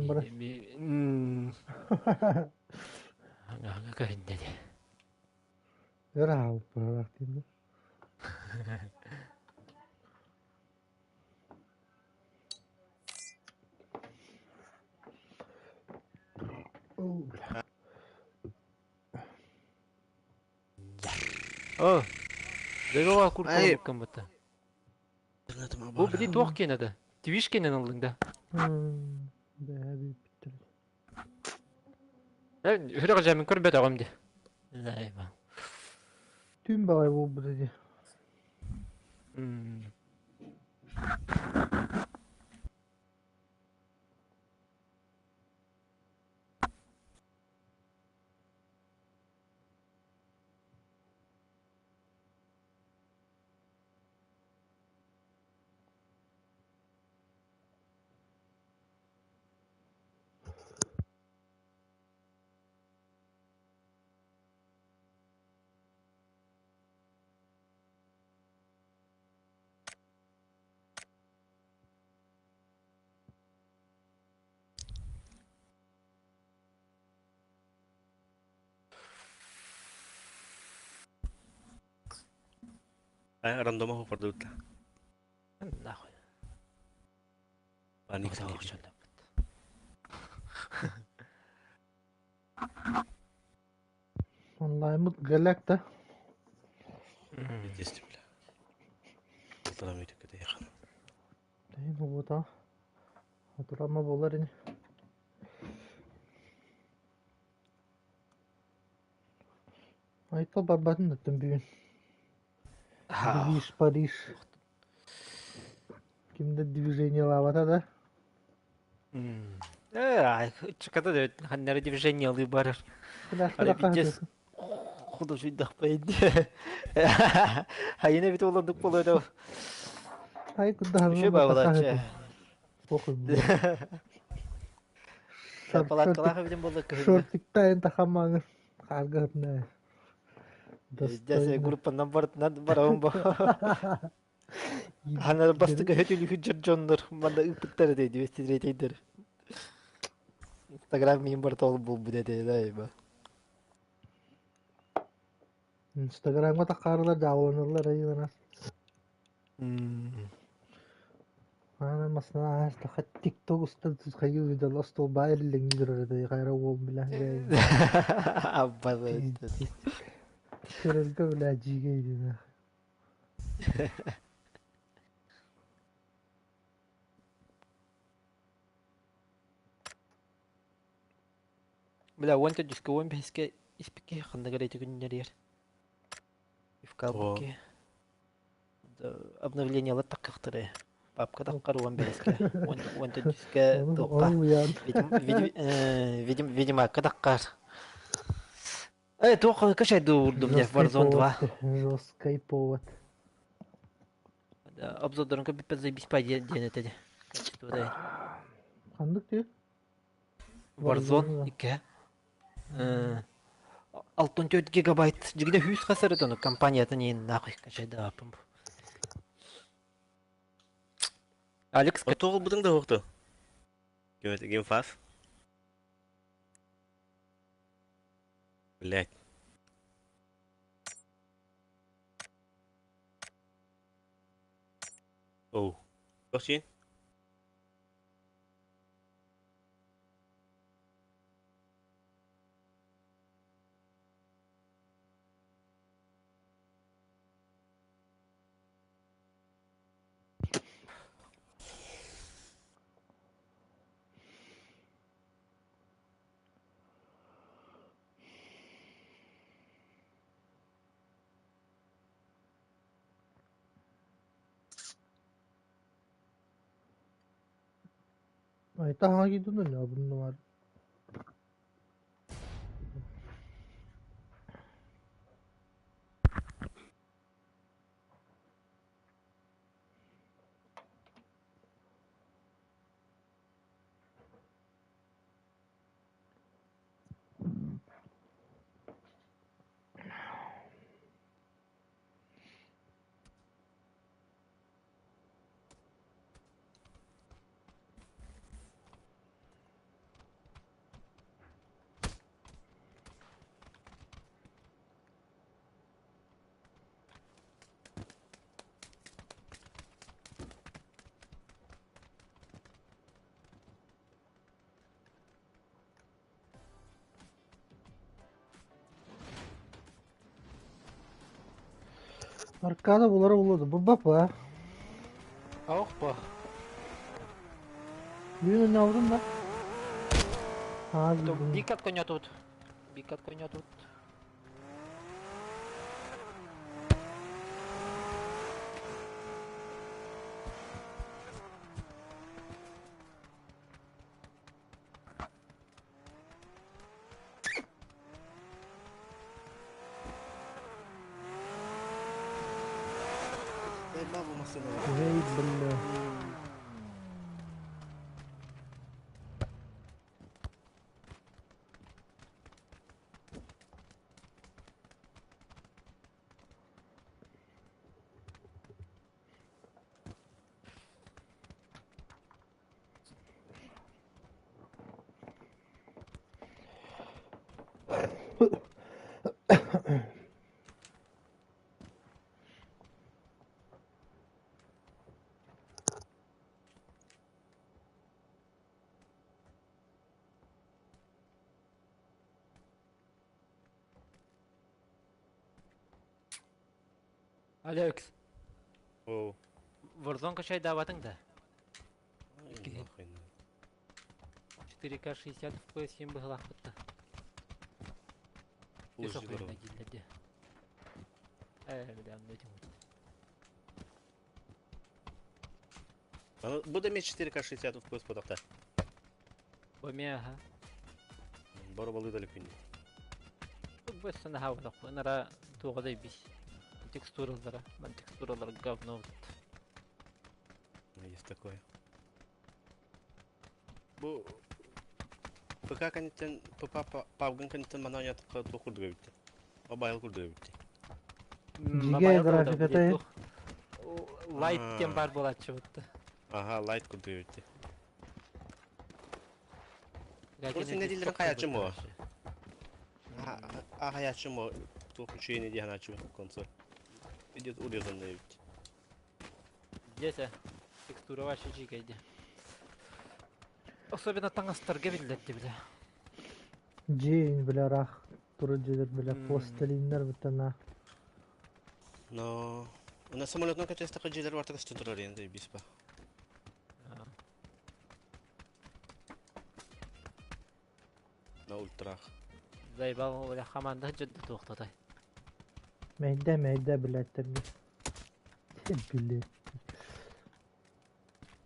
баран. Аҥаҥа көһүннэ дии. Өр аһаабыт диэн. О, Дэгова куркула бутта. Бу били туох киэнэ да? Твиш киэнэн ыллыҥ да? Үрэх дьамын көрбөтөҕүм дии. Түн баҕайы буолбута дии. Рандома хофордубутла. Нахуй. Паник. Онлайммыт гэлэк да. Пиздец, бля. Полтора метра доехал. Тэйин убута. Отурама болар ини. Айтал барбатын да бүгүн. Движ Париж. Ким да движениелаабата да. Чыката да ханнары движениелыы барар. Арабитес художуйдахпайын. Хайына бит оландык болуоду. Ай куда Үшө бабалачы. Похуй. Палаткалаах эбитин болла кыһыҥҥы. Шортиктайын тахамаҥы хааргыһытна. Дьэ группанан барытынан барабын бо. Ханар бастыка хөтүлүхү дьон дьоннор манна ыыппыттар этэ 203-йдер. Инстаграм миин барыта ол булбут этэ да айба. Инстаграмга тахаарылар дьааланаллар айыланас. Аана масна аастаха тикток устан хайыы видеолар остуолбаа эриллэҥҥи турар этэ хайра уол бля Аббалы. Көрөргө бля дьиигэ идинэ. Бля, уон төрдүскэ, уон бэһискэ испикки ханна эрэ ити күннэригэр. Ивкалбыкки. Обновлениелар таккахтары. Папка таккар уон бэһискэ, уон төрдүскэ туохха. Видимо, таккар. Э, туох качайдуу урдум не Warzone 2. Жесткий повод. Обзордорун көрбүппэр заебись па диэн этэ. Ханнык дии? Warzone 2. 64 гигабайт. Дьигинэ хүүс хасары тону компаниятын иин нахуй качайдааппын. Алекс Отуол бутың да хукту. Геймфас. Блять. Оу. Тохсин. Айта хаҥа киирдин да bunun var. Аркада булара булуоду. Бу-ба-па. Ох, бах. Бүгүн ойнообутум да. Аа, бүгүн. Бикат коньотут. Бикат коньотут. Эй, бля. Алекс, О. Warzone качайдаабатыҥ да? Ай, нахуй. 4К 60 FPS син быһылаахпыт да. Full HD көрөбүн. дииллэр Ээ, бля, онно этим. Аны бу да мен 4К 60 FPS бодохта. Бу эмиэ аха. Бары балыы да лүкүн. Бу санаһа Нара туоҕа да бис. Текстуралара, ман текстуралар говно. Есть такое. Бу ПК кэнниттэн ПП PUBG кэнниттэн манан ятыкка туох курдук эбитти. Мобайл курдук эбитти. Дьигэ графиката Лайт тем бар буолааччы бутта. Ага, лайт курдук эбитти. Ол син нэдиэлэрин хайааччым оо. А хайааччым оо. Туох үчүгэйни диэн ханааччым консоль. Идет урезанный эбит. Здесь текстура вообще дьиикэйди. Особенно таҥастарга биллэтти бile. Дьиэ бля рах турар дьиэлэр бля пластилиннар бутана. Но на самолетном качестве дьиэлэр барта көстөн турар енді биспа. На ультрах. Заебал оля хаманда жадды туохтатай. Мэйдэ мэйдэ блядь Били.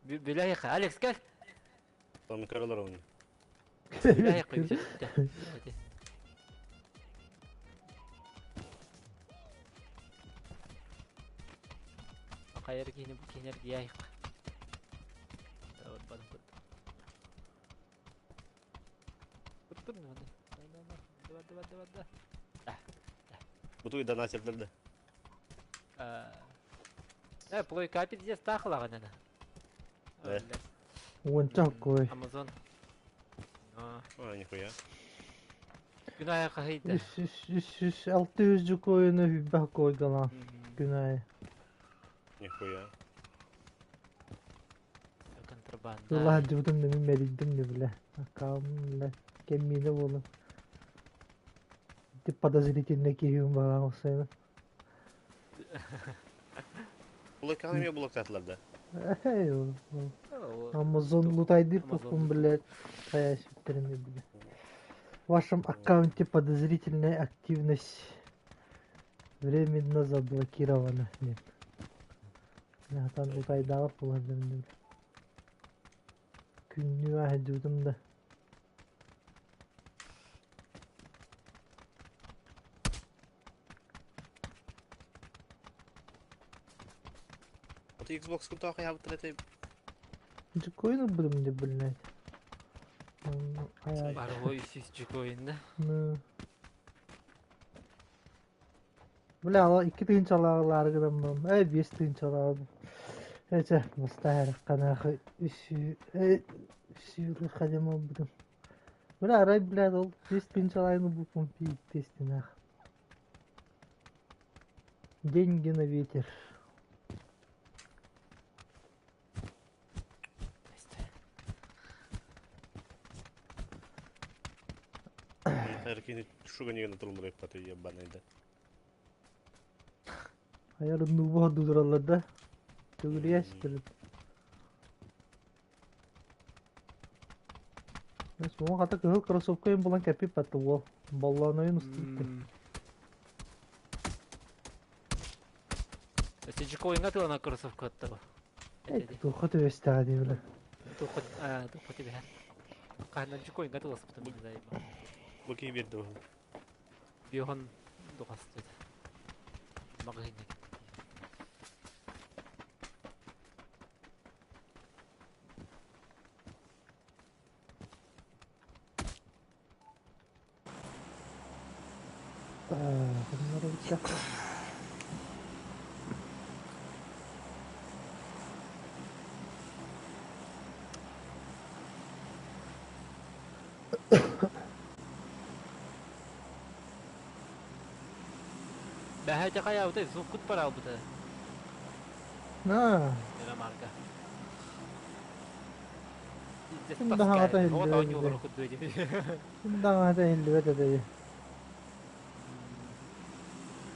Билэ Алекс кел. Там көрөлөр оны. Билэ күйсөттө. Хайыр киһини бу киһинер диайык. Давай бадым кут. Тур не надо. Давай, давай, давай, давай. Бутуй донатердер да. Плойка пиздец тахлаган Да. Уонча кой. Амазон. А, нихуя. Күн айы кахыйда. Үс үс үс үс алты жүз жукойunu хүббэх койгала күн айы. Нихуя. Контрабанда. Тулла дьыбытым да мин мэрийдим да бля. Аккаум бля. Кеммине болу. Ти подозрительный киһим балаң осайны. Блоканы мен блоктатылар да. Эй, Амазон лутайды пухум, блядь. Хайа сүттерин бля. В вашем аккаунте подозрительная активность временно заблокирована. Нет. Там лутайдалар буладыр. Күннүү аһдуудум да. Аты Xbox кун таа хайабыттар эте. Жукойну будем не блядь. Ая. Барвой сис жукойн да. Ну. Бля, ала 2 тыһыынчалааҕы гынан Эй, 5 тыһыынчалааҕы. Эче, мустаһар канахы үсү үсү хадема будем. Бля, арай, блядь, ол 5 тыһыынчалааны бу помпи тестинах. Деньги на ветер. Хайыр кини шуга неген турулар эппаты ебаный да. Хайа нуба дудураллар да. Төгүрүйэ ситэрит. Суоҕа хата кыһыл кроссовка булан кэппит батты уол. Боллоонойун устубут. Сидьикойҥа тылана кроссовка аттаба. Туохха түбэстэҕэ дии бile. Туохха туохха түбэһэр. Хаһан дьикойҥа тыласпытым билайма. Бу киһи биэрдэ бу. Биохон духастыт. Маҕаһыыҥҥа Бэһэчэ хайаабытай суккут бараалбыта. На. Мирамарга. Ким даҕаҕата иһиллибэт Ким даҕаҕата иһиллибэт этэй.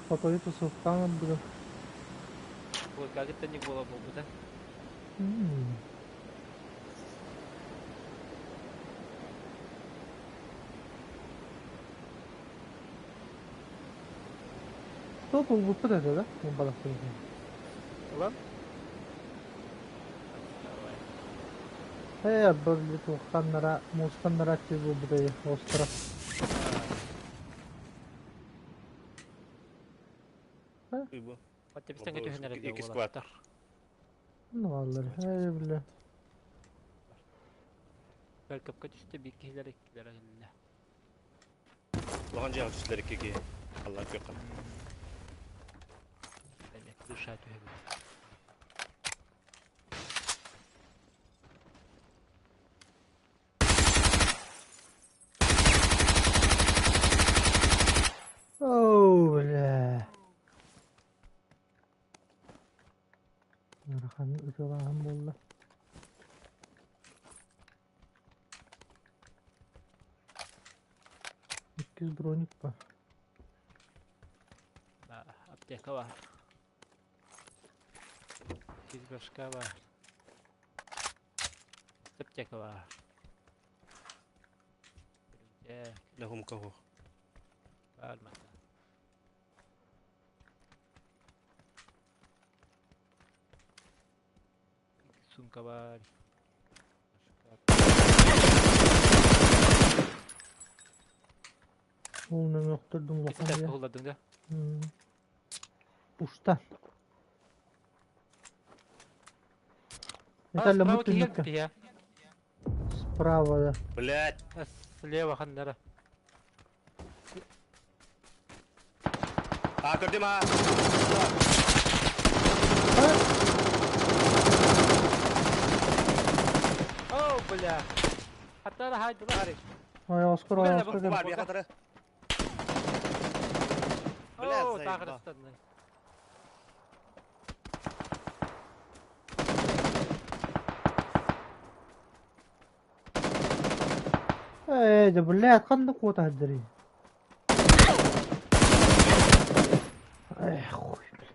Хотойу тусуктаан ылбытым. Кытта не буола буолбута. Топ булбуппут этэ да? Балахтан. Улан? Ээ, били туохханнара, муусханнара аччык буолбута остро. Хотя түһэнэр Икки склад. Ну, аллар. Ээ, бile. Бөлкөпкө түстэ биир киһилэр иккилэр эллэ. Улахан дьиэҕэ түстүлэр икки киһи. Аллан күөххэ. Эмиэ крыша түһэбит. Оо, бля. Ыарахан ытыалааһын буолла. Иккис броник па. Да, аптека бар. Иккис башка бар. Аптека бар. Нахумка хох. Бар мата. Сумка бар. Ол охтордум улахан Кистэп дьэ. кулладың да? Устан. А, Это справа лямут киһи түннүккэ. киһи. Справа, да. Блять. Слева ханнара. А, көрдүм а. О, бля. Хаттара хайдылар. Ой, оскор, ой, оскор. Бар, бия хатары. Блядь, О, заебал. тагырыстанны. Ээ, да блядь, ханна куота хаддары. Эх, хуй, бля.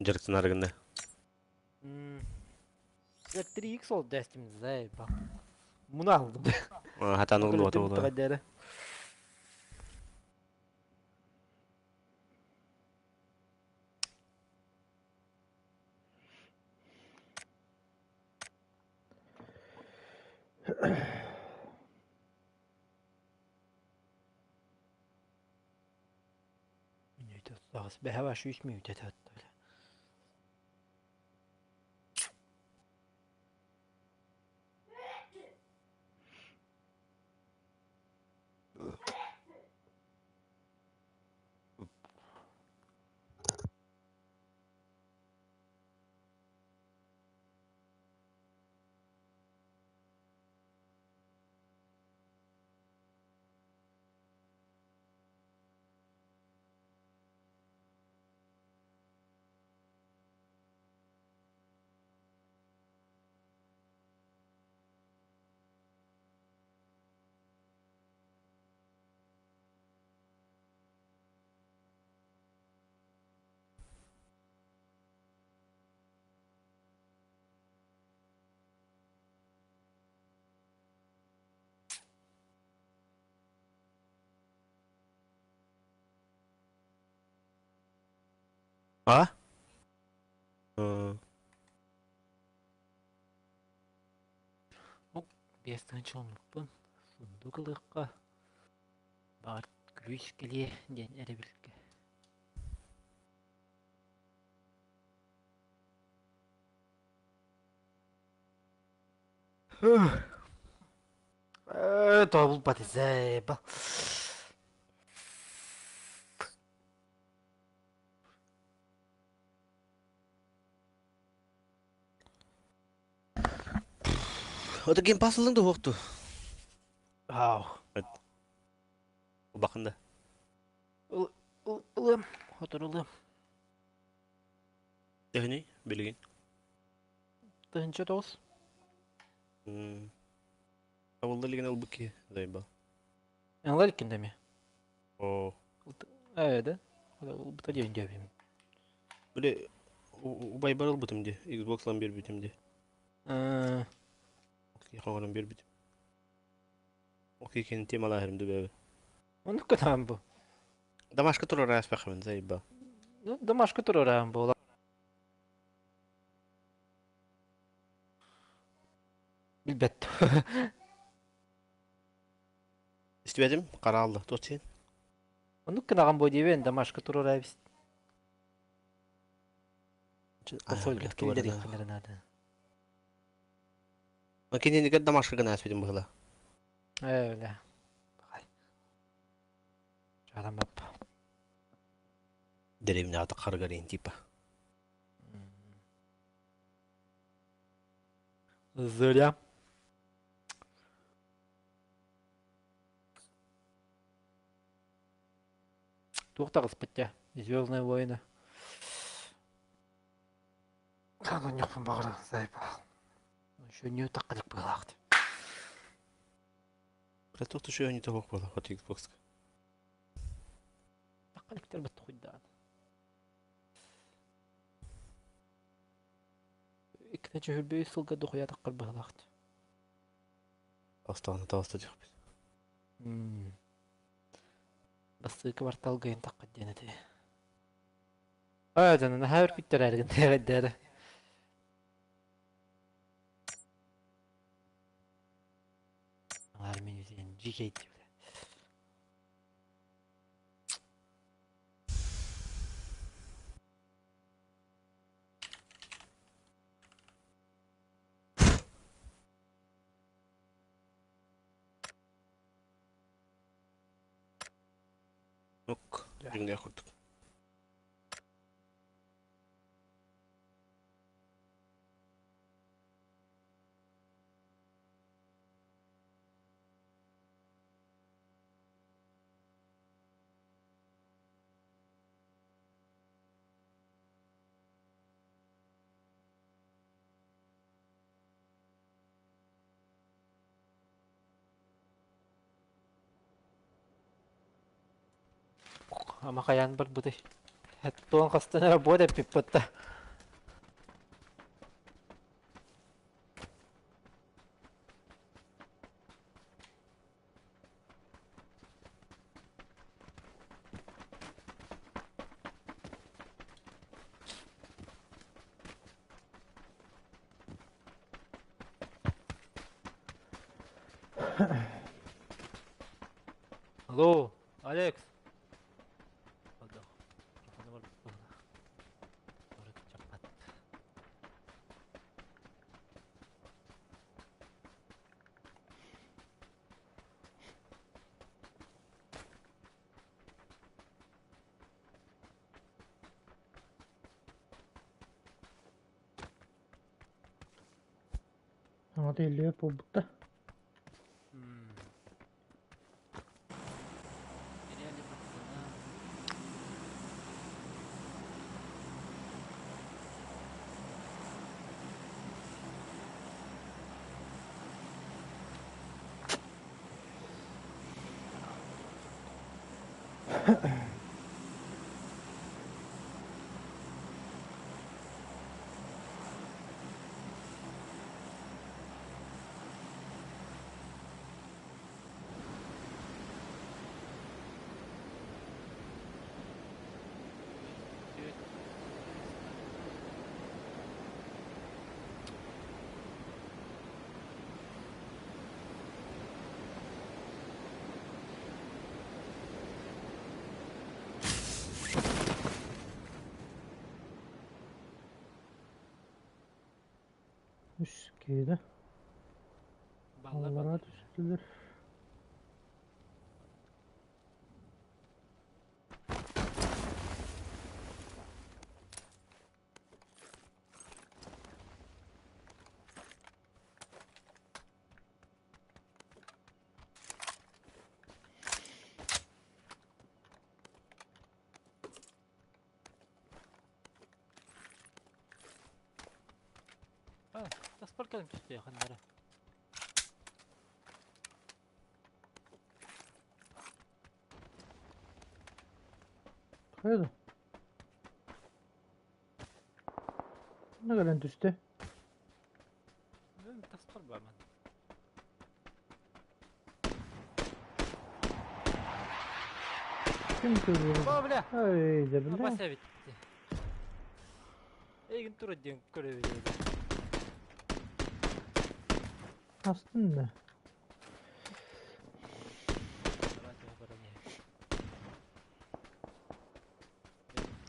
Дьарыктанар гынна. 3x ол дэстим заебал. Муну алдым. Хатан угнуота буолуо. Мүнүүтэ 38 бэһэ баш 3 мүнүүтэ этэ. А? Э, Биэс тыһыынча ылыммыппын сундук ылыахха, баҕар күлүүс кэлиэ диэн эрэбилгэ. Тобулбат заебал. Ото Game Pass ыллыҥ да уһуохту? Ау. Улахан да. Ылыам, хотор ылыам. Төһөнүй билигин? 1009. Табылла илигин ылбыт киһи заебал. Ылар иккин дemi. Оо. Ээ да. Ылбыта диэн дьэбим. Били убайбар ылбытым ди, Xbox ылан биэрбитим ди. Хоҥорон биэрбитим. Окей, кини темалааһырым дубэбэ. Оннук кытаан бу. Домашка турар ааспахабын заебал. Ну, домашка турар буола. Билбэт. Истибэтим, хараалла, туох сиэн? Оннук гынаҕын буо диэбин, домашка туруора эбит. Консольгыт киллэриэххинэрэ наада. Кининигэр домашка гына ааспытым быһыла. Ээ, бля. Чарамап. Деревняҕа таххарыгар типа. Зря. Туох таҕыспыт дьэ? Звездные войны. Хаанньохпун баҕаран заебал. Еще таххалык быһалаах. Бля, туох түшүө не того буола хот Xbox. Таххалыктар бат хуйдаан. Иккитэ чөһүрбүй сылга дохуя таххар быһалаах. Астаҕына таҕыста диэхпит. Бастакы кварталга иһин таххат диэн этэ. Аа, дьоно наһаа өркүттэр эргин тэҕэддэрэ. Алар меню диэн GK диэбитэ. Ок, дьиҥнээх курдук. Ама хайаан барбытый? Туон хастан эрэ буот эппиппит да. Алло, Алекс. Саҥата иллэбит буолбут да. Үс киһи Аллараа түстүлэр. Таспар кэлэн түстэ ханнара. Хайа да? Ханна кэлэн түстэ? Таспар бааман. Ким көрүөр? О, бля! Ай, да бля. Бас эбит. Эйигин тура диэн көрөбүт. Астын да.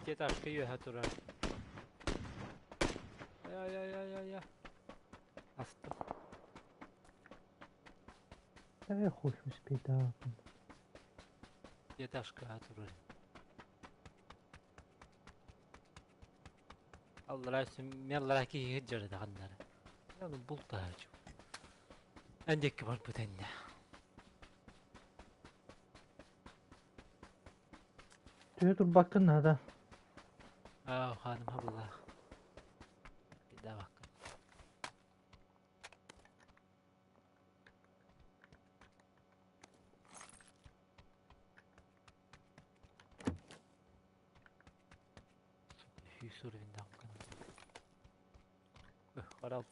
Этажка үөһэ турар. Ай-ай-ай-ай-ай. Астым. Да хуй успейдаапын. Этажка турар. Аллара меллара киһи дьары даҕаннара. Яны бултаачу. Эндекки барбыт энне. Төһө турбаккын наада. Аа, ханым хабылаах. Бакка. Сүүс уровень Харал.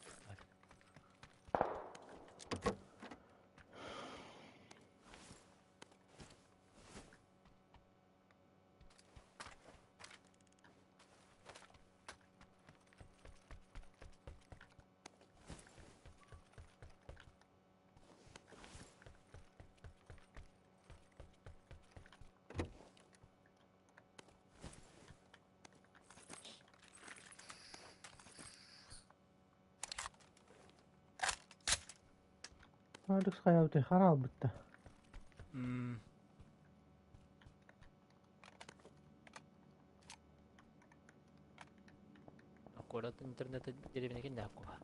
Алекс хайабытай хараалбыт да. Аккурат интернет деревнеkin да аккуба.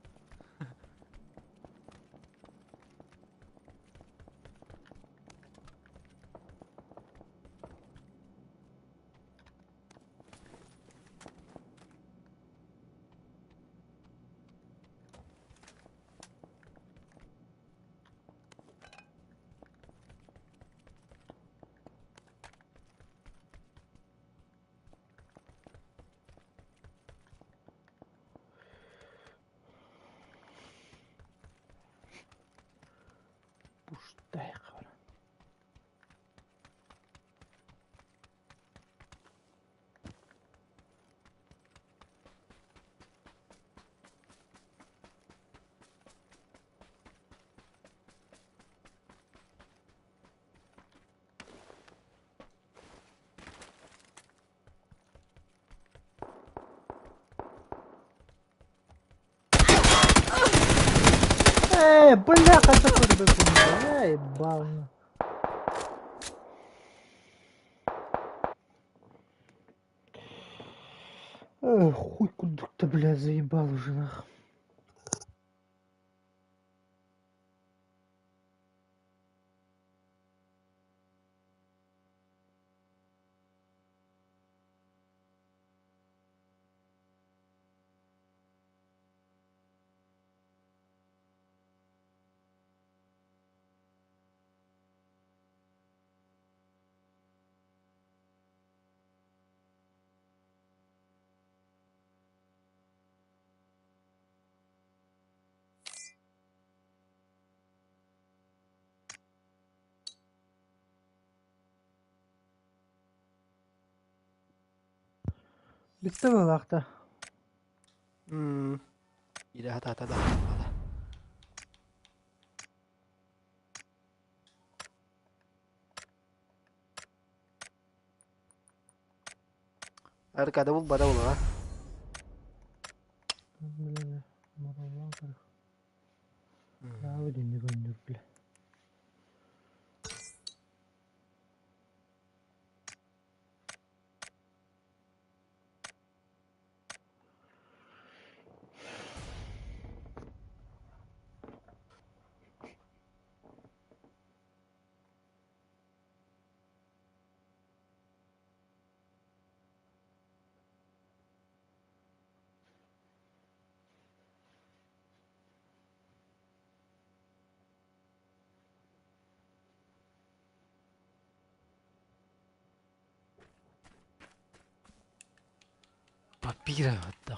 Заебал. Эх, хуй курдук-то, бля, заебал уже нах. Bitti mi lakta? Ile hata hata da. Arkada bul bada bul ha. Бля, мараллаан көрөх. Наабы динни көннүр бля. Papira hatta.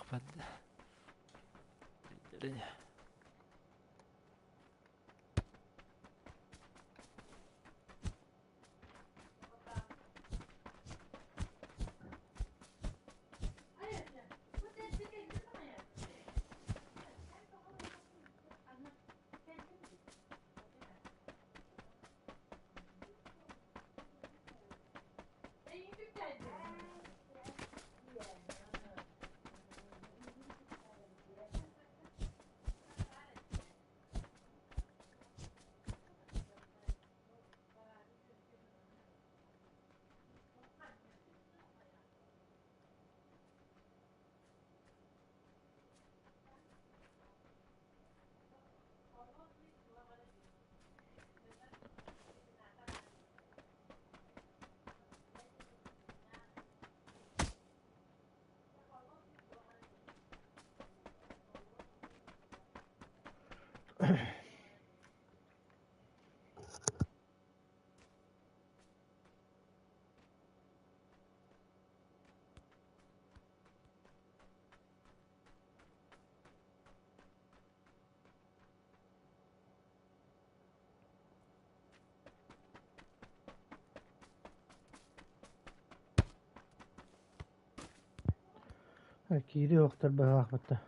Киири оқтар баһаах батта.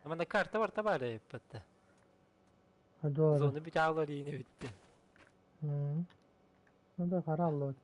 Ama da karta var tabi hep. Hadi Zonu bir ağlar yine bitti. Да караллы.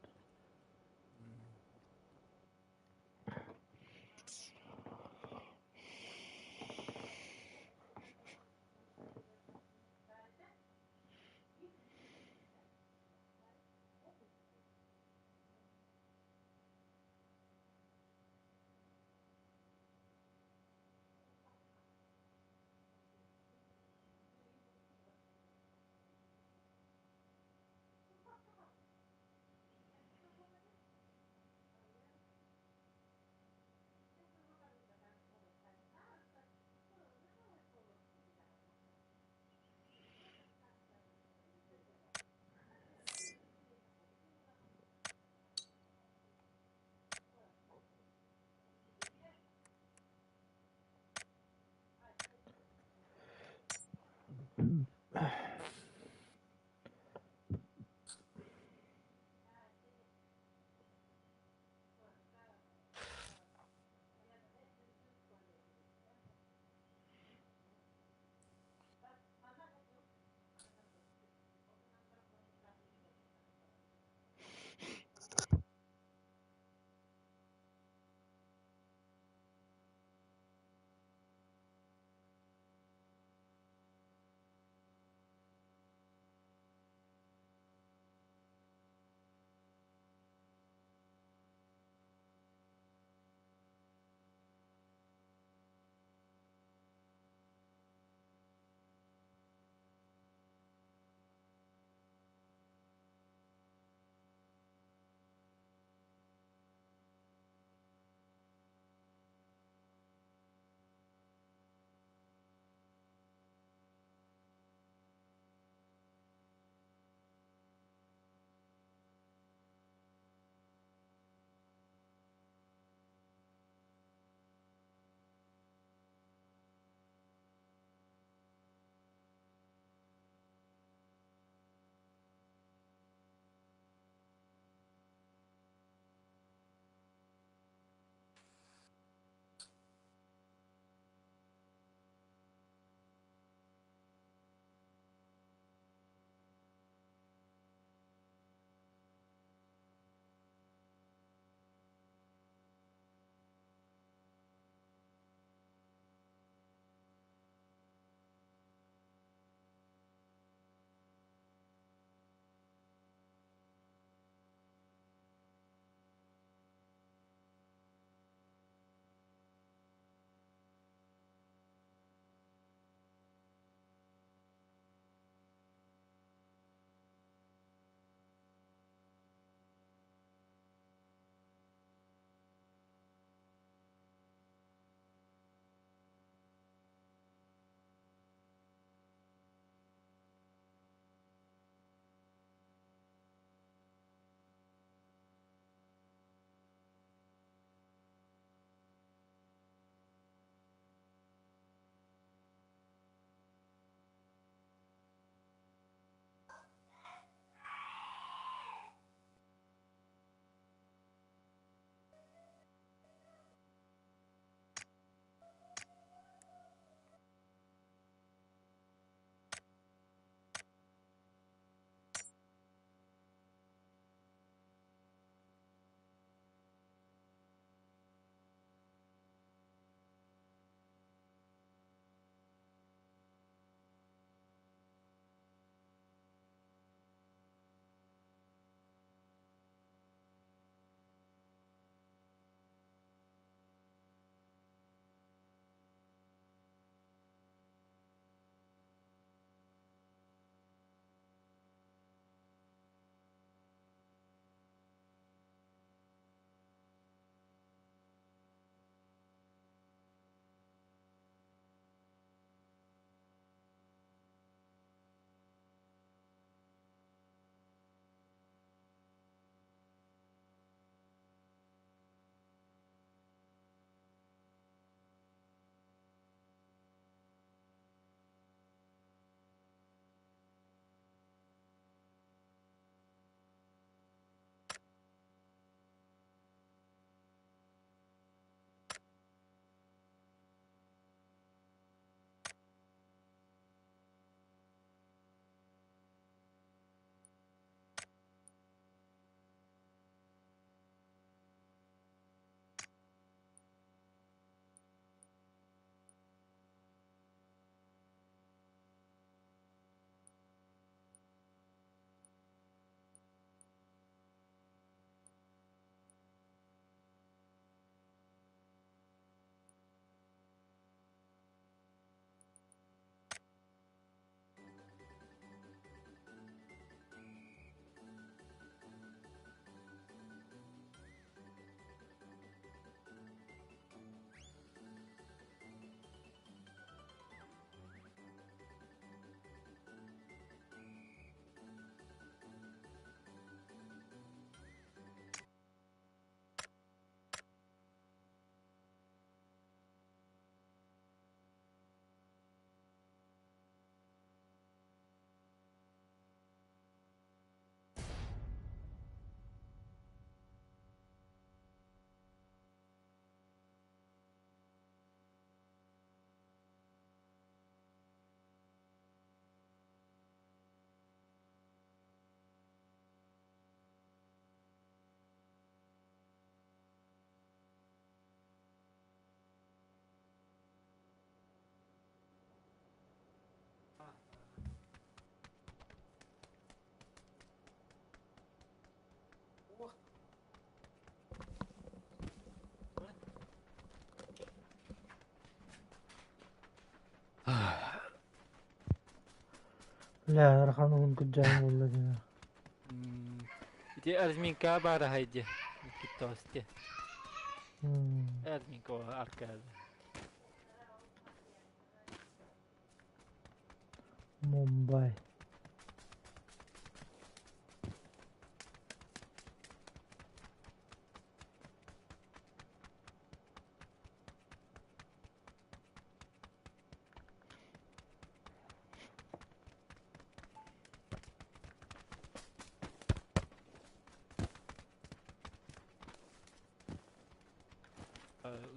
Бля, ыарахан уһун кырдьаҕым буолла дии. Ити разминка баараһай дии. Киттоости. Разминка аркада. Мумбай.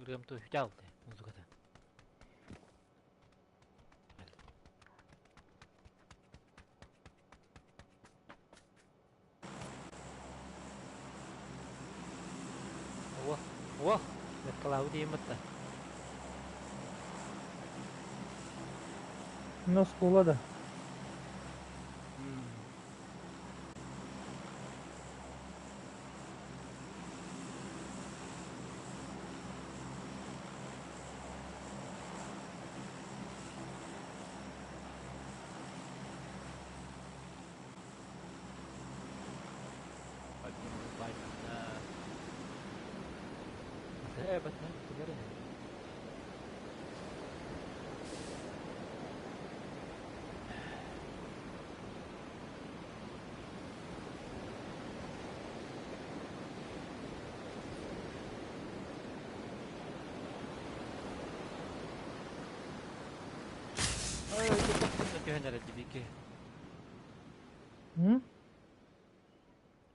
Ырыам туһүтэ алты музыката. О, о, Клауд диэмэтэ. Ну, оскуола да. Түһэн эрэ дибики.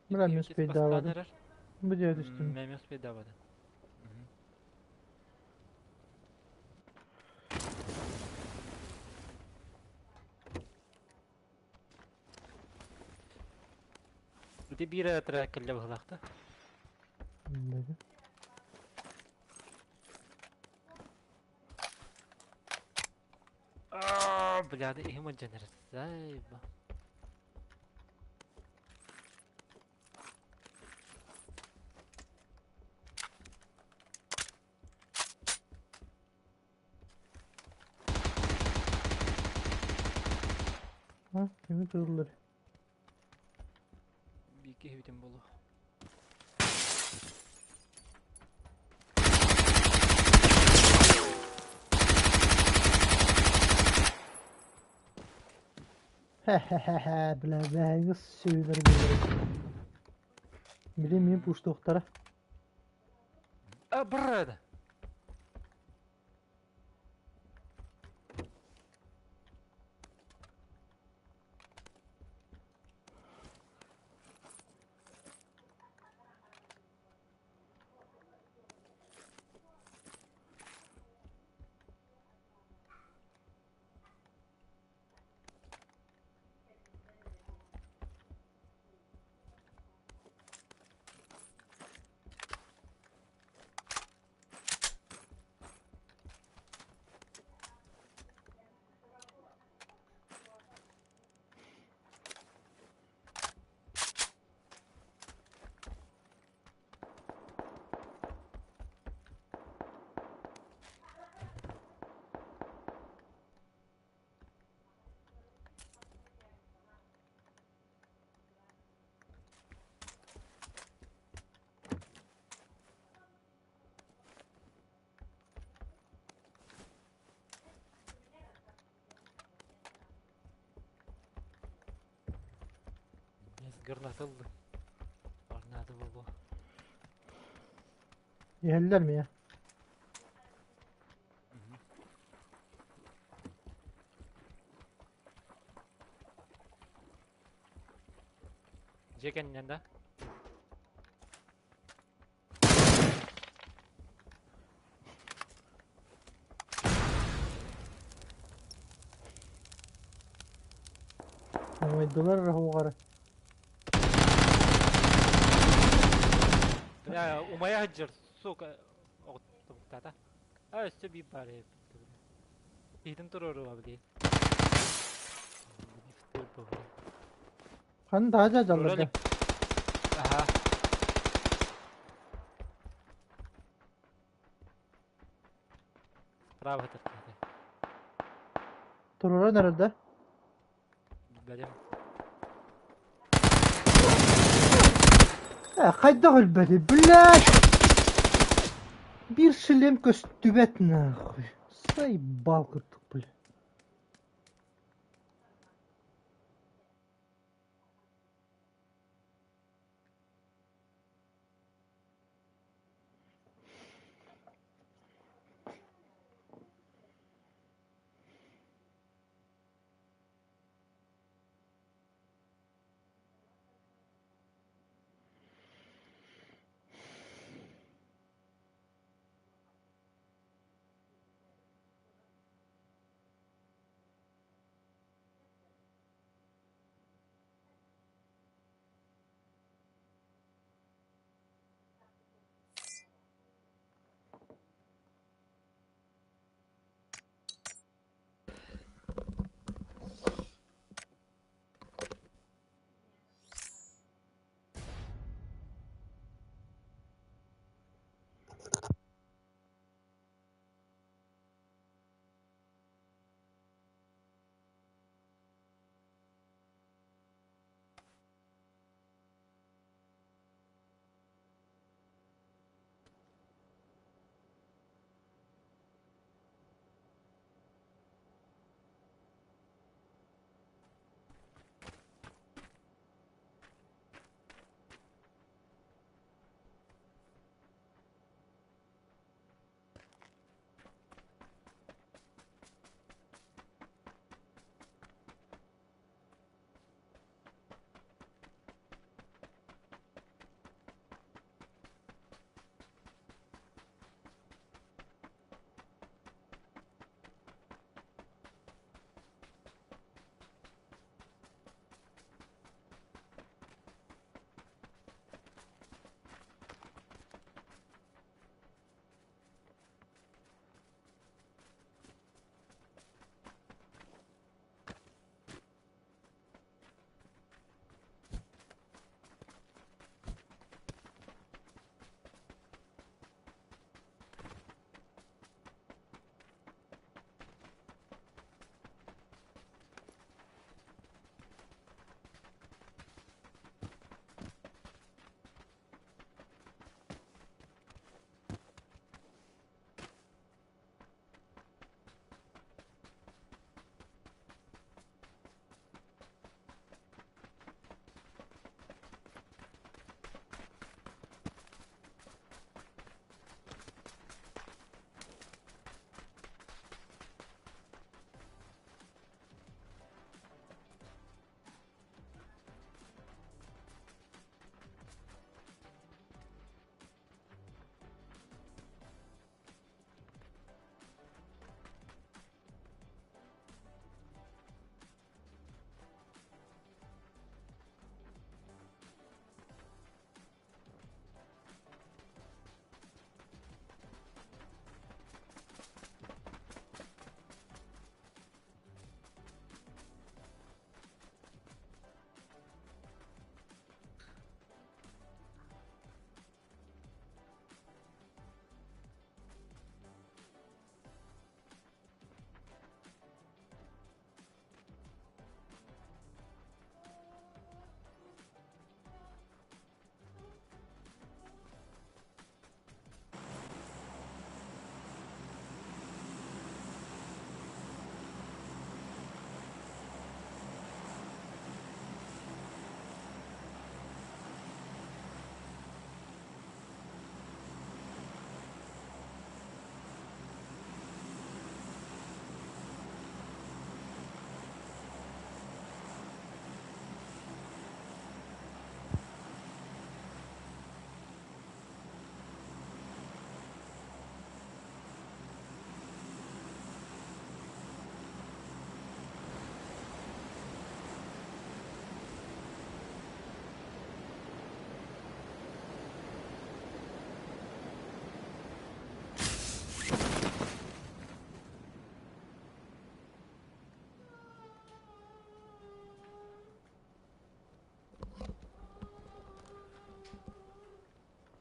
Бля, не успейдаабатым. Бу дьиэ түстүм. Мен успейдаабатым. Ити биир трек кэллэ быһылаахта. Бля, иһим алдьанар. Зайба. Ha, kimi tığılır? Биир киһибитин булу. Хе-хе-хе, бля, бэһэҥҥэ сүүнэр билэр. Били мин пуштуохтара. А, брат! Гранатылды. Арнады бу. Иһэллэр миэ. Дьиэ кэннинэн да? Оҥойдулар эрэ уоҕара. Бля, умайа сылдьар, сука, оҕуттаата. А, өссө биир баар эбит. Иһитин туруорума билигин. Ханна таһа дьаллар да? Аха. Справа тартаата. Туруоран эрэр да? Өлбөтүм. Э, хайдах өлбөтүй, блядь! Биир шлем көстүбэт нахуй. Заебал курдук, бля.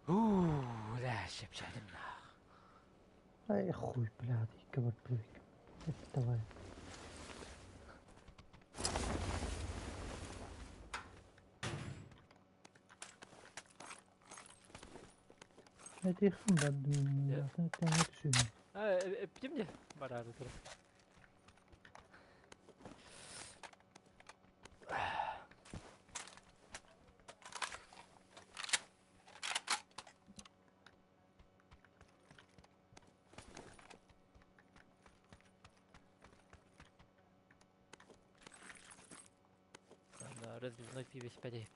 Уу, шепшадым нах. Ай, хуй, блядь, кабар. Давай. Этиэххин бардым, атын тэҥҥэ түсүһүм. Эппитим дии, бараары турар. Разбивной пиво испэдэй.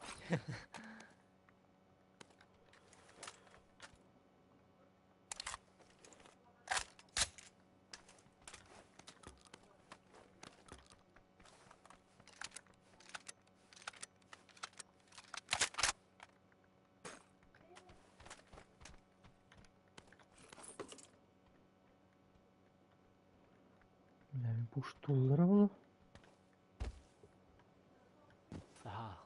Пуштууллара буолуо. Саха.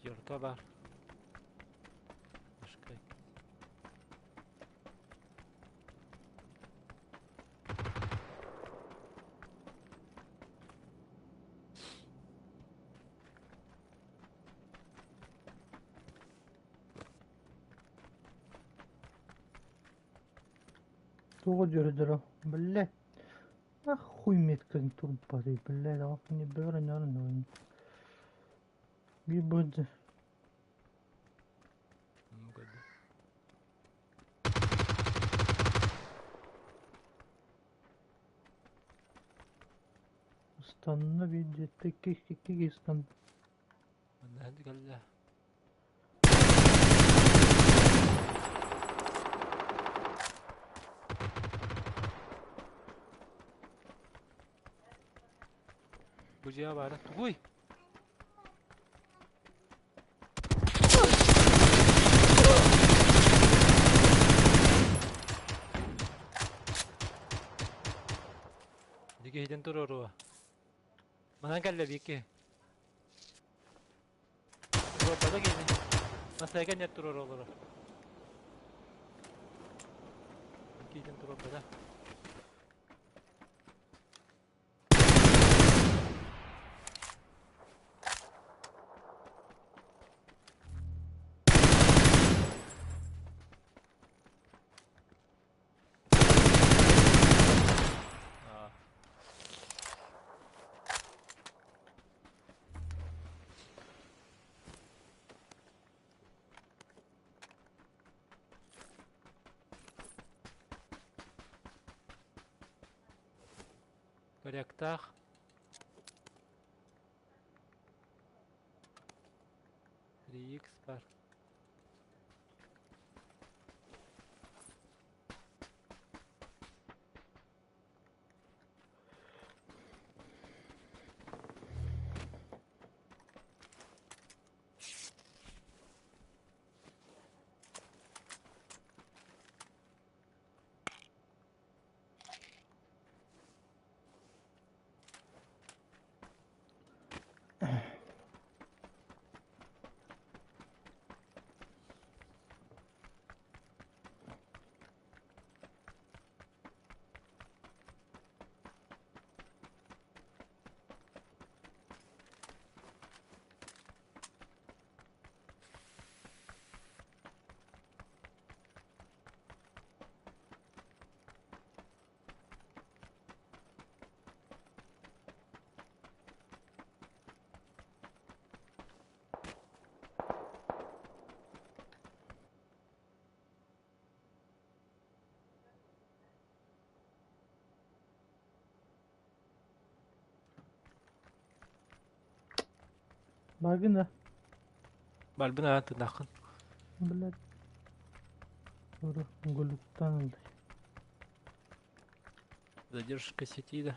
Пятерка бар. Башка. Туох дьөрүдөрө, блядь, нахуй меткин турбатый, блядь, не бөрөнөрүн. Bir bıdı. Ыстанна биир икки икки ыстан. Кэллэ. Бу дьиэ баара тугуй? Дикиһитин туруоруо. Манан кэллэ биикки. Туруорбата киһини. Масайга нет туруору олорор. Киһитин туруорбата. Аа. Коряктаах. 3X бар. Баргын да? Барбын аан тыыннааххын. Блядь. Глюктан ылды. Задержка сети да.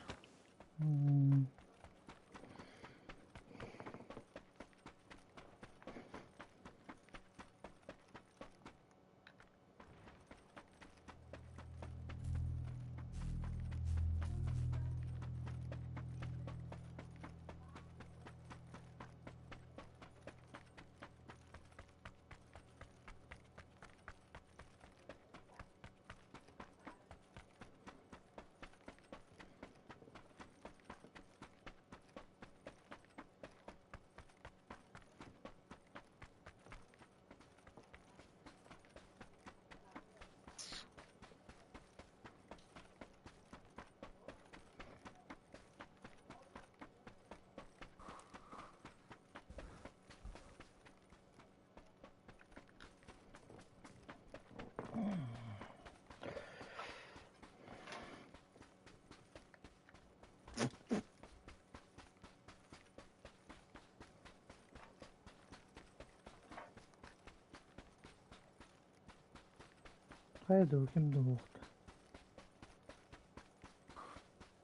Хайа дуу, ким да уохта.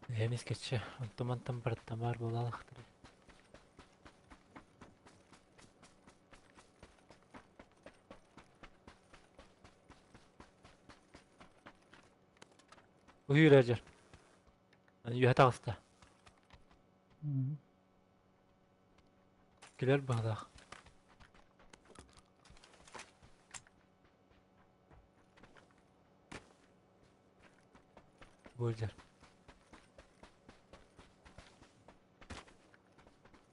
Эмис кече, онтумантан барыттамаар буолалахтар. Уһуур дьэр. Үөһэ таҕыста. Күлэр быһыылаах. Бу дьэр.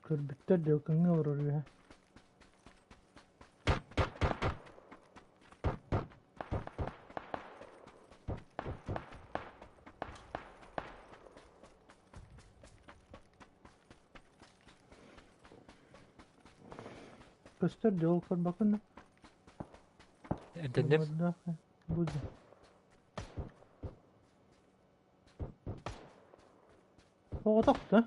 Көрбүттэр дьылкыҥҥа олорор үһү. Көстөр дьол көрбөккүн да? Эмтэнним. Бу да. Оҕотох да?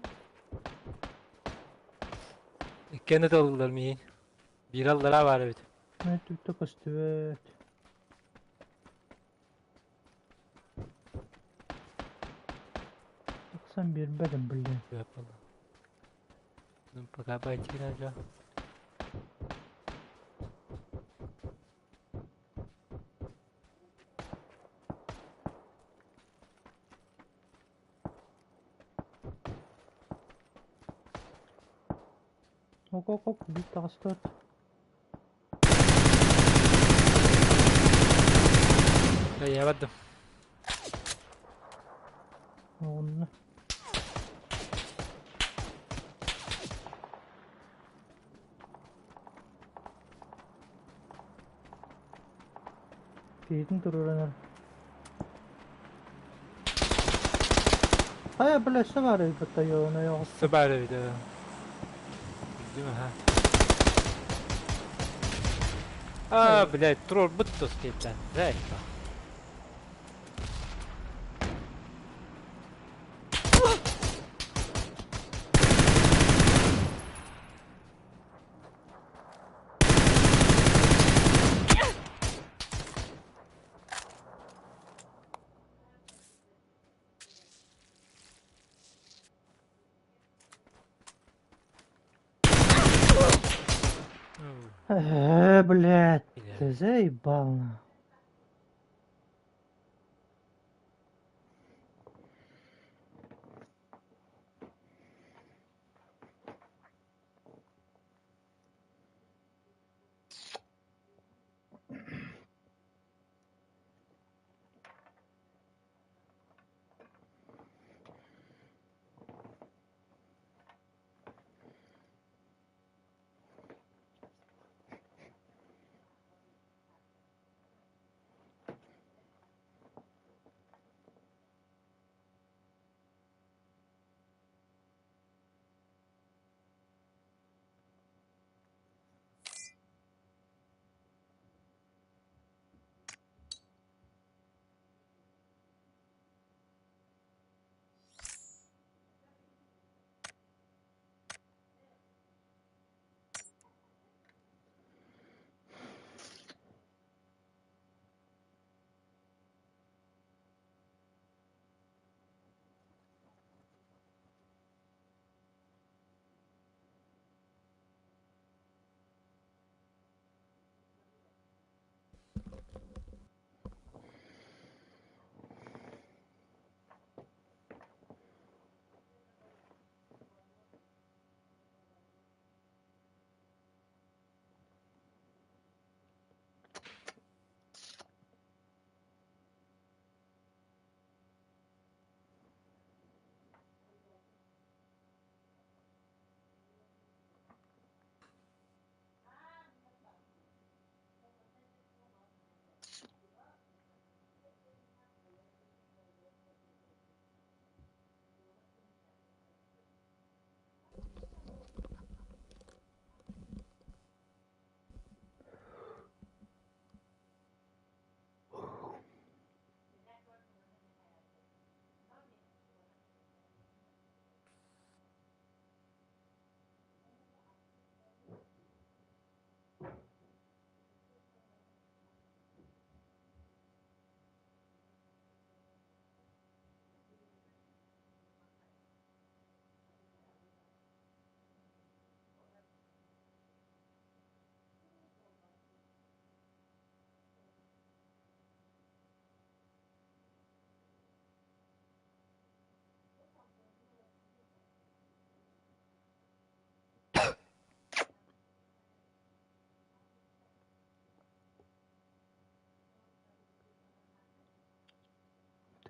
Иккиэн ыталлар миин. Биир аллараа баар эбит. Түктэ көстүбэт. Тахсан биэрбэтим блин. Ну пока пойти надо. Оп оп оп биир таҕыстыбат. Да я бардым. Онно. Киһитин туруоран Хайа, бля, өссө баар эбит тойоҕун Өссө баар эбит ээ. Билдим аха. А, блядь, туруорбут тоскейтан. Дай. Э, блядь, ты заебал на.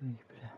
Эй, бля.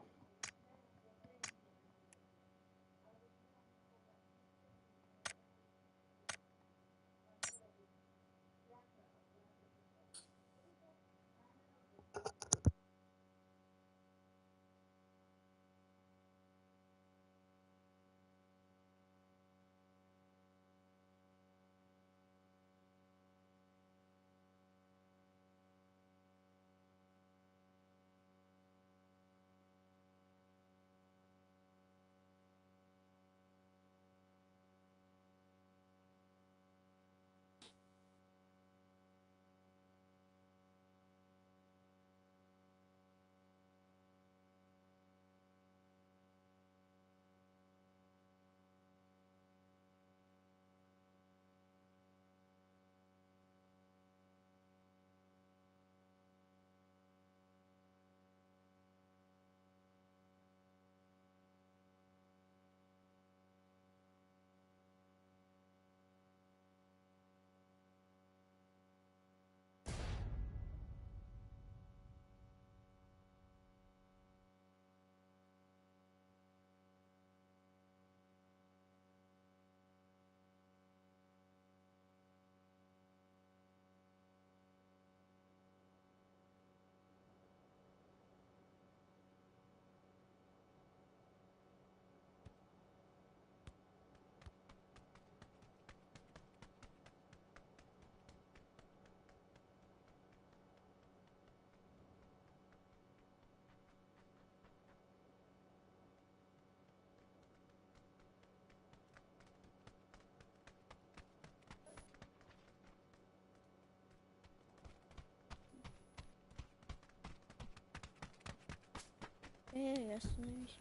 Эй, остановись.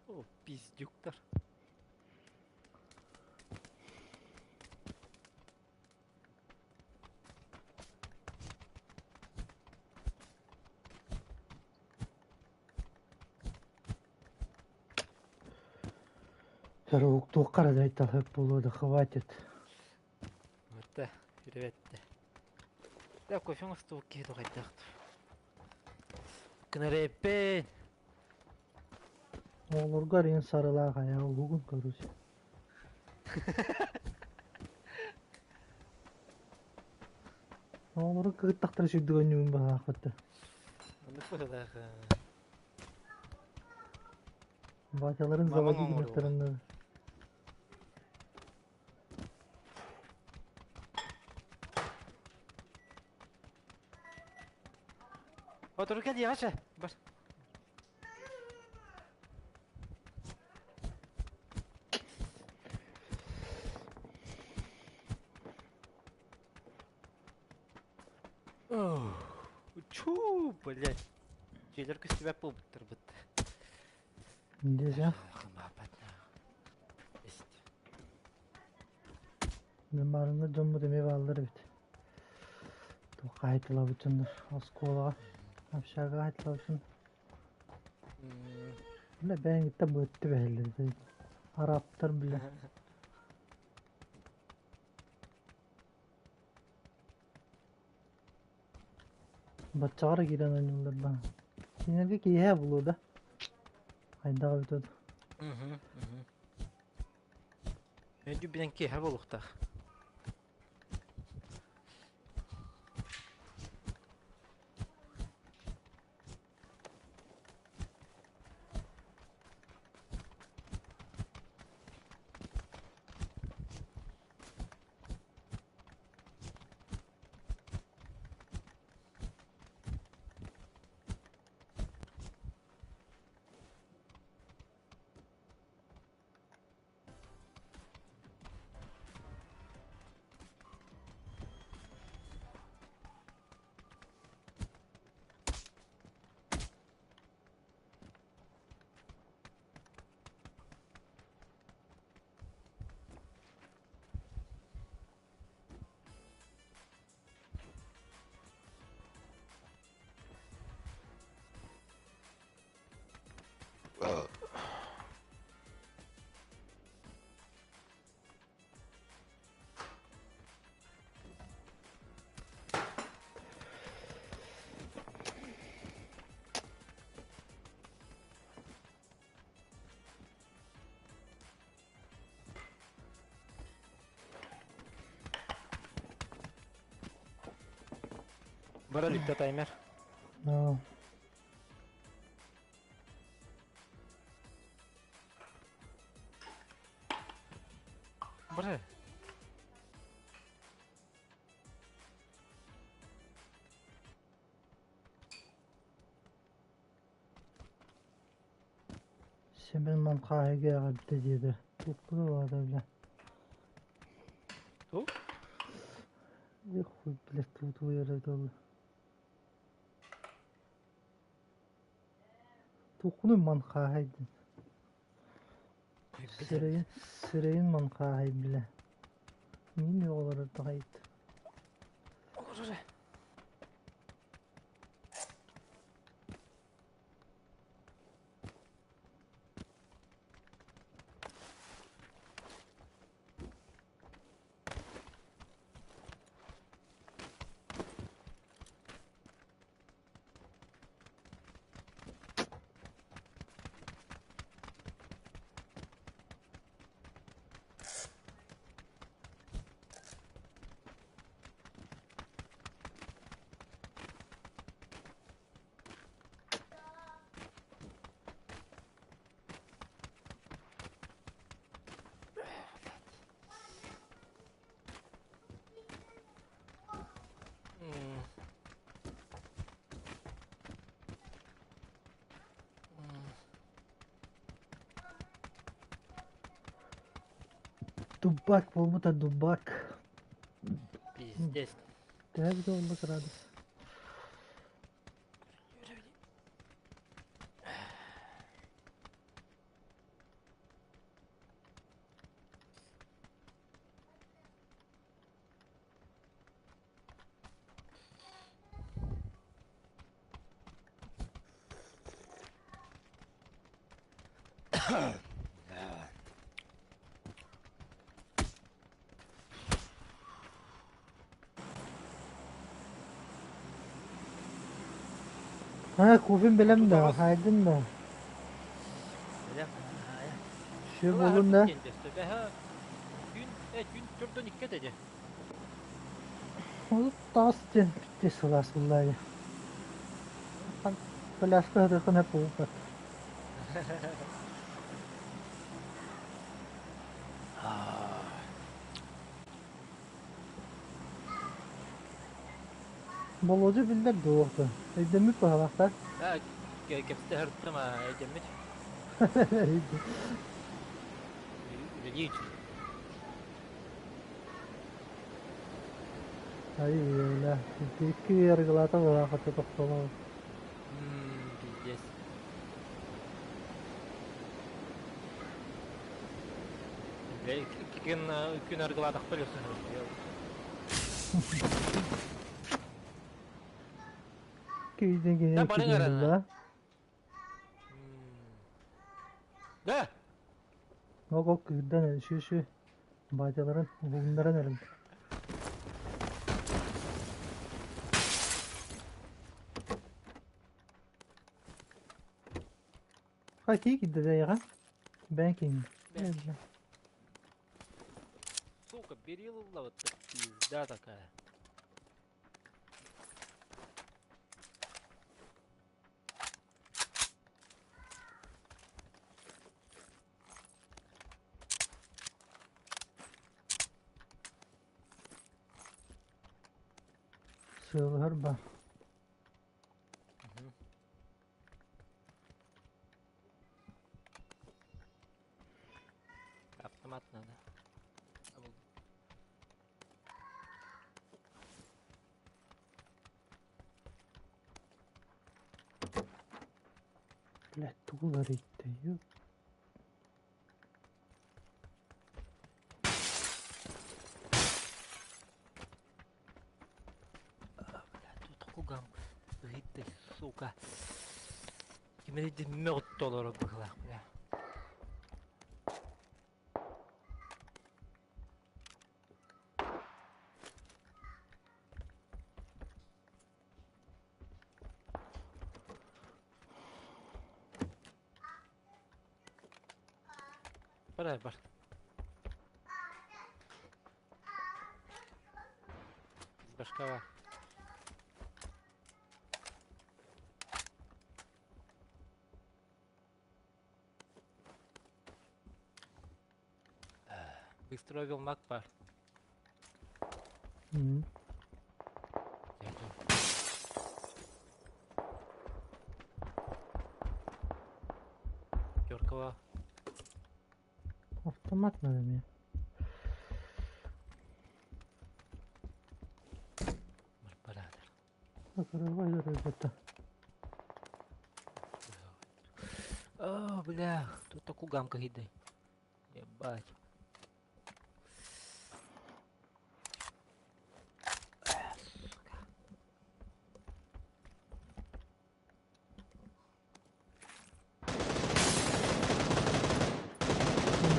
О, пиздюктар. Туохха эрэ дайталһык буолуо да хватит. Мырта, үрүбэтте. Да, кофе оҥостубут киһи туохайдаах. Кынареппин. Оҕолорго арыйан сарылаах айа улугун көрүс. Оҕолору кыгыттахтара сүрдүк өнньүгүн баһаахпытта. Оннук быһылаах. Батяларын Мамаң заводи оҥоруоҕа. гынаттарынна. Otur кел яша. Бар. Чу, блядь. Дьиэлэр көстүбэт буолбуттар бытта. Десе. Мен барыҥҥа дьоммут эмиэ бааллар эбит. Туохха аһайталаабыт дьоннор оскуолаҕа, общагаҕа аһайталаабыт дьон. Бля, бэйэҥиттэн быһытты бэһэллэр. Арабтар, бля. Баччаҕа эрэ киирэн оонньууллар баа. Кинилэргэ киэһэ буолуо да? Хайдах эбитэ дуу? Өйдүү билэн киэһэ буолуохтаах. Бара бүттэ таймер. No. Бара. Семен манхааһыга эҕэрдэ диэтэ. Туппута баата бile. Ту? Хуй, блядь, тутуйара долу. Туххунуй манхааһайдын. Сирэйин, сирэйин манхааһай билэ. Мин оҕолору таҕайт. Дубак буолбута дубак. Пиздец. Төһө эбитэ буолла кыраадыс? Ha, кофем бэлэм да, хайдын да. Şu bulun da. Күн төрдөн икки этэ Ол таас диэн бүттэ сылаас буллаайа. Коляска ырыхына буолбат. Болуодьа биллэр дуоҕа. Өйдөммүт быһалаахтар. Кэпсэтэ сырыттым өйдөммүт. Үлэлии Ай үйэлэ. Икки арыгылаата быраахата тохтолоо. Пиздец. Икки күн арыгылаатахпар Күйден кene күйден Да! Ол кыырдан шү-шү батяларын уһугуннаран эрэн. Хакей кидде дайга? Banking. Сука, берилла вот пизда такая. Сыалыһар бар. Автомат надо. Блядь, тугу уларыйда Блядь, тут кугам. Ыйты, сука. Кимери мёрт толору быһылаах, бля. Бар, бар. Башкава. Быстро мак бар. Пятеркова. Автомат надо мне. Закрывай, ребята. О, бля, тут такую гамка еды. Ебать. Сука.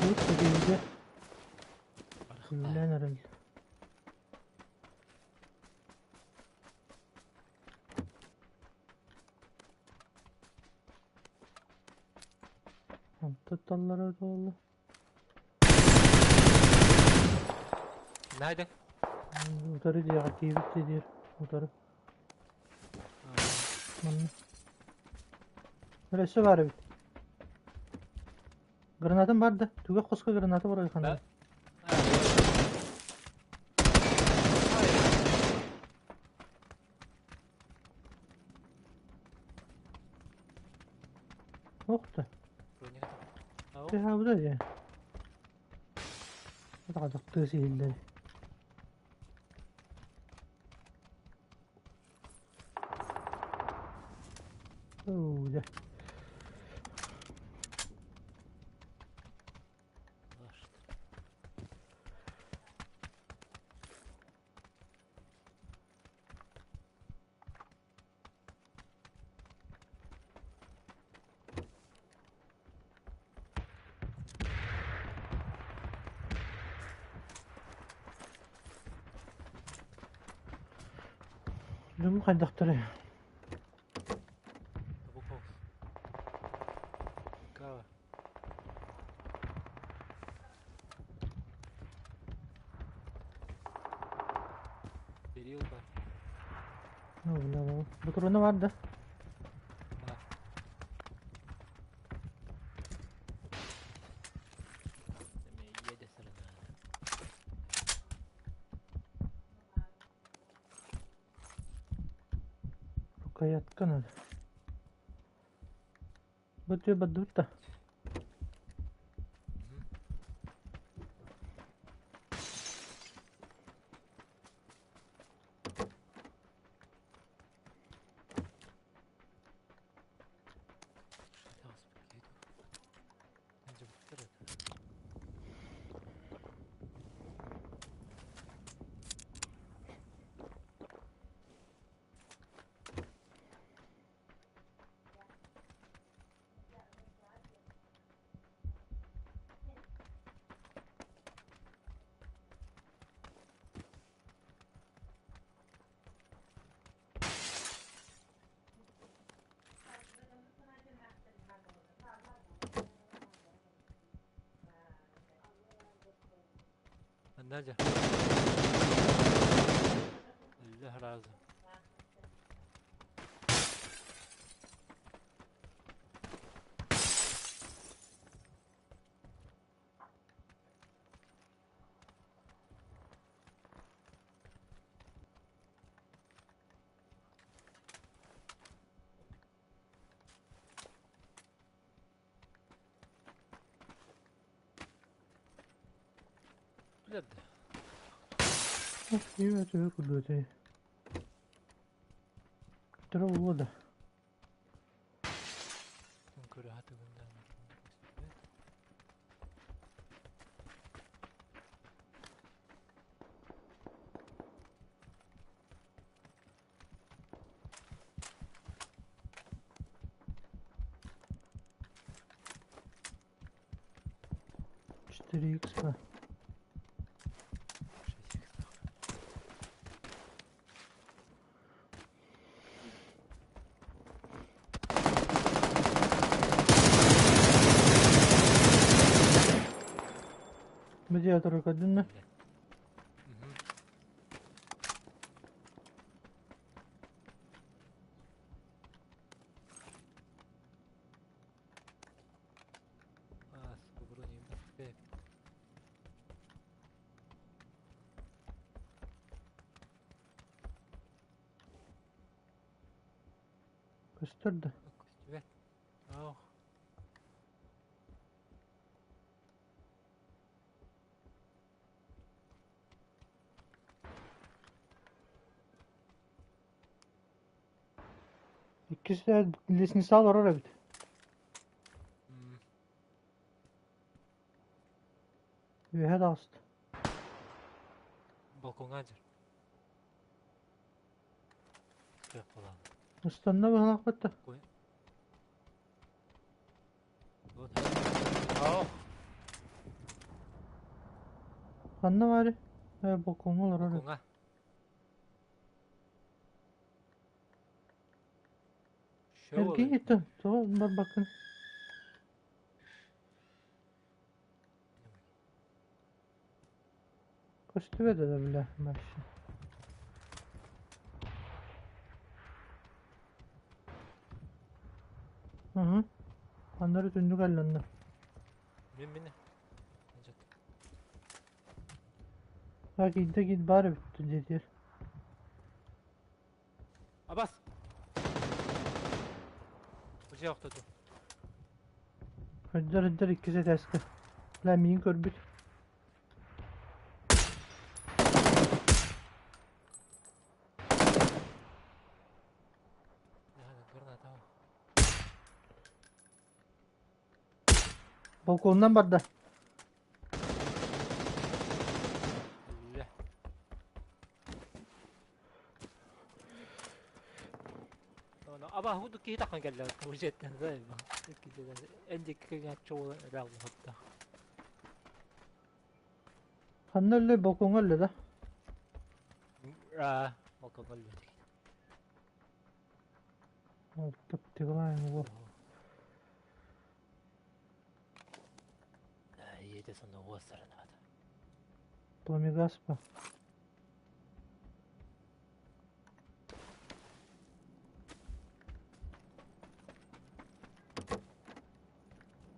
Будет Үлэн Tutallara oldu. Nerede? Утары диэҕэ тиийбит диир. Утары. Манна. Өссө баар эбит. Гранатым бар да. Түгэх хоско граната бар ойхана. Ох ты. Ты дии. Атаҕа сиһиллэр. Оо, дьэ. Дьон хайдахтарай? Берил бар. Ну, бля, Ботуруна бар да. Да. Едет сразу. Рукоятка надо. Бытыы баддыбыт да. Надя. Allah razı. Блядь. Ох, куда Траву да. 4 икс. Медиатор кадынна. Көстөр да. Көстүбэт. Ох. Иккис лестница олорор эбит. Үөһэ таҕыста. Балкоҥҥа дьэр. Кыах буолан. Ыстанна быһалаахпыт да. Ханна баары? Балкоҥҥа олорор. Балкоҥҥа. Эргий иттэн, тоҕо барбаккын? Көстүбэт да бля вообще. Уһу. Ханна эрэ түннүк алланна. Мин мин. А киирдэ киир баар эбит дьиэтигэр. Абас! Уже охтоту. Өйдөр өйдөр иккис этээскэ. Бля миигин көрбүт. Балконунан барда. Аба худу киһи таххан кэллэ бу дьиэттэн да эн диэки кэҥээччи уола эрэ аллаһыттаах. Ханна өллөй балкоҥҥа өллө да? Аа, балкоҥҥа өллө. Таптыгылаан уол. Ийэтэ сонно уостарынаата. Пламегаспа.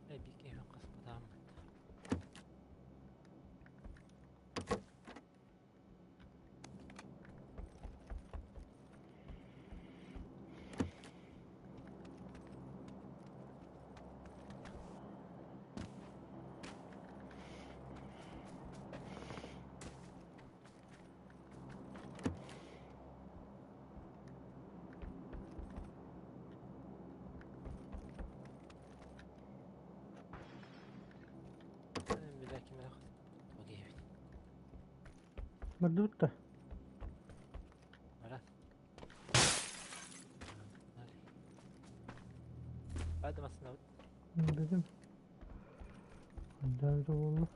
Эбике хаспатааммыт. Бардыбыт да. Баран. Hadi masına. Dedim. Nerede oldu?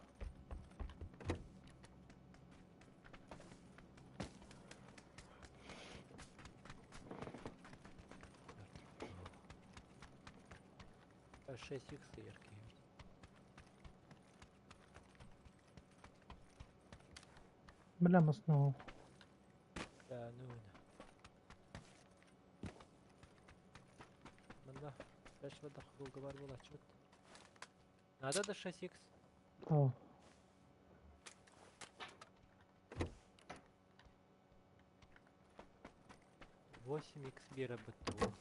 Шесть икс яркие. Бля, масна. Да, ну. Мында бәш бада бар була чут. Надо да 6х. О. 8х бера быту.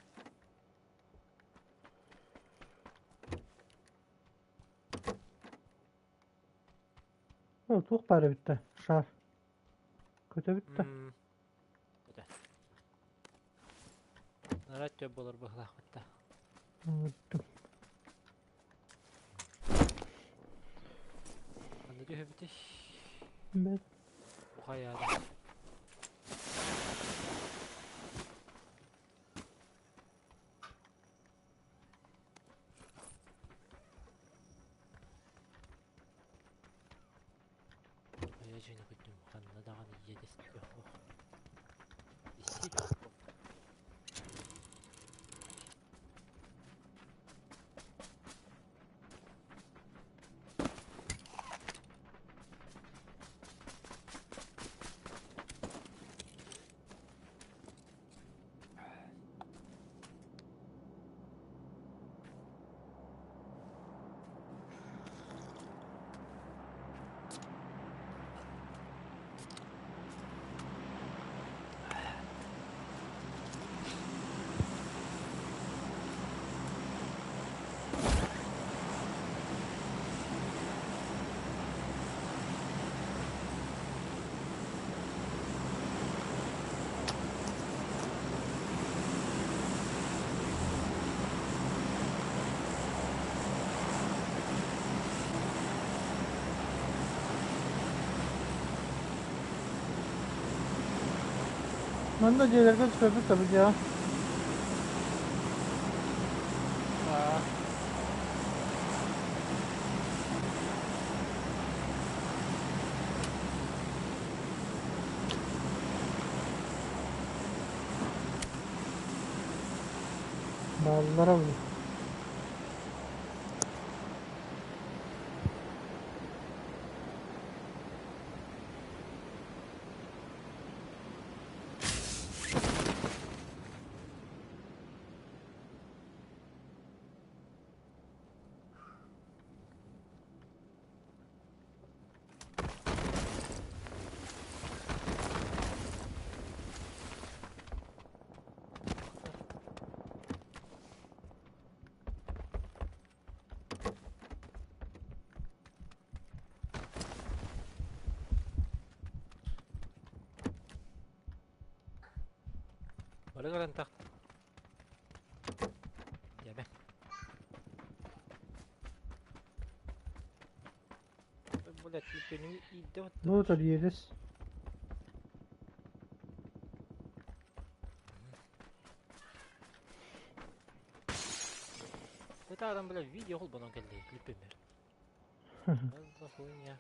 О, туох баара бүтте. Шар. Көтө бүтте. Көтө. Нарат төп болор быһылаах бытта. Анда түһэ бити. Бэт. Ухаяда. Айа жина күттүм ханна даҕаны иэдэстиэх Исти. Манна дьиэлэргэ түспэппит табы дьиэҕэ. Аа. Бааллара бу. Бары көрөн тах. Дьэбэ. Блять, түнү иидде. Ну, это елес. Это адам, бля, видео холбонон келди, клиппемер. За хуйня.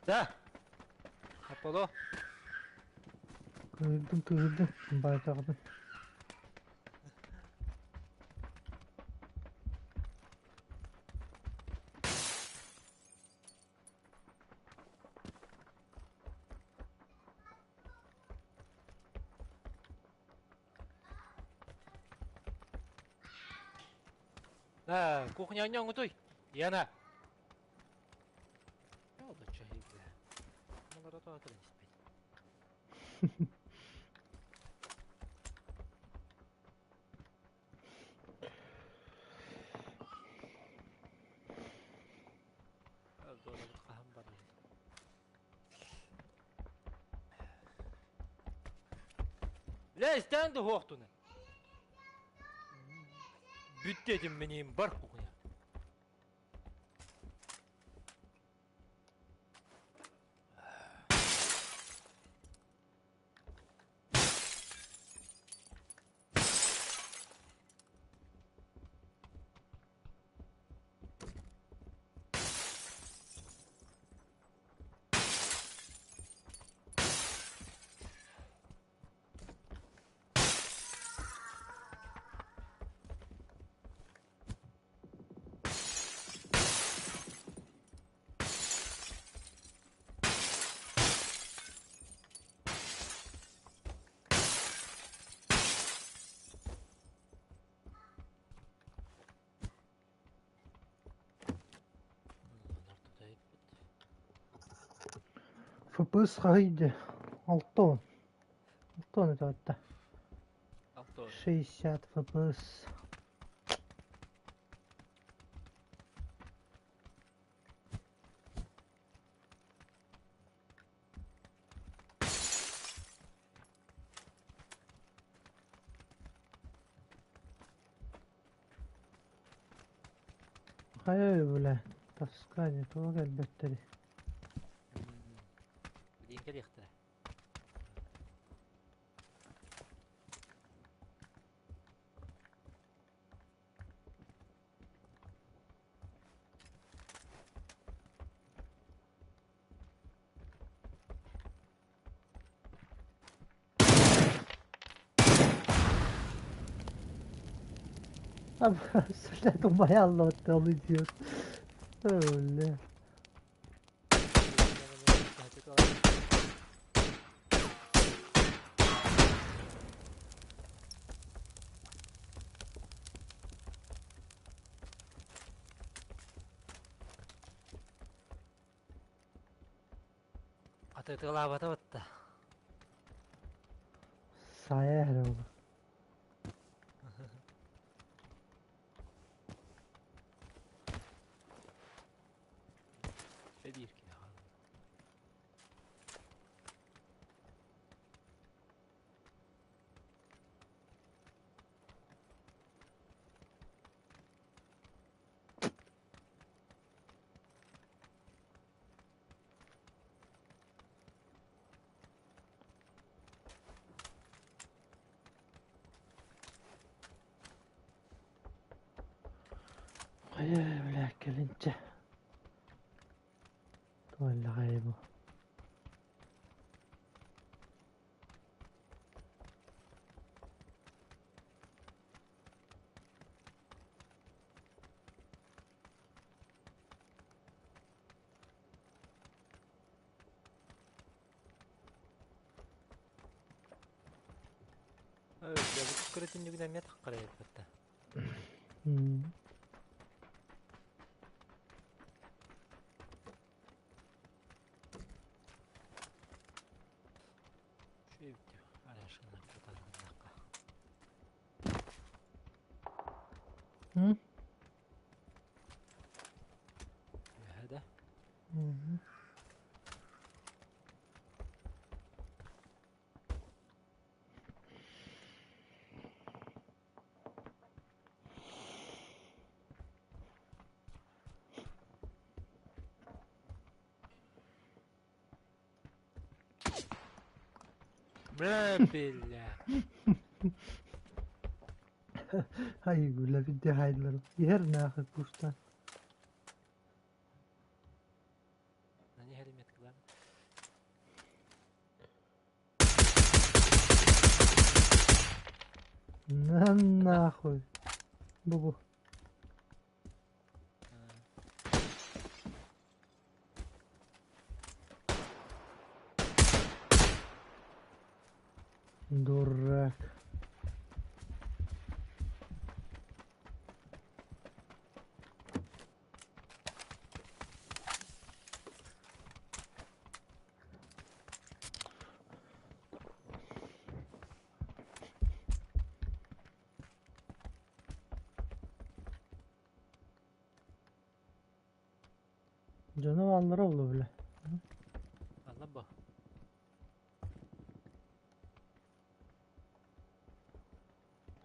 Да. Аполло. Кыырдым, кыырдым. Байтаҕым. Да, кухня ньоҥутуй. Яна. Олоччу бля. Малара тоҕо кэлэн испэт. Зонабыт хаһан барар. Бля, истээн да хуохтуна. Бүттэ этим миниим бар кухня. FPS хайди. Алтон. Алтон это вот. Алтон. 60 FPS. Хайа бля, таскание, туга кэлбэттери. Билин кэлиэхтэрэ. Сэлэ тумайаллоттал идиот. Бля. Атытылаабата батта. Сайа эрэ ол. Биир киһи хаалла. Хайа, бля, кэлинчэ. Туоллаҕай бу. Көрөтүннүгүн эмиэ таххарайбатта. Да? Бля, бля. Айгүлэ бидде хайдылар. Иһэр нахуй пуста. На нахуй. Бу-бу. Дурак. Дьоно бааллара буолуо бile. Алла бу.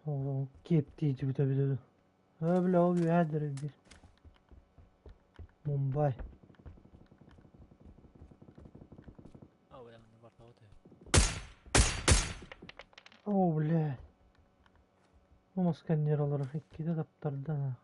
Ол киэптии бүтэ бүтэ. Ээ бile ол үөһээ биир. Мумбай. О, блядь. Бу сканер олорор иккитэ таптарда.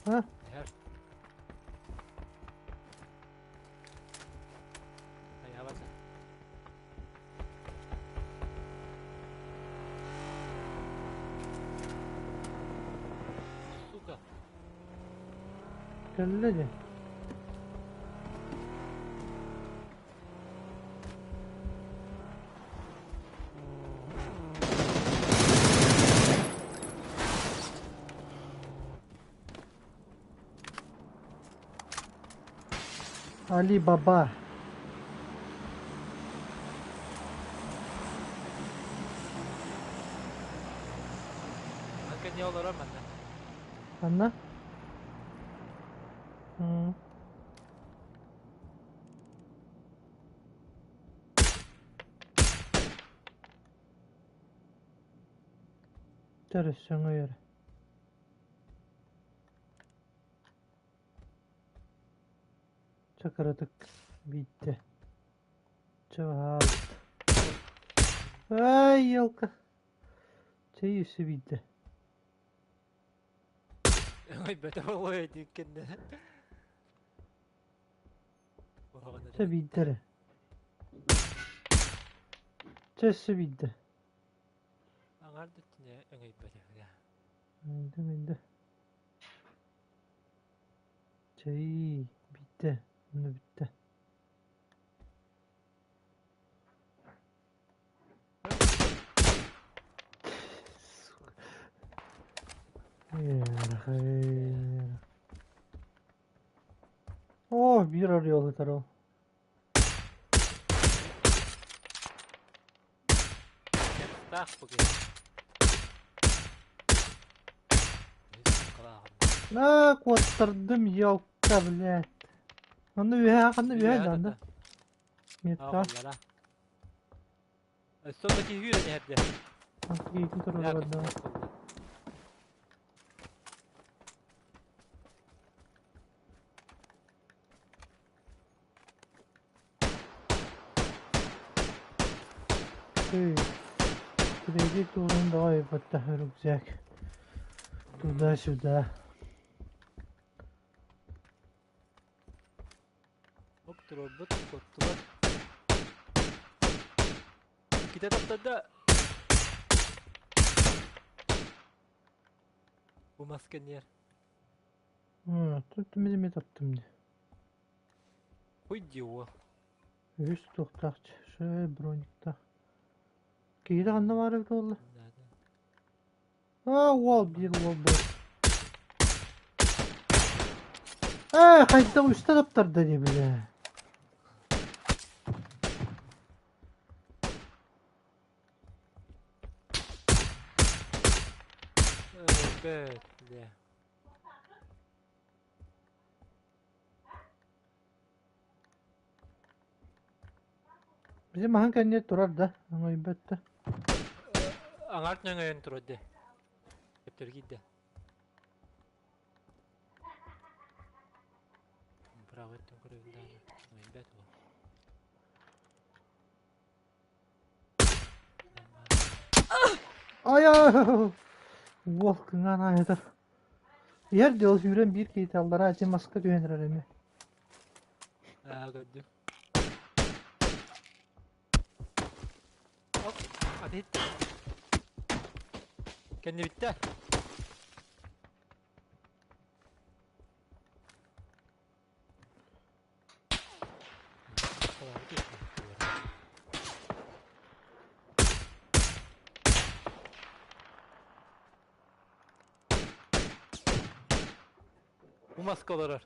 А? Сука. Кэллэ дии. Али Баба. Анка не олорор манна. Ханна? Төрөссөҥө Чакыратык биитте. Чаҕаабыт. Ай, елка. Чэй өссө биитте. Ой, бөтө ой диккенде. Чэ биитте эрэ. Чэ өссө биитте. Аңар дүттүнэ өҥөйбөтө. Өйдө өйдө. Чэй биитте. Онно бүттэ. Сука. О, биир орел ытар Таах буги. На, куоттардым, елка, блядь. Онно үөһэ, ханна үөһэ да, Метка. Өссө киһи үүрэн иһэрдэ. Киһи турар да. Ты кредит уурун давай баттах рюкзак. Туда-сюда. Оп турарбыт, куоттулар. Иккитэ таптарда. Бу мас кэнниэр. Тут эмэ таптым дии. Хуй дии уол. Үһүс туохтаах брониктаах. Киһитэ ханна баар эбит буолла? Аа, уол биир уол буол. Ээ, хайдах үстэ таптарда дии бile. Бэт, бля. Bizim маһын кэннигэр турар да, оҥойбот да. Аҥаар нөҥөйөн турар дии. Төптөрү киирдэ. Быраҕы өттүн көрөбүн даҕаны, оҥойбот уол. Ай Уол кыҥаан аайытар. Иһэр дьыл сүүрэн биир киһитэ аллараа ити маска түһэн эрэр эмиэ. Аа, көрдүм. Оп, аты Кэннибиттэ. Бу маска олорор.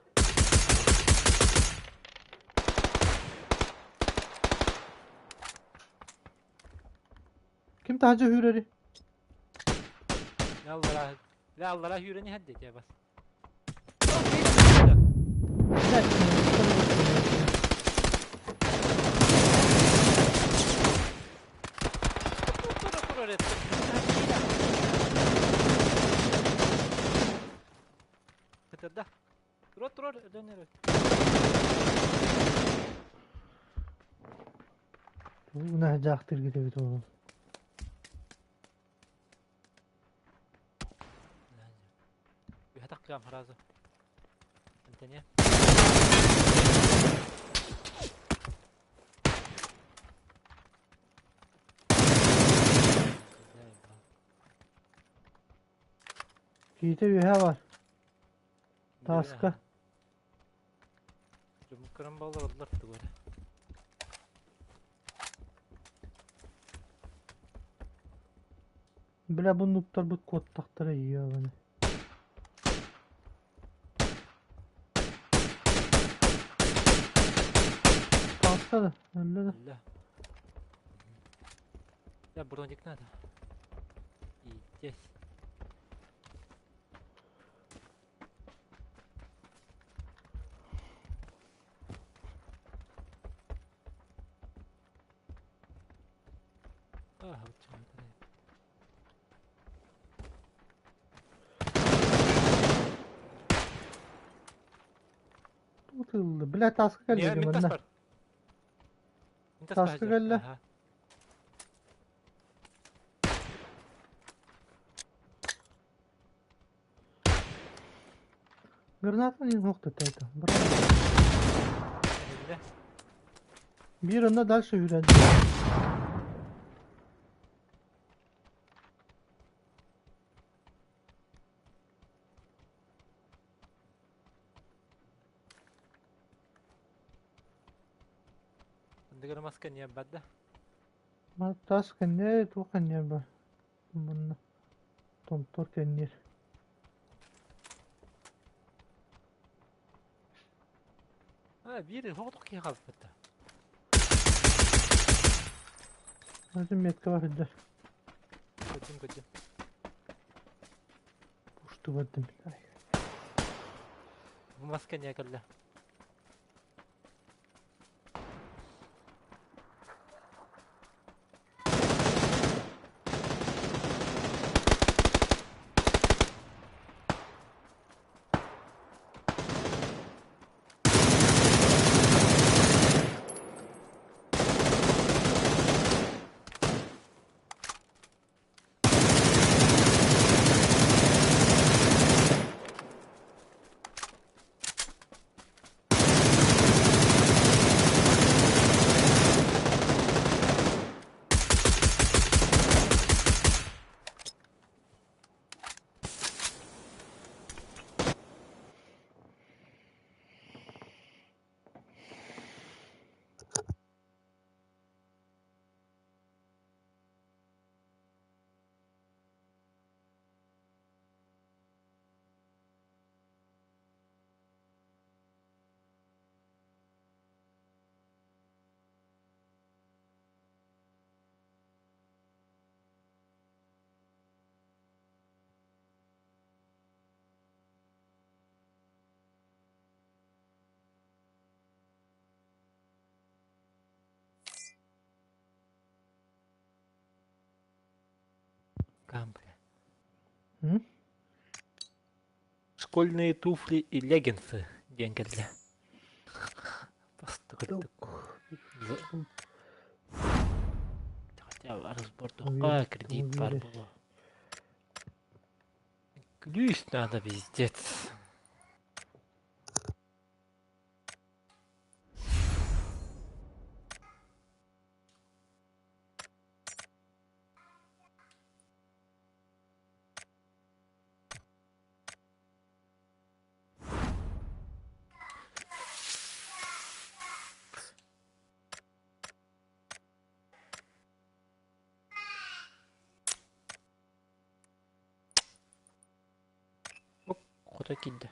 Ким таһырдьа үүрэрий? Аллара, аллара үүрэн иһэр диэтэ бас. Кытырда. Турар турар өлөн эрэр. Уна дьаахтыргыт эбит ол. Үһэ таххыам сразу. Антония. Киитэ үөһэ бар. Тааска. Кырам балар олар тугар. Бля бу нуктарбыт куоттахтара иэҕини. Тааска да, өллө да. Өллө. Да, броник надо. И здесь. Ah, Тыллы. Бля тааска кэллэ манна. Тааска кэллэ. Гранатаны нохтото это. Биир онно дальше үүрэн. Андыгар маска не бадда. Тас кэннэ туох кэннэ бар. Мунна томтор кэннир. А, биир хоҕотох киһи хаалбыт. Атын метка бар илдэр. Көдүм көдүм. Уштубаттым. Бу маска не кэллэ. Кам, бля. М? Школьные туфли и леггинсы диэн кэллэ. Бастакы Хотя разбордуха кредит бар было. Ключ надо пиздец. Хото киирдэ.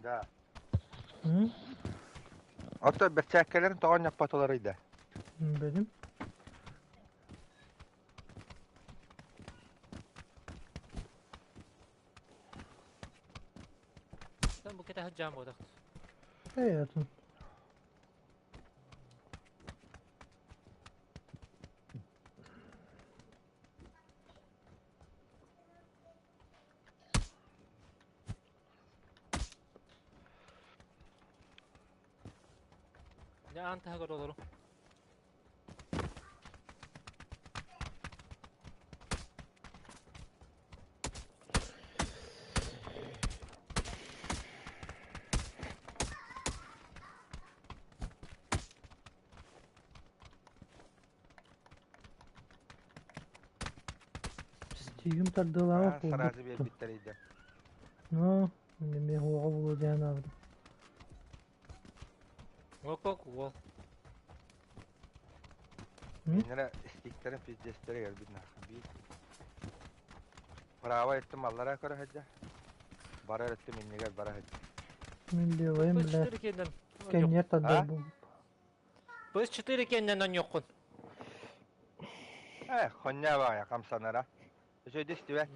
Да. М? Ото бэрчээккэлэрин тоҕо ньаппатыларый да? Benim. Sen bu кэтэһэр дьаам буолах. Hayatım. Дьэ аан таһыгар олору. Стигим тардыылаах Аа, сразу буолбут. биэрбиттэрий да. Ну, эмиэ уоҕа буолуо диэн аабытым. Уокок уол. М? Кинилэр стиктэрин пиздецтэрэ кэлбит нахуй. Биир Право өттүм аллараа көрө сылдьар. Барар өттүм иннигэр бара сылдьар. Мин левайым, бля, PS4 кэннен кэнниэр тардар А? буолбут. PS4 кэннен онньуоххун. Э, хоння баҕайы хамсанара. Үчүгэй истибэт.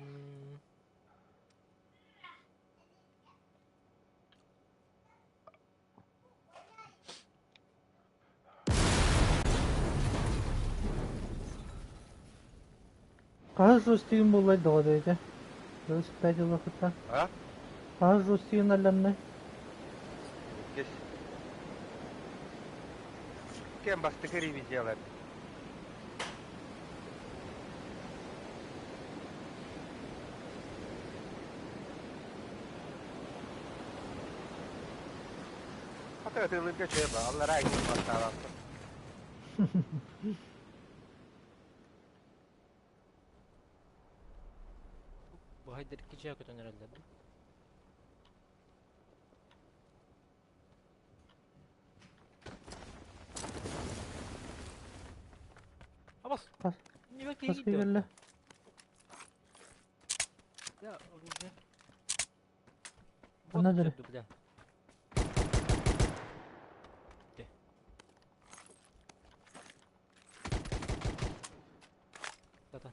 Хаһыс устигин буоллай доҕор эйгэ? 25 ылыахыттан. А? Хаһыс устигин алланнай? Иккис. Кем бастакы ревизиялар. Хата ытыылырга үчүгэй ба, аллараа иһин баттаабаппын. Баһайдар икки чаа көтөн эрэллэр дуу? Абас! Хас Небе хас киһи кэллэ? Да, оружие. Ханна Вот дere? сөбдү, бля. Де. Zaten.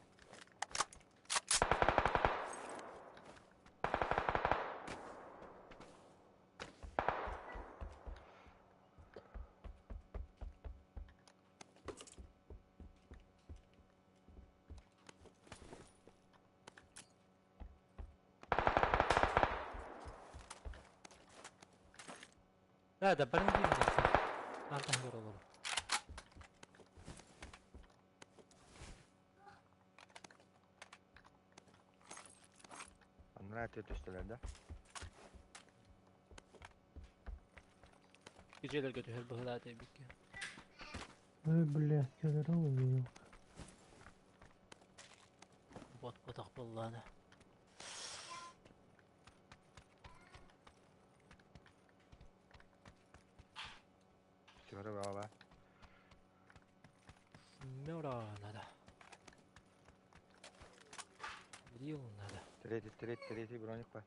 Да, да, барын диэн Аан таһыгар олору. Анараа өттө түстүлэр да? Дьиэлэргэ түһэр быһыылаата эбиккэ. Ой, бля, кэлэрэ уйук. Бот ботах буоллаана. Симэре баҕала. Смера надо. Рил надо. Третий, третий, третий броник бар.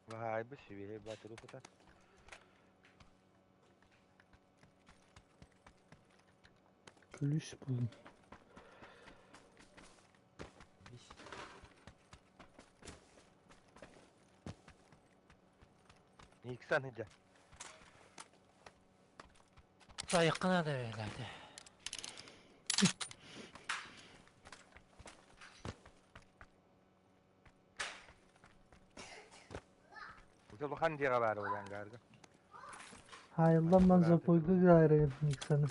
Баһаайбы сибиэһэй баатыры кутар. Күлүс булун. Никсан иде. Сайыкка надо бэлээтэ. Улахан дьиэҕэ баар буолан гаарга. Хайыллан запойга гайры Никсаны.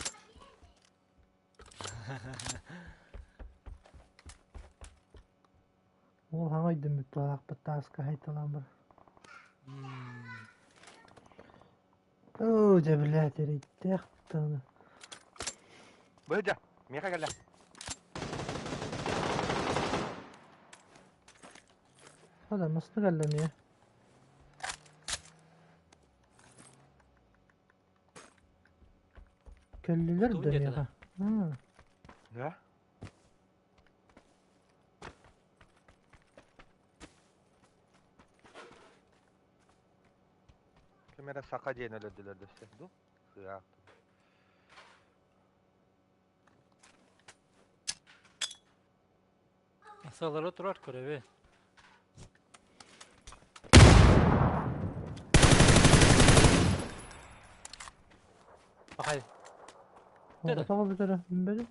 Ол хаҥа өйдөммүт туһаахпыт тааска хайталаан бар. Оо, дьэ блядь, эрэйдээх таны. Быдьа, миэхэ кэллэ. Хада масты кэллэ эмиэ. Кэллилэр да миэхэ. Да? Ким эрэ саха диэн өлөрдүлэр дөссө дуу? Сыаах. Сылары турар көрөбүн. Бахай. Тоҕо бүтэрэ билбэтим.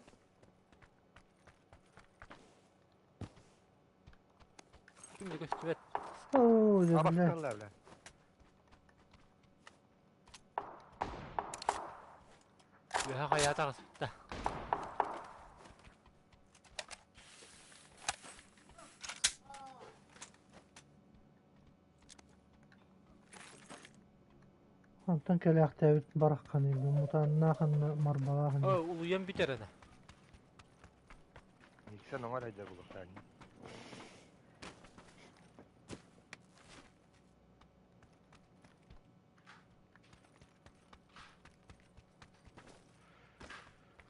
Ким да көстүбэт. Оо, дьэ, бля. Абасталлар бля. Үөһэ хайаа таҕыспыта. Онтон кэлээхтээбит барахханый бу мутааннааханна марбалааханна. Оо, улуйан бүтэр ана. Никсэн оҥор айда булуктаан.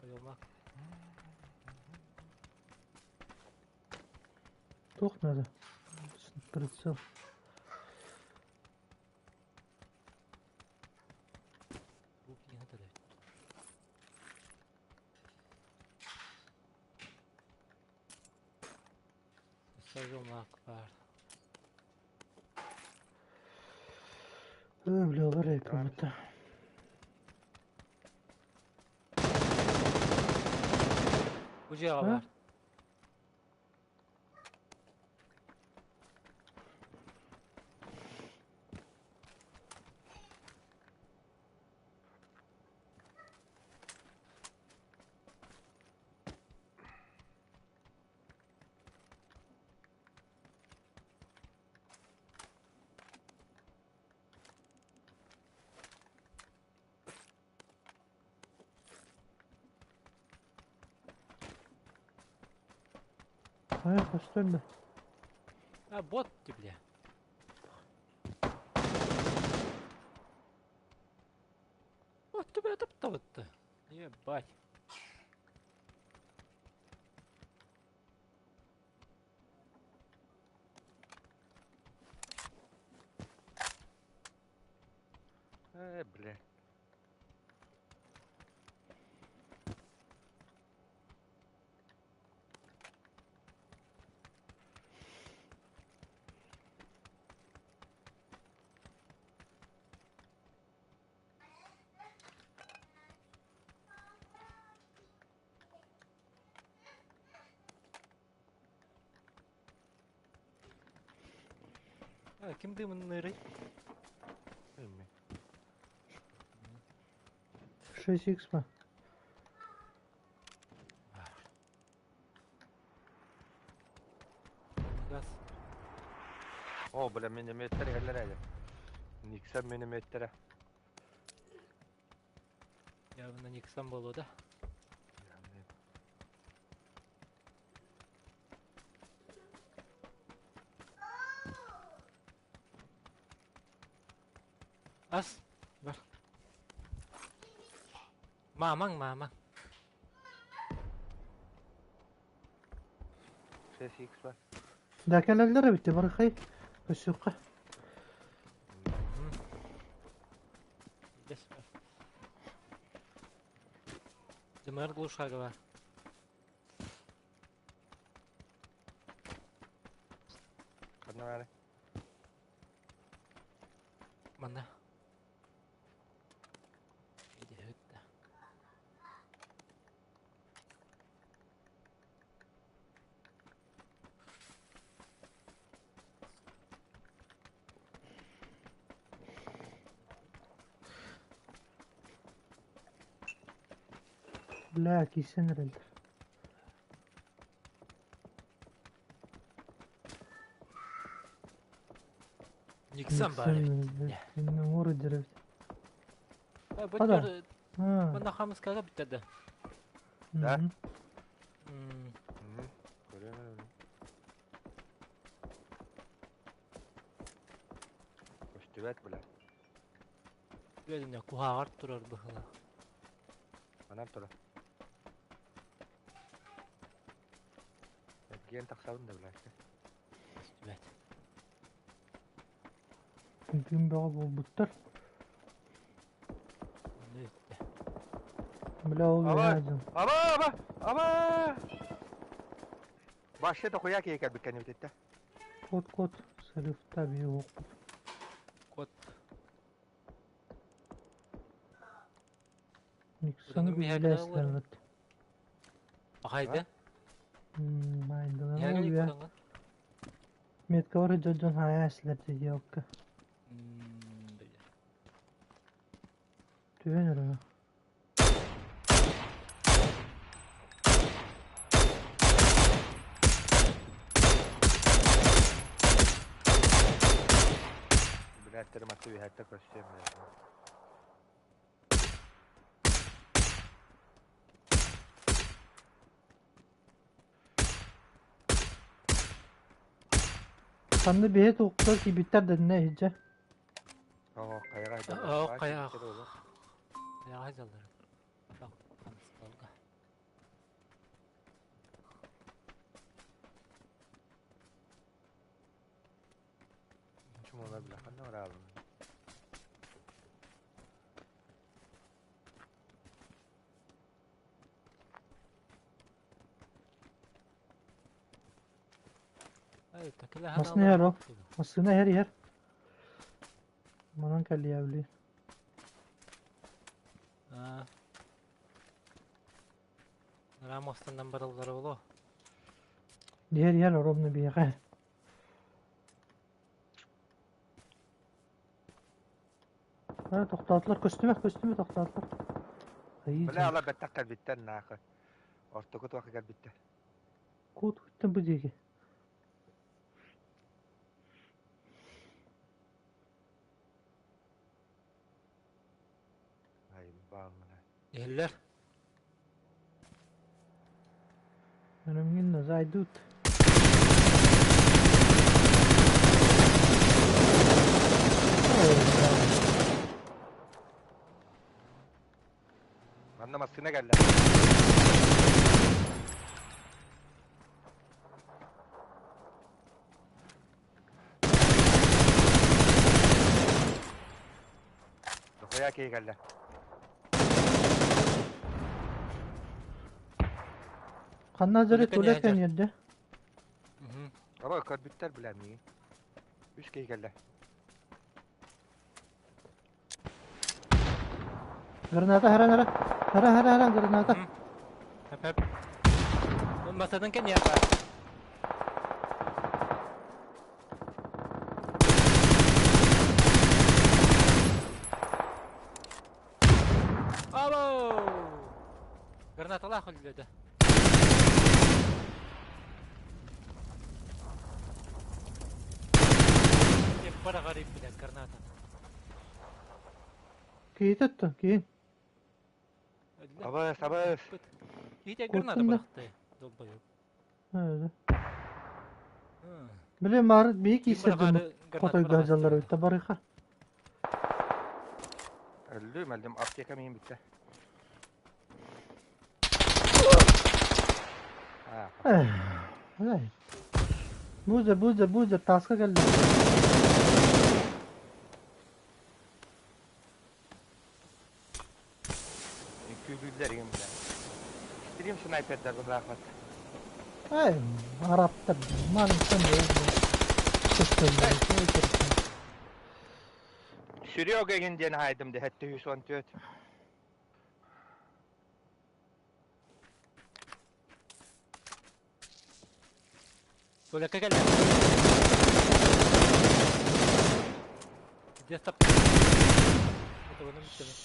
Ойолмак. Туох надо? Прицел. Бу киһи төрөт. Сожумак бар. Өө, бля, олар эппит. Бу дьиэҕэ бар. Хайа, көстөр да. А, бот ты, бля. Вот ты, бля, топтал-то. Ебать. Э, бля. Ким дымыннырый? 6x па. Газ. О, бля, минометтер иһэллэр ээ. Никсон минометтэрэ. Явно Никсон буолуо да. Ас. Бар. Мамаң, мамаң. 6x бар. Да кэлэллэр эбит барыхай. Өссүөххэ. Бес бар. Дымар глушага бар. Ханна баары? Манна. Иди да. Бля, кисэн эрэллэр. Никсон баар эбит. Иннур деревья. Бу Ада. төр А, манна хамыскага бүттэ да. Да? мгм. Көрөмүн. Көстүбэт, бля. Үөдүнэ куһааҕар турар быһыла. Манан тура. Эргиэн тахсабын да, бля. Көстүбэт. Күн бөҕө буолбуттар. Онно үттэ. Бля, ол Аба! үөһээ Аба, аба! Аба! Вообще дохуя киһи кэлбит кэннибититтэ. Кот кот сырыфта биһи Кот. Никсону Буданын биһиэхэ билээсилэрбит. Ахайды. Майдалар Биһиэхэ ол үө. кудаҥҥын. Метка бар дьон хайаасилар диэкка. Бля. Түһэн эрэ. Билээттэрим атты үһэттэ көстүөм, бля. Ханна биһи туохтар киирбиттэр дэннэ иһдьэ. Оо, хайаҕа Оо, хайаҕа. хайаҕа. Хайаҕа дьаллар. Хамыскалга. Чумала, бля, ханна бараабын. Ай, такила Масына иһэр ол. Массыына иһэр иһэр. Манан кэллиэбили. Аа. Рамостандан бараллара боло. Иһэр иһэр ровно биһиэхэ. А, тохтоотулар көстүмэ көстүмэ тохтоотулар. Айыы Бля, ала бэттэх кэлбиттэр нахуй. Ортоку туохха кэлбиттэр. Кут күттэн бу диэки. Ай, баамына. Иһиллэр. Önümgün зайдут. Ой, бля. Манна массыына кэллэ. Дохуя киһи кэллэ. Ханна дьөрү Тулекен тулекен иһэр. ерде. Аба көрбүттэр, бля, миигин. Үс киһи кэллэ. Граната хара хара. Хара хара хара граната. Хөп хөп. Масадан кен япа. Ало! Гранаталаах өллөдө. Ким бара блядь, граната. Киһи оттон, киһи. Абыс, абыс. Киһи граната Куттун да. бырахты. Долбоёб. Öyle. Били маар бии киисэрдим хотойго дьаллар өттө барыха. Өллүм, өллүм. Аптека миин бүтте. Эй. Бузер, бузер, бузер, таска келди. Күүлүүллэр игин билэ. Стрим снайпердар быраахпат. Эй, араптар. Мантан Серега игин диэн хаайдым де 714. Тулекка келди. Где стоп?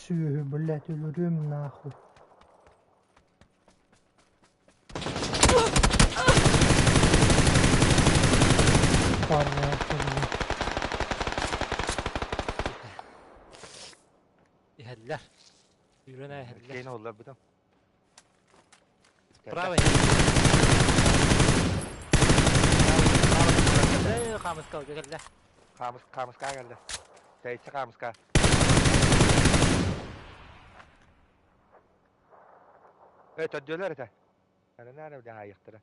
Сүүһү, блядь, өлөрүм нахуй. Парра, Иһэллэр. Yürüne иһэллэр. Кейин оллар бутум. Правый. Эй, хамыска келді. Хамыс, хамыска келди. Тәйтсі хамыска. Эй, төддөлөр эте. Ана нары бile айыктыра.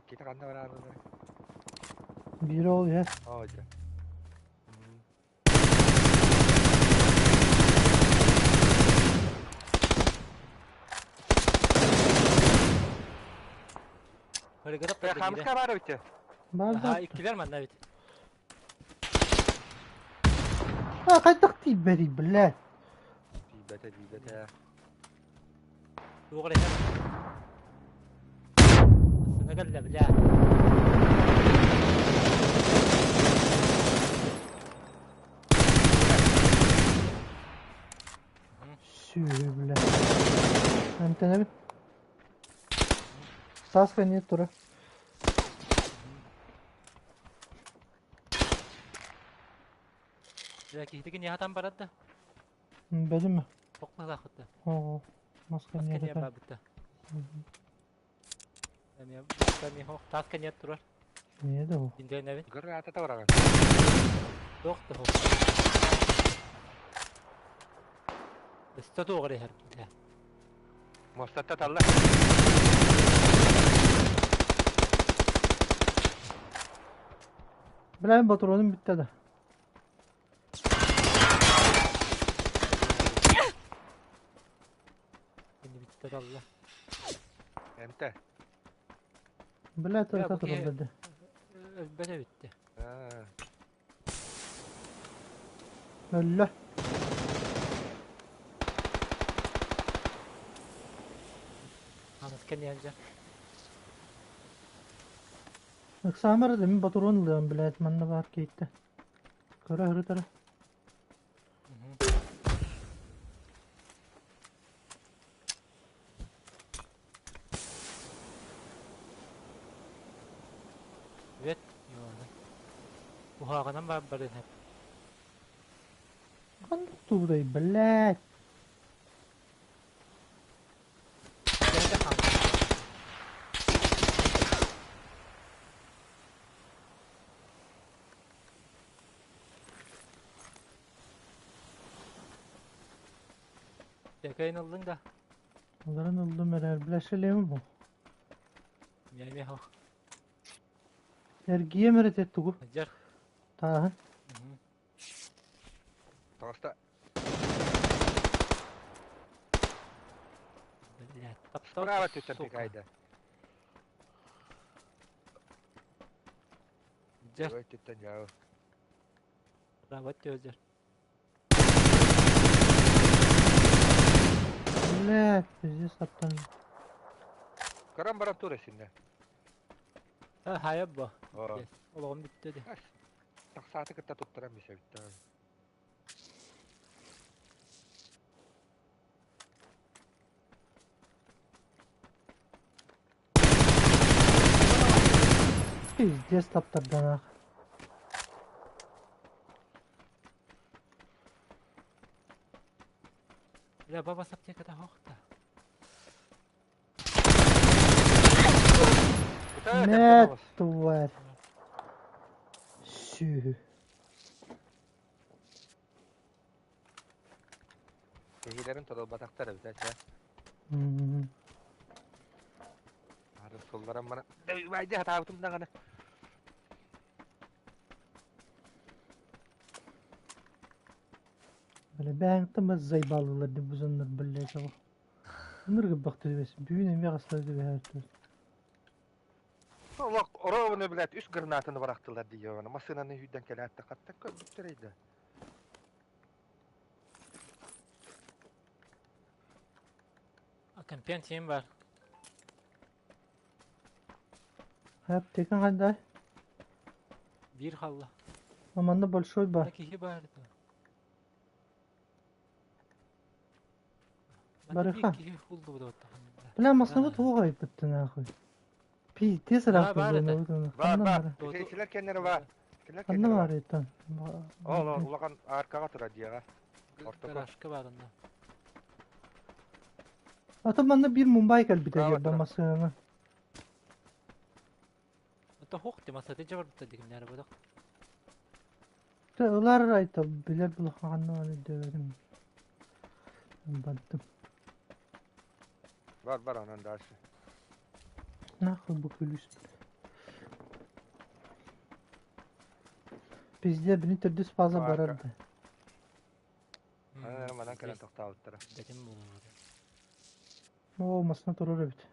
Ките канда бар арылар. Бир ол я. Ожа. Хамыска бар бите. Бар Аха, бар. иккилер манна бит. А, кайдах тиибэри, блядь. Дибете, дибете. Туғыр эһэр. Сына келді, бля. Сүүһү, блядь. Антенебит. Саска нет тура. Бля, киһитиги не хатан барады. Бәдеме? Тоқпала хытты. О, маска Таска нет. не бар бітті. Эме, эме хох, таска нет турар. Не да ол. Инде небит. Гыр ата бараган. Тоқты хох. Өстө туғыр эһэр, бля. Мостатта талла. Бля, патроным битте да. Инде битте талла. Эмте. Бля, Бля, тура бу тура ки- беде. Өлбөтө битте. Өллө. Хамыска не алжа. Ыксаамар да мин патрон ылыам, блядь, манна бар кейтте. Көрө хөрү тара. Вет, ёны. Ухағынан бар бар эһэр. Кандай туудай, блядь. Бәдә хам. Дәкәйін ылдың да. Оларын ылдым эрер, бля, шелеми бу. Яме хох. Эргие мерет тугу. Жар. Тааһын. Тоста. Бля, таптау. Справа түттен сука. пикайды. Жар. Түттен жау. Право төзер. Блядь, пиздец аттан. Карам барам тура синде. А, хая бу. О. Олоғым бітті де. Тахсааты кытта туттаран бүсэбиттэр. Пиздец таптарданах. Бля, баба с аптеката хохта. Мэ тварь. Сү. Киһилэрин торолбатахтар эбит чэ. Ары сылларан бара. Байда хатаабытым даҕаны. Бля, бэйэҥ мас зайбалылар деп бузаннар блядь. Ыныргы бахты бүгүн эмиэ хаста түбэһэр. Олох оровны, блядь, үс гранатаны барахтылар дии Массыынаны үйден кэлээт хатта көрбүттэр Компьютер бар. Аптека ханда? Биир хаалла. Манна большой бар. Киһи бар. Барыха. Бля, массыына туох айбыттын нахуй. Пиздец ыраах Бар этэ. Бар, бар. Килер кеннери бар. Килер Ханна кеннери бар бар. итан? Ол, ол, улахан аркаға тұра дияға. Ортоко. Гаражка бар онно. Ата манна биир Мумбай кэлбитэ Браво, диэн тұра. массыына. Это хох ти масаты жабар бутта дигимнер бодок. Ылар айта билер булаханна аны дөөрүм. Баттым. Бар, бар, онан дальше. Нахуй бу күлүс. Пиздец, бини төрдүс фаза Арка. барар да. Анан манан кэлэн тохтаабыттара. Бетим бу. О, массыына турар эбит.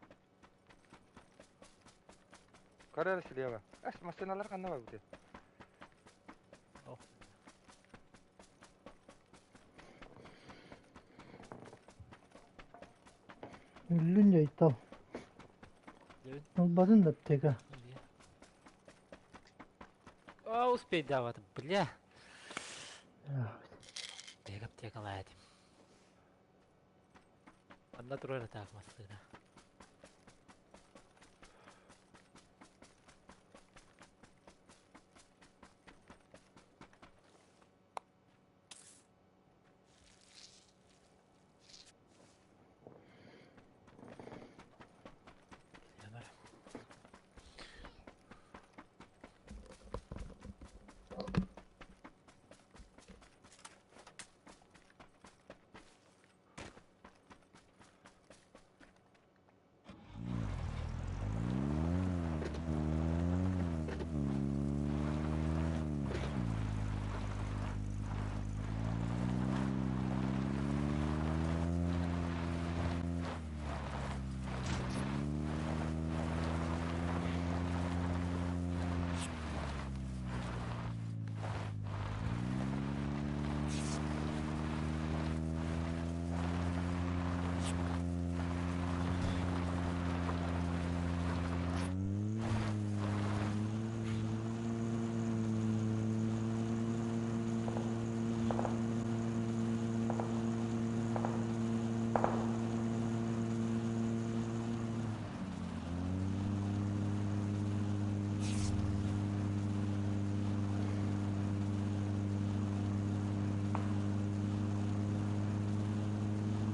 Көрөр слева. Эс, массыыналар ханна бар бу? Үллүн жайтал. Олбатын да аптека. А, успей давать, бля. Бег аптека лаять. Одна трое так массыына.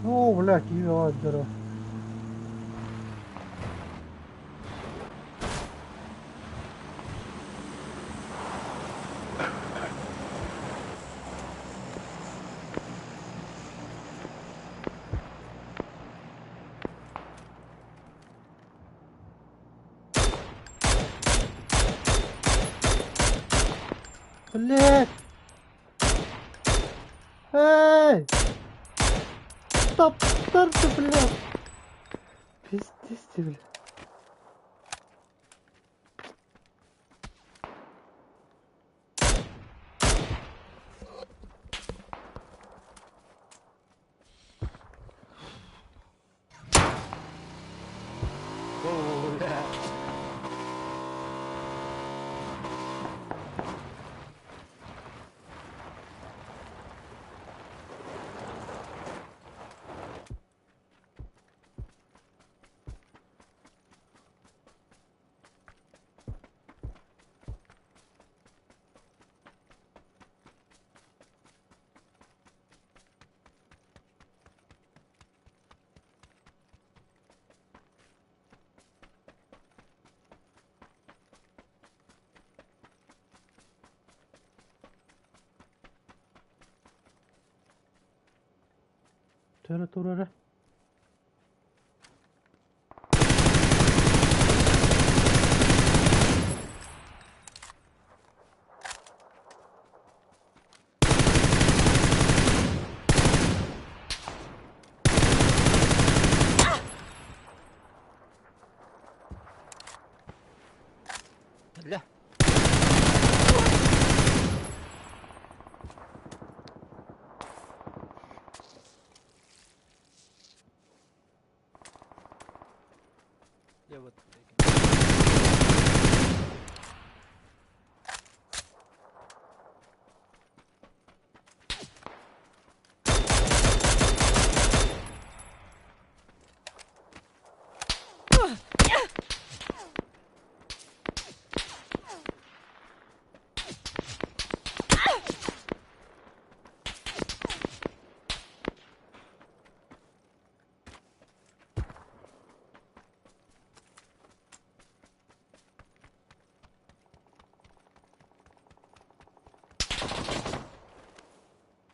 О, блядь, ее здорово. Блядь! Эй! Стоп, старты, блядь! Пиздец ты, блядь. Бля. Төре турара. Ля. Я вот.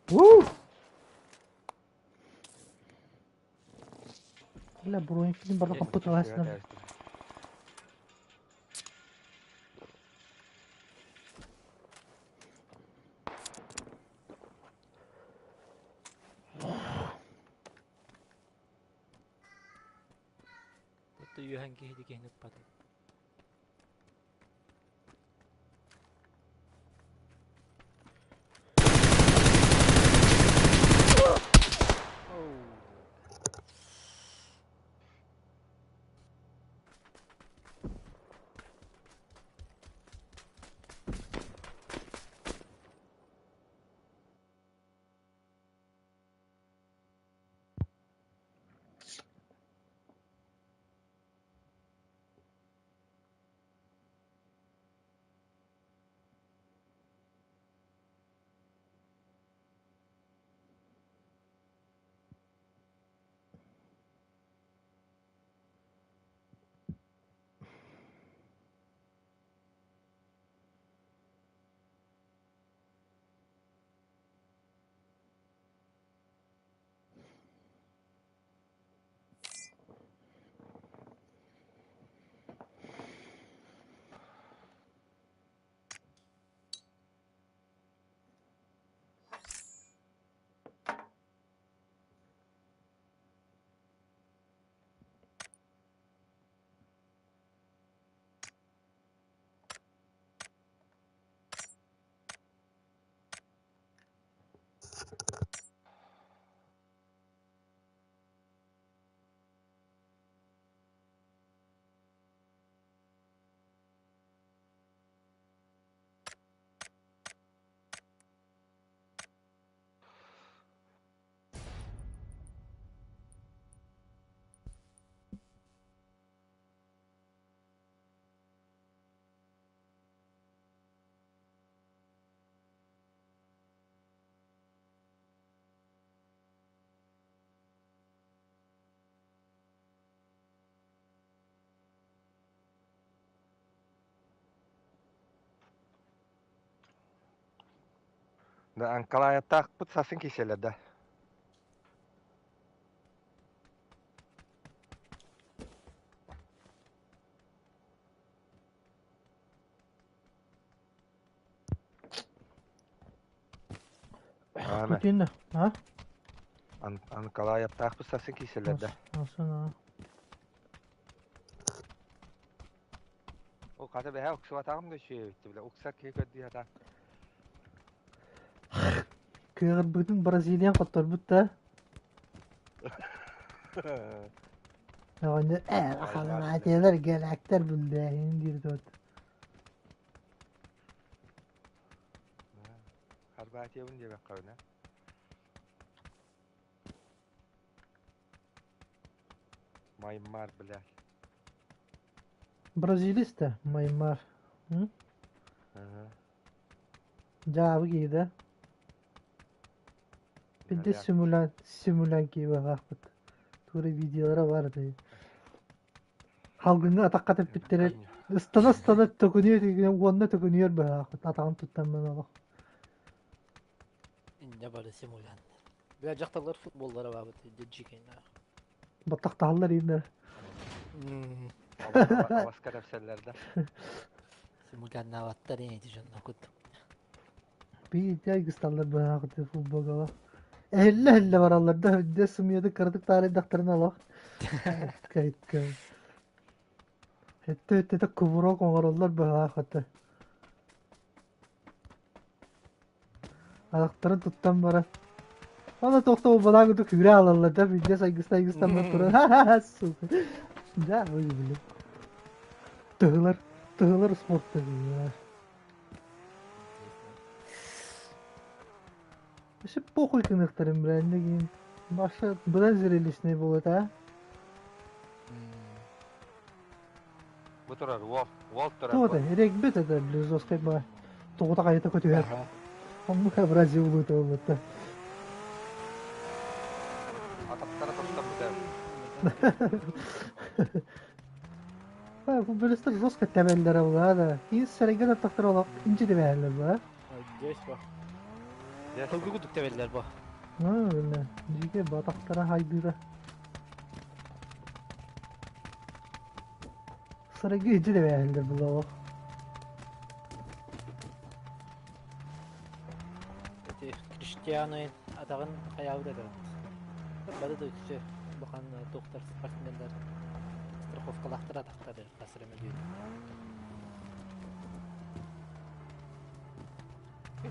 Woo! Бля, бронь барла компьютер. Үөһэн киһи киһини ыппатым. Да, Анкалаятаахпыт сасын киселер да. Ана, Тутин, а? Анкалаятаахпыт сасын киселер да. Асына. О, хата бэһэ уксубатаҕым да үчүгэй бile. Уксар киһи көрдүү хата. Кыаҕырбытын Бразилиян хотторбут да. Оҕонньор халаатыялар гэлээктэр буллээһин диир туот. Хорватиябын диэбэххэ. Маймар, блядь. Бразилист да, Маймар. Ага. Дьаабы киһи да. Билде симулянт киһи баҕаахпыт. Тура видеолара бар этэ. Халгыҥҥа атахха тэппиттэрэ ыстана-ыстана төкүнүйэр уонна төкүнүйэр быһаахпыт атаҕын туттан мен олох. Инньэ бары симулянт. Бля, дьахталлар футболлара баабыт дьикэйнээх. Баттахтаһаллар ииннэр. Аласка тэпсэллэр да. Симуляннаабаттар ини дьонно кут. Биирдэ айгысталлар быһаахыты футболга. Эһиллэ-эһиллэ бараллар да, дьэ сымыйады кыратык таарыйдахтарына олох. Кайтка. Өттө-өттөтө кувырок оҥороллор быһаахыты. Атахтарын туттан баран Ана тохтоо балаан курдук күүрэ аалаллар да биирдэ сайгыста айгыстаммат туран ха-ха сука. Да, ой, блин. Тыһылар, тыһылар спорта дии. Вообще похуй гыныахтарын бля, иннигин. Баша быдан зрелищный буолуо а? Бу турар, уол, уол турар. Туох это, регби это, бля, жесткай ба. Тоҕута хайыта көтүһэр. Оннук Бразил улуута буолбута. Атахтара тостон бүтэр. Футболистар жестко тэбэллэрэ буолаа да. Киис сэргэ да тахтар олох инчи тэбэллэр буолаа. Здесь бо. Тылгы кудук тэбэллэр бо. Бля, дьике батахтара хайдыыра. Сарайга иһдьи тэбээһэллэр буолуох. Ити Криштиану атаҕын хайаабыт этэ. Бары да үксү улахан туохтар спортсменнар страховкалаахтар атахтары хас эрэ мөлүйүөн.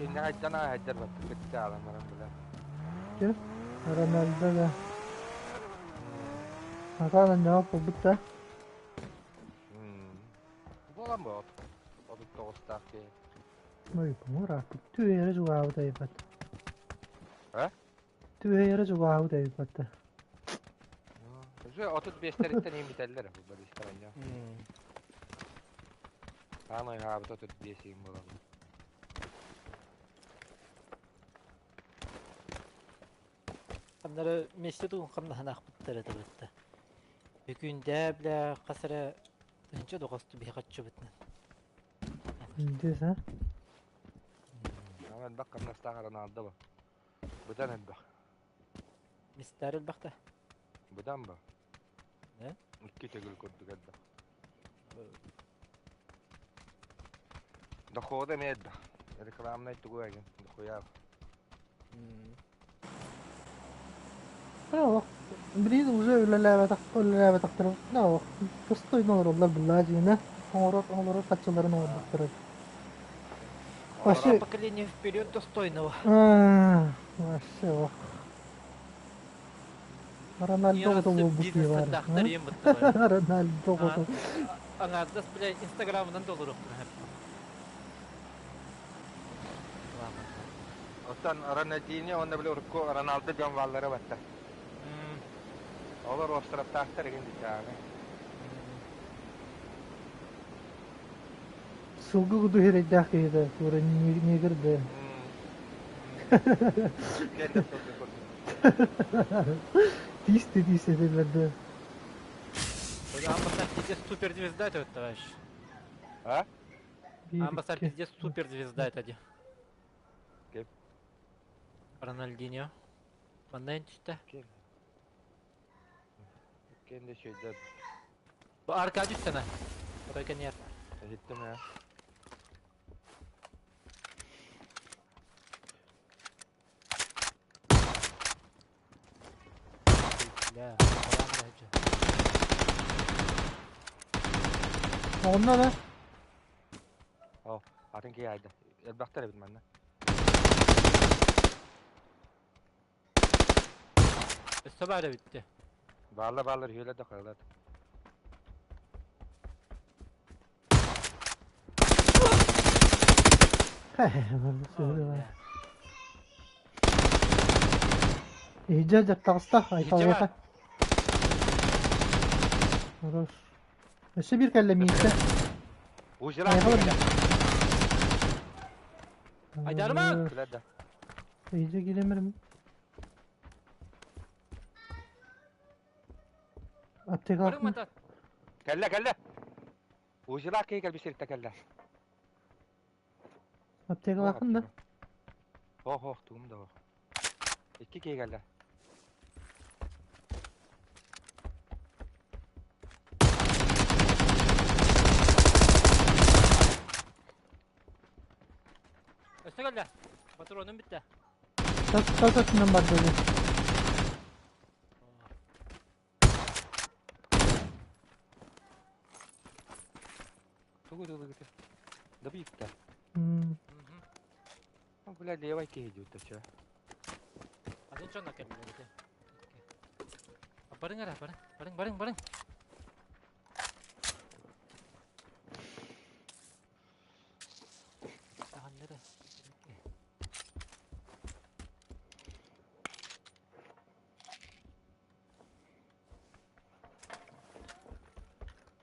Инне хайдан аайдар баттык кытта алан баран билэр. Ким? Рональдо да. Атаан анньаҕа буолбут да. Буолан бу 39-таах киһи. Ой, ырааппыт. Түһэрэ чугаабыт айбат. А? Түһэрэ чугаабыт айбат да. Уже 35-тэриттэн иин бүтэллэр футболистар анньа. Саамай хаабыт 35 иин буолабыт. Ханнары месте тугун хамнаһанаахпыттар этэ бытта. Бүкүндээ бля хас эрэ тыһынча доҕосту биһи хаччыбытынан. Здесь, а? Ама элбэх хамнастаах Роналдо бу. Быдан элбэх. Мистер элбэхтэ. Быдан бу. Э? Икки төгүл курдук элбэх. Дохода эмиэ элбэх. Рекламнай тугу эгин дохуя. Олох билигин уже үлэлээбэтэх үлэлээбэтэхтэрэ олох достойно олороллор былаа дьиҥинэ оҥорор оҥорор хаччыларын оҥорбуттара. Вообще Поколение вперед достойного. Вообще ох. Рональдо оҕото буолбут киһи баар. Рональдо оҕото. Аҥаардас бля инстаграмынан да олоруохпун Оттон Рональдини уонна били урукку Роналдо дьон бааллара батта. Олор островтаахтар игин дичааны. Сылгы куду хирэйдээх киһитэ туора негр да. Кэллэ сылгы курдук. Тиисти тиисти этилэр да. Амбасар пиздец суперзвезда это товарищ. А? Амбасар пиздец суперзвезда это де. Кеп. Рональдиньо. Манна түстэ. Кенде şeyde Бу Аркадий түстэнэ. Ройканер. Иһиттим ээ. Бля, балаан да Онно да О, атын киһи айда. Элбэхтэр эбит манна. Өссө баар эбитти. Баалла бааллар үһүөлэр да хайалар. Иһдьэ дьаттаҕыста Айталыаха. Хорош. Өссө биир кэллэ мииттэ. Айдарма! Иһдьэ киирэмэрим. Аптекалаахпын. Кэллэ, кэллэ! Узелаах киһи кэлбит сириттэ кэллэ. Аптекалаахпын да? Ох, ох, тугум да ох. Икки киһи кэллэ. Өссө кэллэ. Патроным бүттэ. Тас тас өттүнэн барда дии. Тугу ытылыгыты? Добивка. М, Ну, бля, левай киһи диэбиттэр чэ. Атын дьонно кэллилэр ити. Барыҥ эрэ, барыҥ, барыҥ, барыҥ, барыҥ. Таһаннара.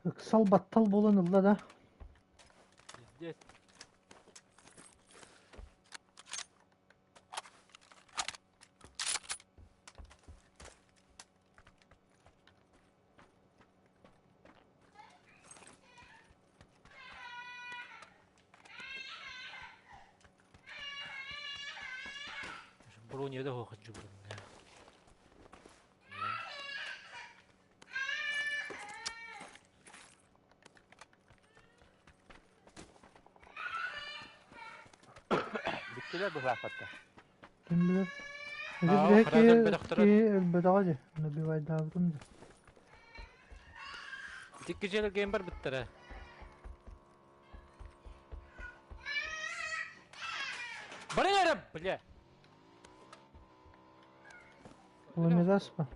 Ыксал баттал буолан ылла да. Пиздец. Броня да хоһоджубун. Бүттүлэр быһааппаттар. Ким билэр. Аа, Ити хара өлбөтөхтөрө. киһи өлбөтөҕө дии. Набивайдаабытым дии. Икки дьиэлэргэ барбыттара. Барыҥ эрэ, бля! Ламидаспа.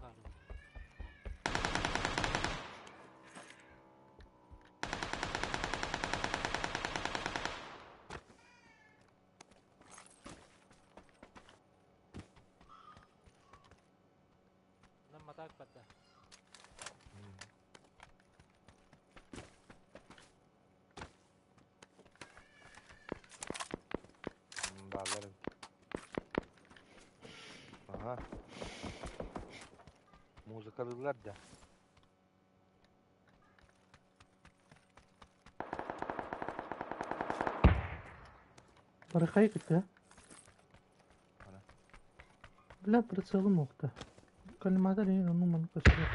Нам матак барда. Бааллар эбит. Аха. Музыкалыыллар да. Барыхай кытта. Бля, прицелым уохта. Коллиматор ону маны көстөр.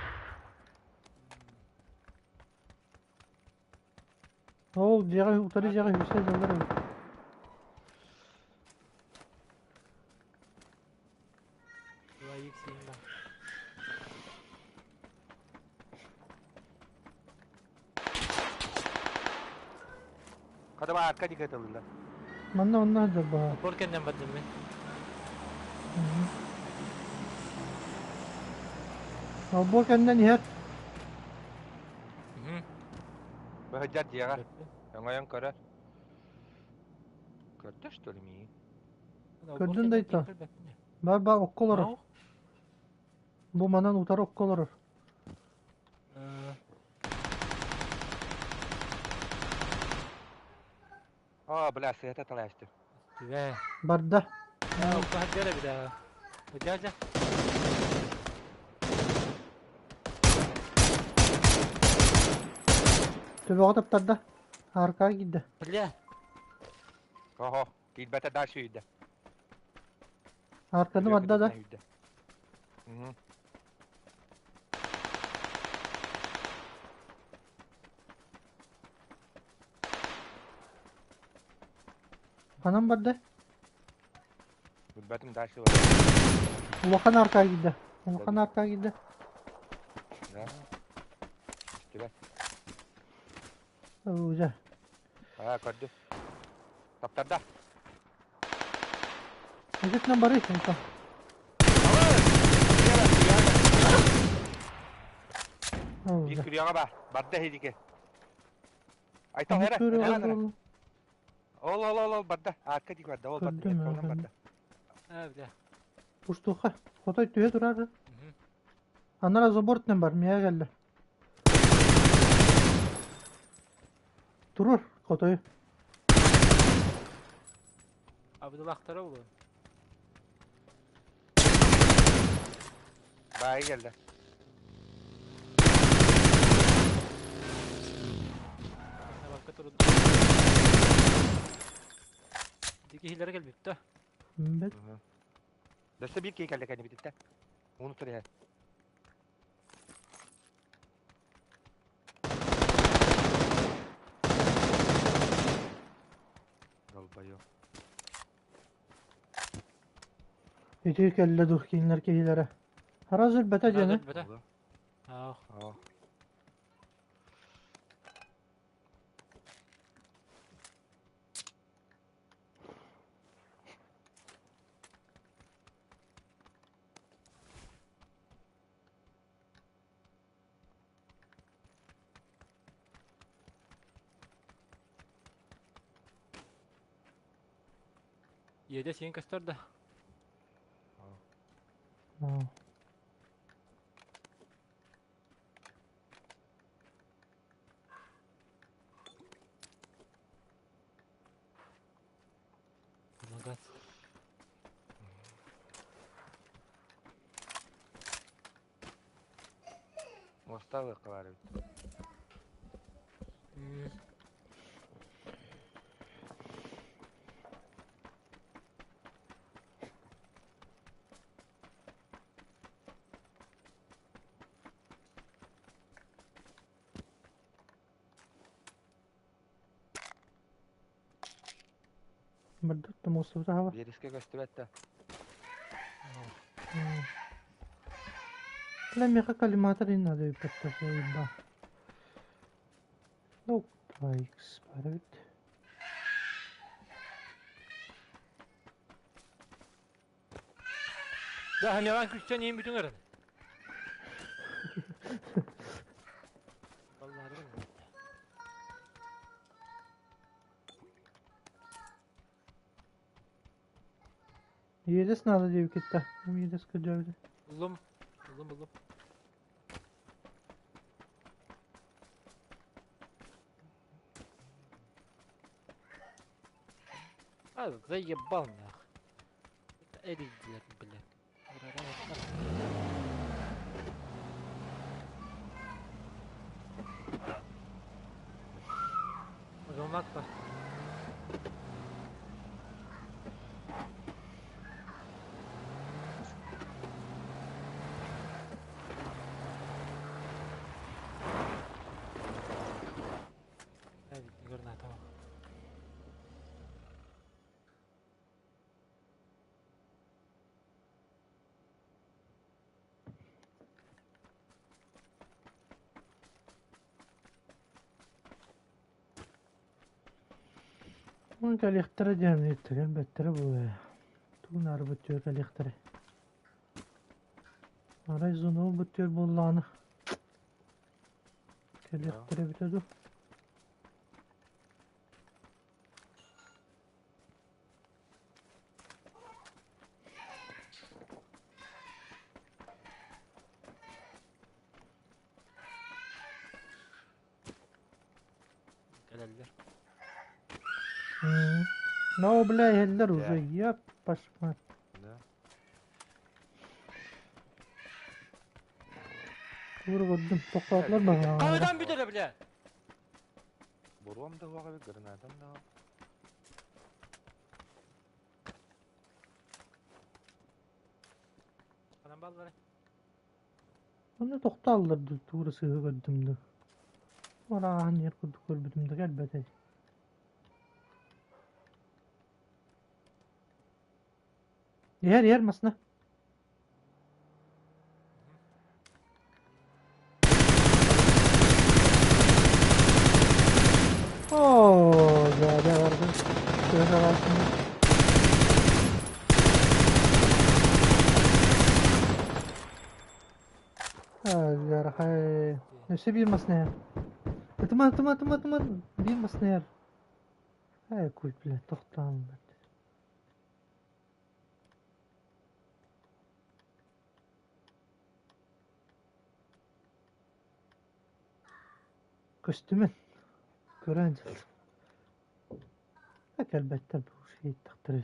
Ол дьиэҕэ утары дьиэҕэ үһүсэ дьаллар эбит. Лайк сима. Хата баарка дии кытыллар. Манна онно сылдьар баҕа. Бор кэннен бардым мин. Олбуор кэннинэн иһэр. Быһыдьар дьиэҕэ. Өҥөйөн көрөр. Көрдө что ли миигин? Көрдүн да ито. Бар бар окко олорор. Бу манан утары окко олорор. Оо, бля, сыата талаастым. Түбэ. Барда. Окко сылдьар эбит аа. Дьэ, Төбөҕө таптарда. Аркаҕа киирдэ. Бля. Ого, киирбэтэ да сүүрдэ. Арканы барда да. Мгм. Ханан барда? Билбэтим дальше бар. Улахан аркаҕа киирдэ. Улахан аркаҕа киирдэ. Да. Истибэт. Уже. Аа, көрдүм. Таптарда. Эжетинэн барый онтон. Биир күрүөҕэ баар. Барда иһидики. Айтал эрэ. Ол ол ол ол барда. Аакка дик барда. Ол барда. Онон барда. Аа, бля. Пустуха. Хотой түһэ турар. Анара забортынан бар. Миэхэ кэллэ. Турур, хотойу. Абдылахтара булун. Баайы кэллэ. Бакка турун. Дики киһилэрэ кэлбит да. Бэт. Өссө биир киһи кэллэ кэннибититтэн. Уну тур иһэр. Долбоёб. Ити кэллэ дух кинилэр киһилэрэ. Араас өлбөтө Араас диэни. өлбөтө. Аах. Оо. Иэдэ сиэн көстөр да? Помогать. Муостаах баар эбит. Бардык да муостабыт аһаба. Биэрискэ көстүбэт да. Бля, миэхэ коллиматор иһин надо ыйбаттар Ну, 2х баар эбит. Да, хамьялаан күстэн иһин бүтүн эрэн. Иэдэс надо диэбиккит Иэдэс көрдөөбүтэ. Буллум. Буллум, буллум. А, заебал нах. Это Эридер, блядь. Зомат па. Оны кэлиэхтэрэ диэн ииттэрин бэттэрэ буолуо. Тугун арбыт түөр кэлиэхтэрэ. Арай зонол бүттүөр буоллаҕына кэлиэхтэрэ эбитэ дуу. Кэлэллэр. Но, бля, иһэллэр уже, еп, пошма. Да. Тура көрдүм, тохтоотулар баҕа. Хаһыытаан бүтэрэ, бля! Буруом да уоҕа эбит, гранатам да Ханан баллары? Онно тохтооллор дуу, тура сыыһа көрдүм дуу. Арааһын иһэр курдук көрбүтүм да кэлбэтэ. Иһэр, иһэр масна. Оо, дьэ, бардым. Тыа Ыарахай. Өссө биир масна Ытыма, ытыма, ытыма, ытыма. Биир масна Эй, куй, блядь, тохтоон. Көстүмэн. Көрөн дьыл. Кэлбэттэр бу ииттэхтэрэ.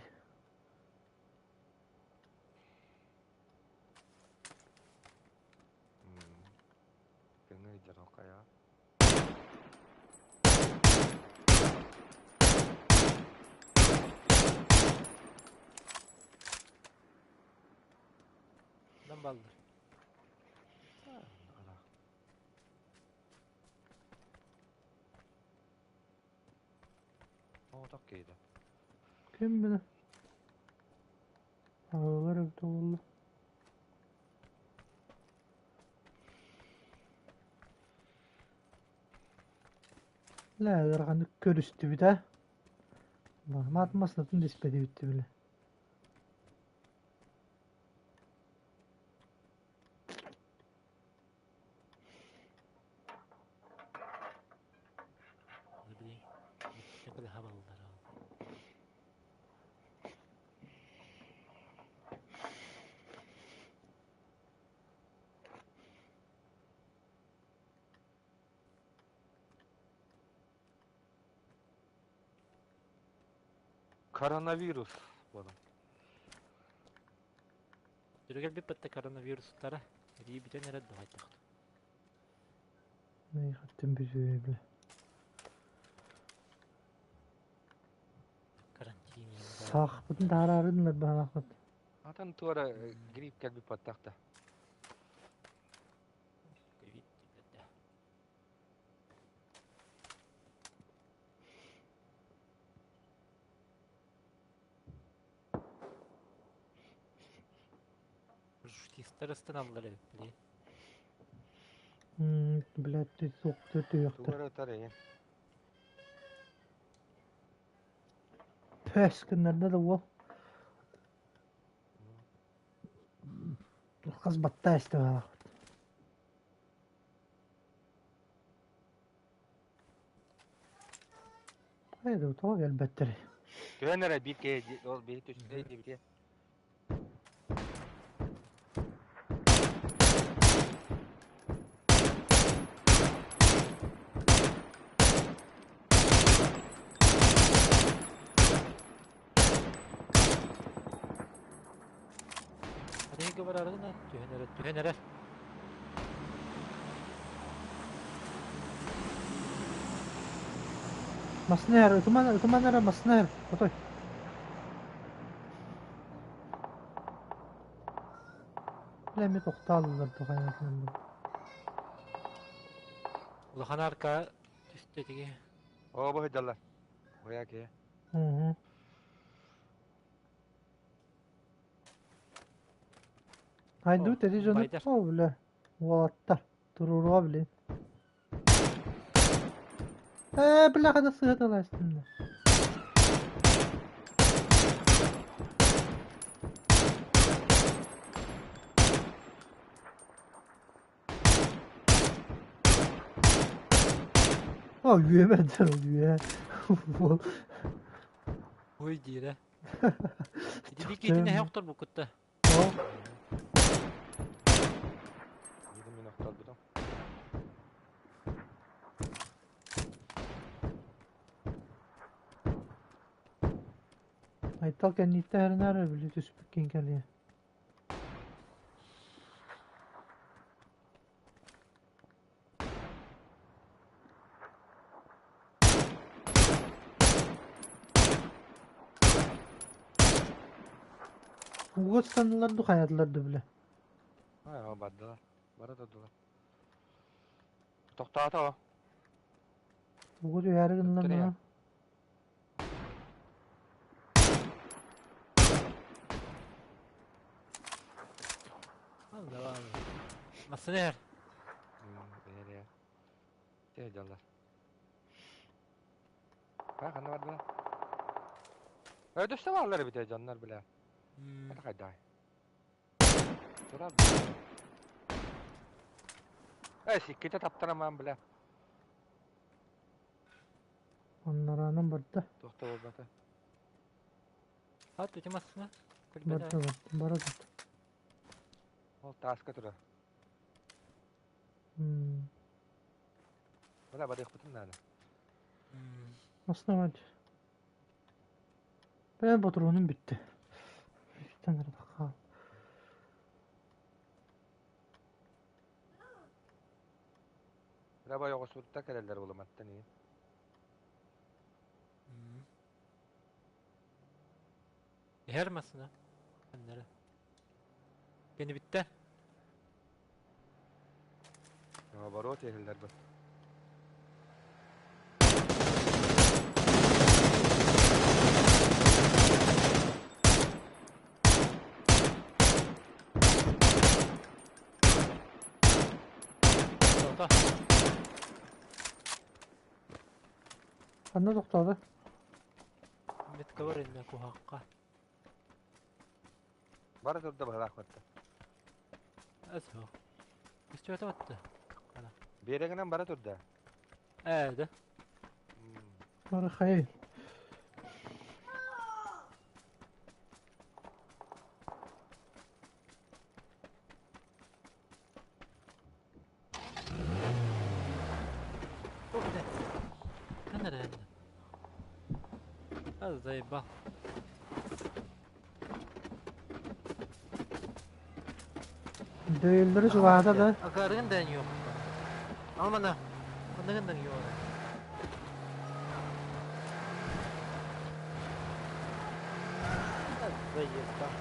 Көҥү дьоно хайа. Онон баллар. Оҕотох киһитэ. Ким билэр? Аҕалар эбитэ буолла. Лээ ыараханнык көрүстүбүт ээ. Маат массыынатын да испэтибит били. Коронавирус буолан. Түргэл битте коронавирустара рии бүтэн эрэ дуһайтахт. Хаттын бүтүө бile. Карантин. Саахпытын таараарыдыннар баһаахпыт. Атын туора грипп кэлбит баттахта. Ковид дииллэр. Жутистар ыстаналлар эбит били. Блядь, ты суохту түһүөхтэр. Тугар ытар эйин. Пэс гыннарда да уол. Хас батта истэ баалаахпыт. Хайда тоҕо кэлбэттэрий? Түһэн эрэ биир киһи ол биир түстэ диэбитэ. Аныгы барарына түһэн эрэр, түһэн эрэр. Массыына ытыман ытыман эрэ массыына эр, отой. Бля эмиэ тохтооллор тухайаатынан бу. Улахан арка түстэ тиги. Оо бу сылдьаллар. Оя киһи. Угу. Хайдыбыт эти дьону Байдар. о бля уолаттар туруоруо блин. Ээ бля хата сыһыталаастым да. О үөмэ үө. Ой диирэ. Ити китини эһэ охтор буккутта. О Биирин мин охторбутум. Айтал кэнниттэн эрэнээр били түспүккин кэлиэ. Ууга ыстаннылар ду хайадылар ду бile. Ай, бардылар. Бара турдулар. Тохтоото о. Ууга түһээри гыннар Туттар ма? Allah Массыына иһэр. Бэйэ Сылдьаллар. Ха, ханна бардылар? Өдөстө бааллар эбит дьоннор бile. Это хайдай. Турар. Э, сикките таптарамаан бile. Оннораанан барда. Туох да буолбата. А, ити массыына. Барда барда. Бара тут. Ол тааска турар. М. Бля, барыахпытын наада. Основать. Бэйэм ботуруонум бүттэ. Үстэн эрэ хаал. Бля, бай оҕосурта кэлэллэр буламаттан иһин. Иһэр массыына. Ханнары. Кэнибиттэ. Наоборот иһиллэр бу. Тота. Ханна тохтоото? Метка бар иннэ куһахха. Бара турда быһалаах барда. Эсо. Көстүбэтэ батта. Ана. Биэрэгинэн бара турда. Ээ да. Бары хайай. О, бля. Ханна да А, заебал. Дөйөллөрү чугаһата да. Акарыгын да yok. Алмана. Онныгын да yok. Заебал.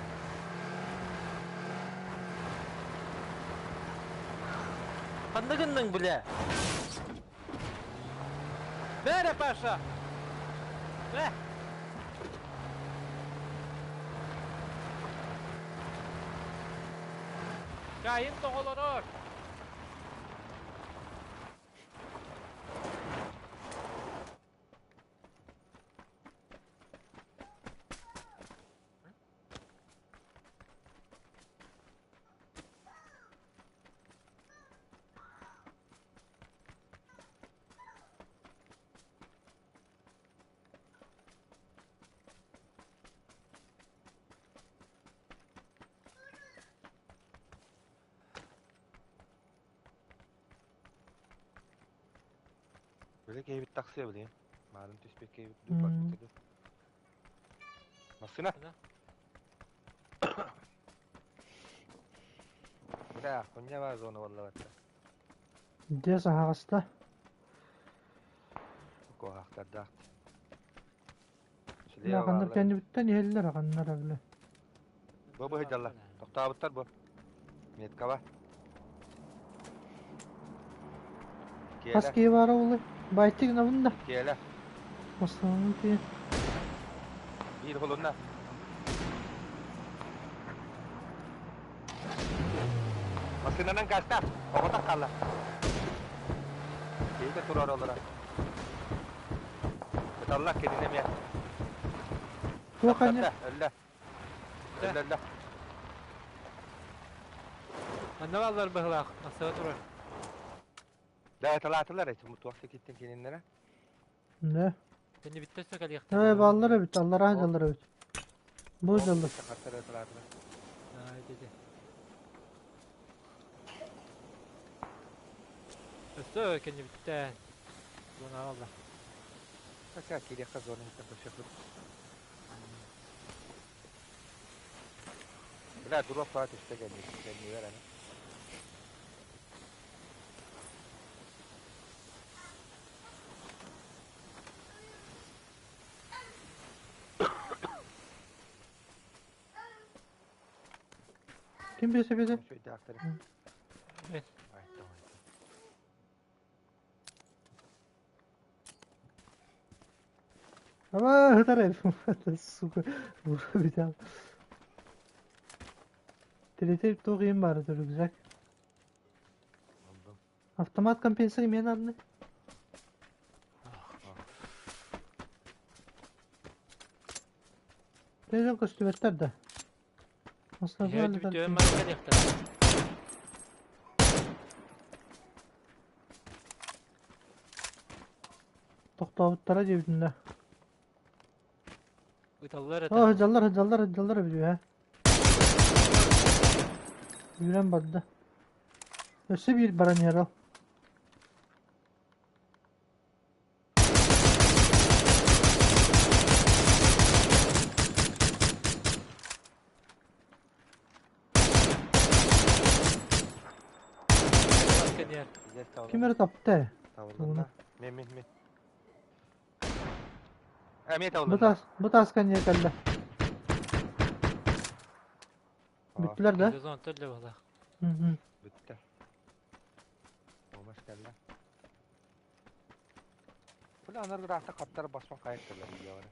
Ханна гынныҥ, бля? Бээрэ, Паша! Бэ! Кайын тоҕолорор! Били киһибит тахсыа билигин. Маарын түспүт киһибит дуу барбыта дуу. Массыына. Бля, хуйня бар зона буолла Дьэ саһаҕаста. Куоһахтардаах. Улаханнар кэннибиттэн иһэллэр аҕаннар бile. Бу быһыдьаллар. Тохтообуттар бу. Меткаба. Хас киһи баара буолуой? Байтик гынабын да. Киэлэ. Массыынаны тиийэн. Биир холунна. Массыынанан гаста. Оҕотох хаалла. Киһитэ турар олоро. Ыталлар кинини эмиэ. Туох анньа? Өллө. Өллө, өллө. Манна бааллар быһылаах, массыына турар. Да, ыталаатылар эти туох киттен кининнэрэ. Не? Кэннибиттэн сөкэлиэхтэр. Ээ, бааллар эбит, аллараа дьаллар эбит. Бу дьаллар. Хаттар ыталаатылар. Аа, ити. Өссө кэннибиттэн. Зона алла. Хотя кириэххэ зона иһиттэн көрсөхпүт. Бля, дурак паа түстэ кэнни, кэннигэр аны. Ким бесе бесе? Үчүгэйдээхтэр. Мен. Ама ытар сука бүтэн. Тилетеп туох иһин баара рюкзак. Автомат компенсия имеет надо. Тезен көстүбэттэр да. Бүтүөн маны кэлиэхтэр. Тохтообуттара диэбитин да. Ыталлар этэ. О, дьаллар, дьаллар, дьаллар эбит Үүрэн барда. Өссө биир баран иһэр ол. Ким эрэ тапта Табылынна. Мен, мен, мен. Эмиэ Бу табылынна. таас, бу тааска эмиэ кэллэ. Бүттүлэр да? Зон төллө буолла. Мгм. Бүттэ. Кэллэ. Бу анаргыраахта хаттар баспан хайа кэлэр үйэҕэ.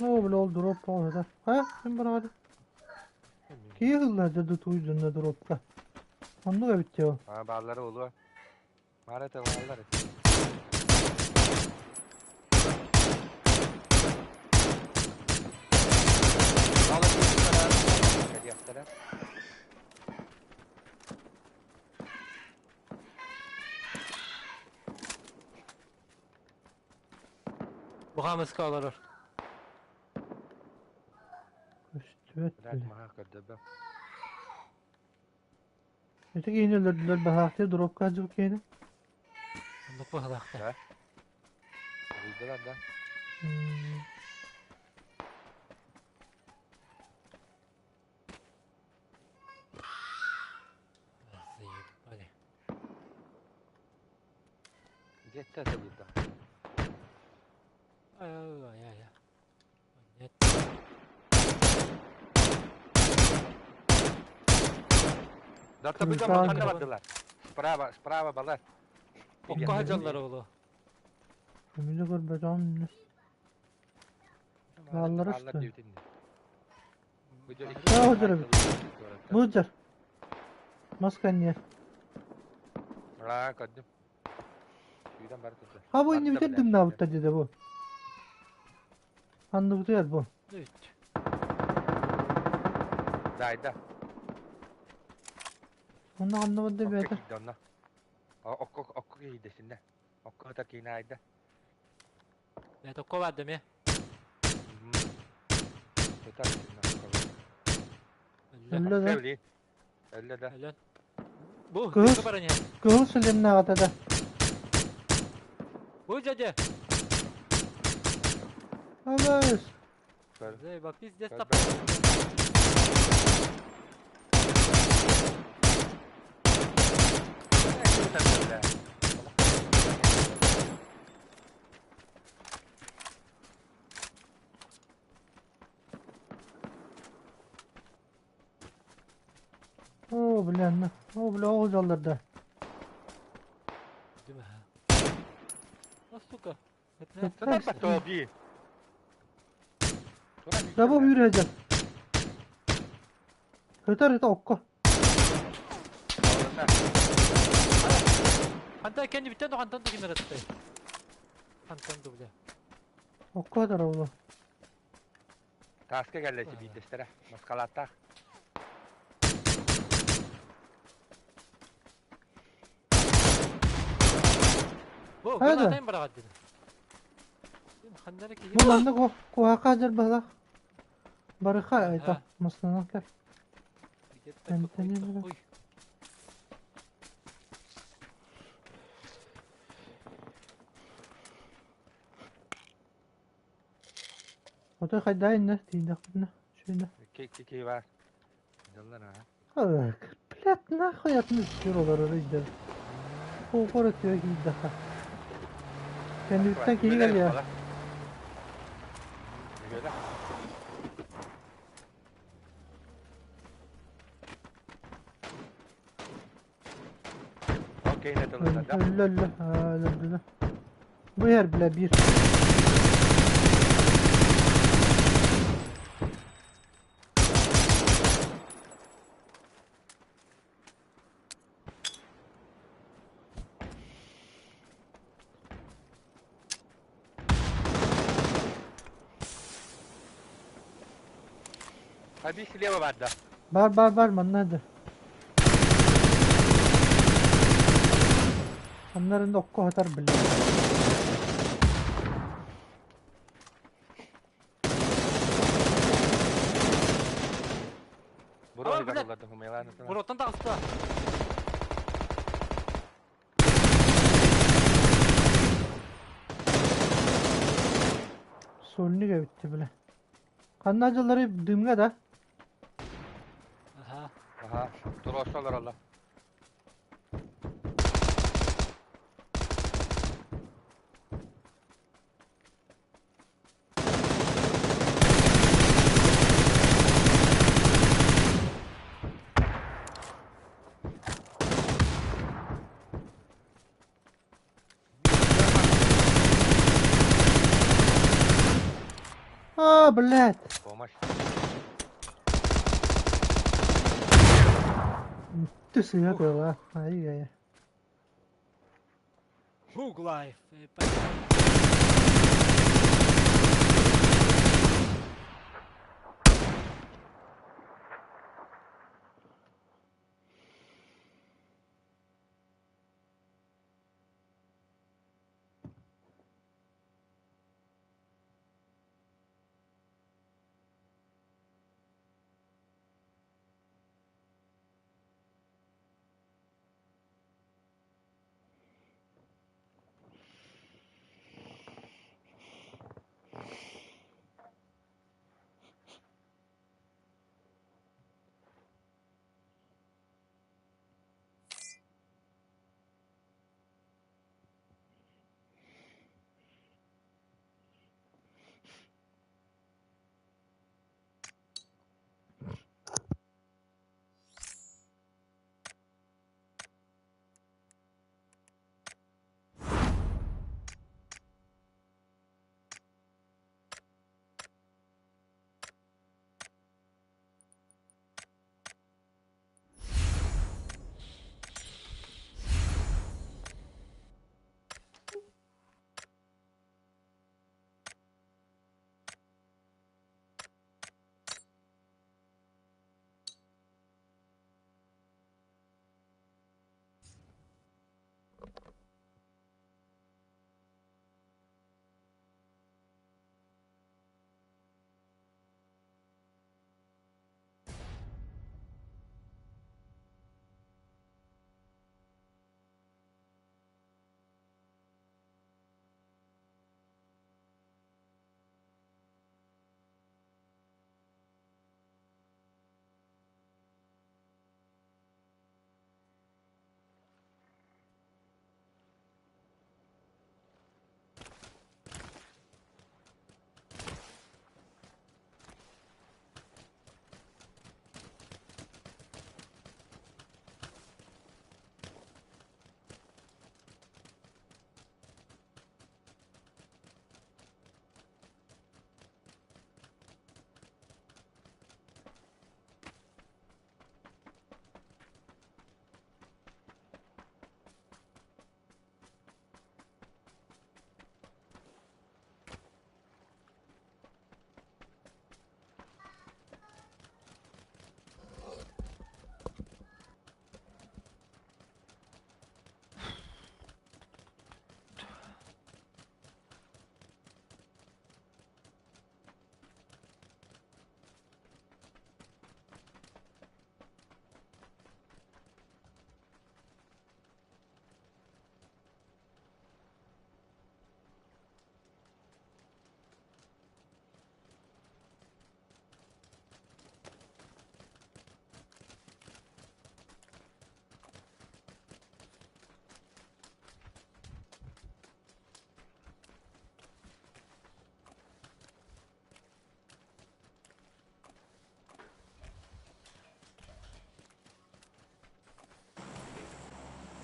Оо, бля, ол дроп оҕото. Хайа, ким бараҕар? Киһи ылла дьэ тууйдунна дропка. Оннук эбит дии ол. Аа, бааллара буолуо. Маара тыллааллар. Кэлиэхтэрэ. Бухамыска олорор. Көстүбэт Блядь, били. маһа көрдөбө. Ити киһини өлөрдүлэр баһаахтыы дропка сылдьыбыт киһини. Оннук быһалаахтар. Да? Ыйдылар да? М, Заебали. Где-то это Ай-ай-ай. Нет. Да табыга Кыргызстан. ханна бардылар. Справа, справа балар. Окко хадьаллар оҕоло. Көмүлү көрбөтөҕүм. Баллар Баллар үстү. диэбитин. Аа, отыр эбит. Бу Мас кэнниэр. Аа, көрдүм. Сүүрэн бары турда. Ha bu indi Барда bitirdim блядь. набытта dedi bu. Anlıbıtı bu. Үт. Дайда. Onu anlamadı Окко бэйэтэ. киирдэ онно. Окко окко киирдэ синнэ. Окко хата киинэ айда. Бэт окко бардым э. Хата синнэ окко. Өллө. Өллө да. Өллө. Өллө да. Өлөн. Бу, Кыыс. кыыс баран иһэр. Кыһыл силимнээҕитэ да. Бу дьэ. Абыс. Көр. Заеба, пиздец Көр. тап. Оо, бля, оо, бля, оҕус алларда. Дүмэ. А, сука. Это Сатар бато би. Да бу үүрээдьэр. Көтөр это окко. Ханта кэнни бүттэн хантан да кимер атты. Хантан да бля. Окко дар оҕу. Таска кэллэчи биирдэстэрэ. Маскалааттаах. Бу, Хайда? гранатайын бараҕат дии. Ханнара киһи. Бу манна куһака дьэр баһылах. Барыха айта. Маслана кэр. Где-то Антонина. какой-то хуй. Отой хайда инне тиийдэхпинэ. Шүйнэ. Ки ки ки бар. Дьаллар аа. Ах, блядь, нахуй атын үстүр олорор өйдөр. Оҕор өтүө киирдэхэ. Кэнниттэн киһи кэлиэ. Окей, не тылында да. Өллө өллө. Аа, өлөрдүлэр. Бу иһэр бля биир. Хаби слева бар да. Бар бар бар манна да. Оннарын окко хатар бля. Сольник эбит бile. Ханна дьыллары дымҥа да? Аха. Аха, туруорсалар алла. А, блядь. Помощь. Ты сыга была. Ай-яй. Хуг лайф.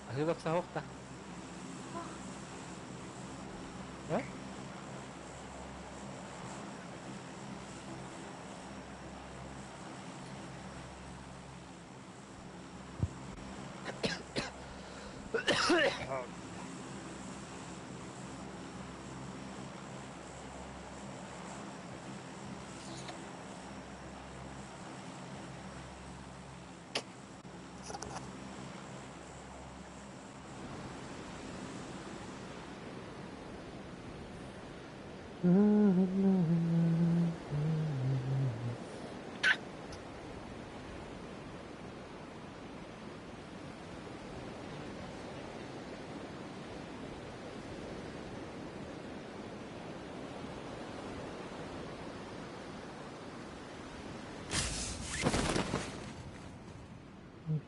Аһыы саһохта. Э?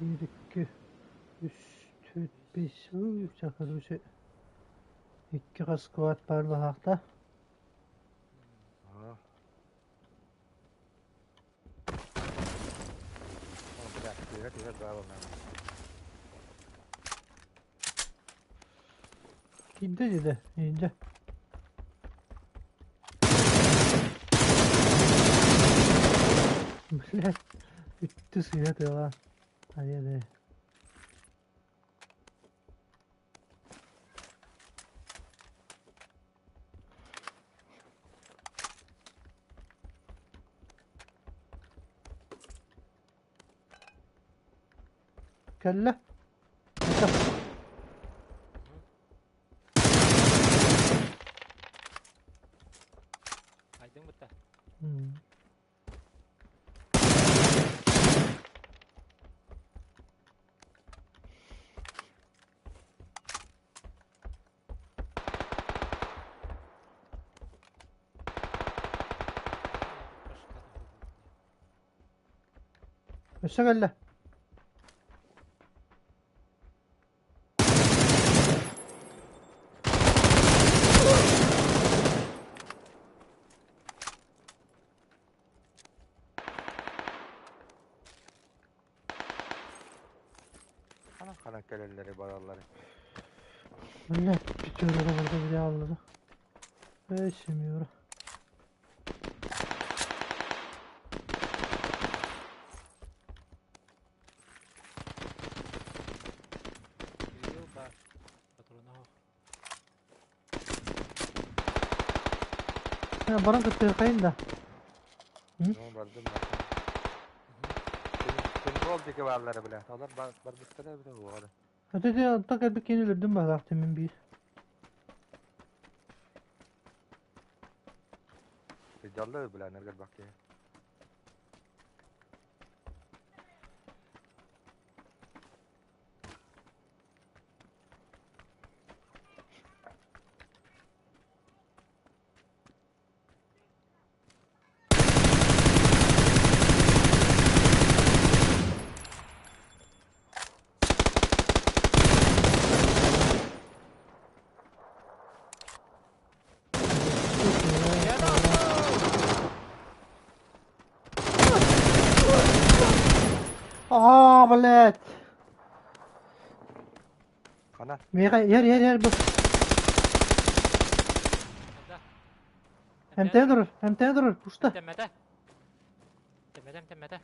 Bir, iki, үс, түөрт, биэс, короче, икки хас сквад баар баһаахта. Аа. О, бля, тыга тыга браво нам. Киирдэ дьэ, иһирдьэ. Блядь, үттү сыыһа тыалаан. Айа Кэллэ. Айдың бытта. Өссө кэллэ. Ханан ханан кэлэллэри бараллары. Блядь, пятеро барда били аллада. Эй, семеро. Кирилл бар. Патрона суох. Баран кыттыахайын да. Ну, бардым. Символ диэки бааллара, бля. Олор барбыттара бile буолар. Өтөтө онтон кэлбит киһини өлөрдүм баҕалаах мин биир. Сылдьаллар, бля, нэргэр бак киһи. Аа, блядь. Хана. Миэхэ иһэр иһэр иһэр бу. Ханна? Эмтээн турар, эмтээн турар, пушта. Тэммэтэ. Тэммэтэ, тэммэтэ.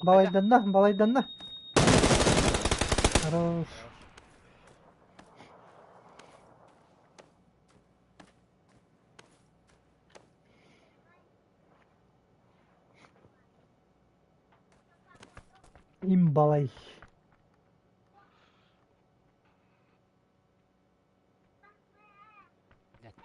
Балайданна, балайданна. Хорош. Имбалай. Блядь.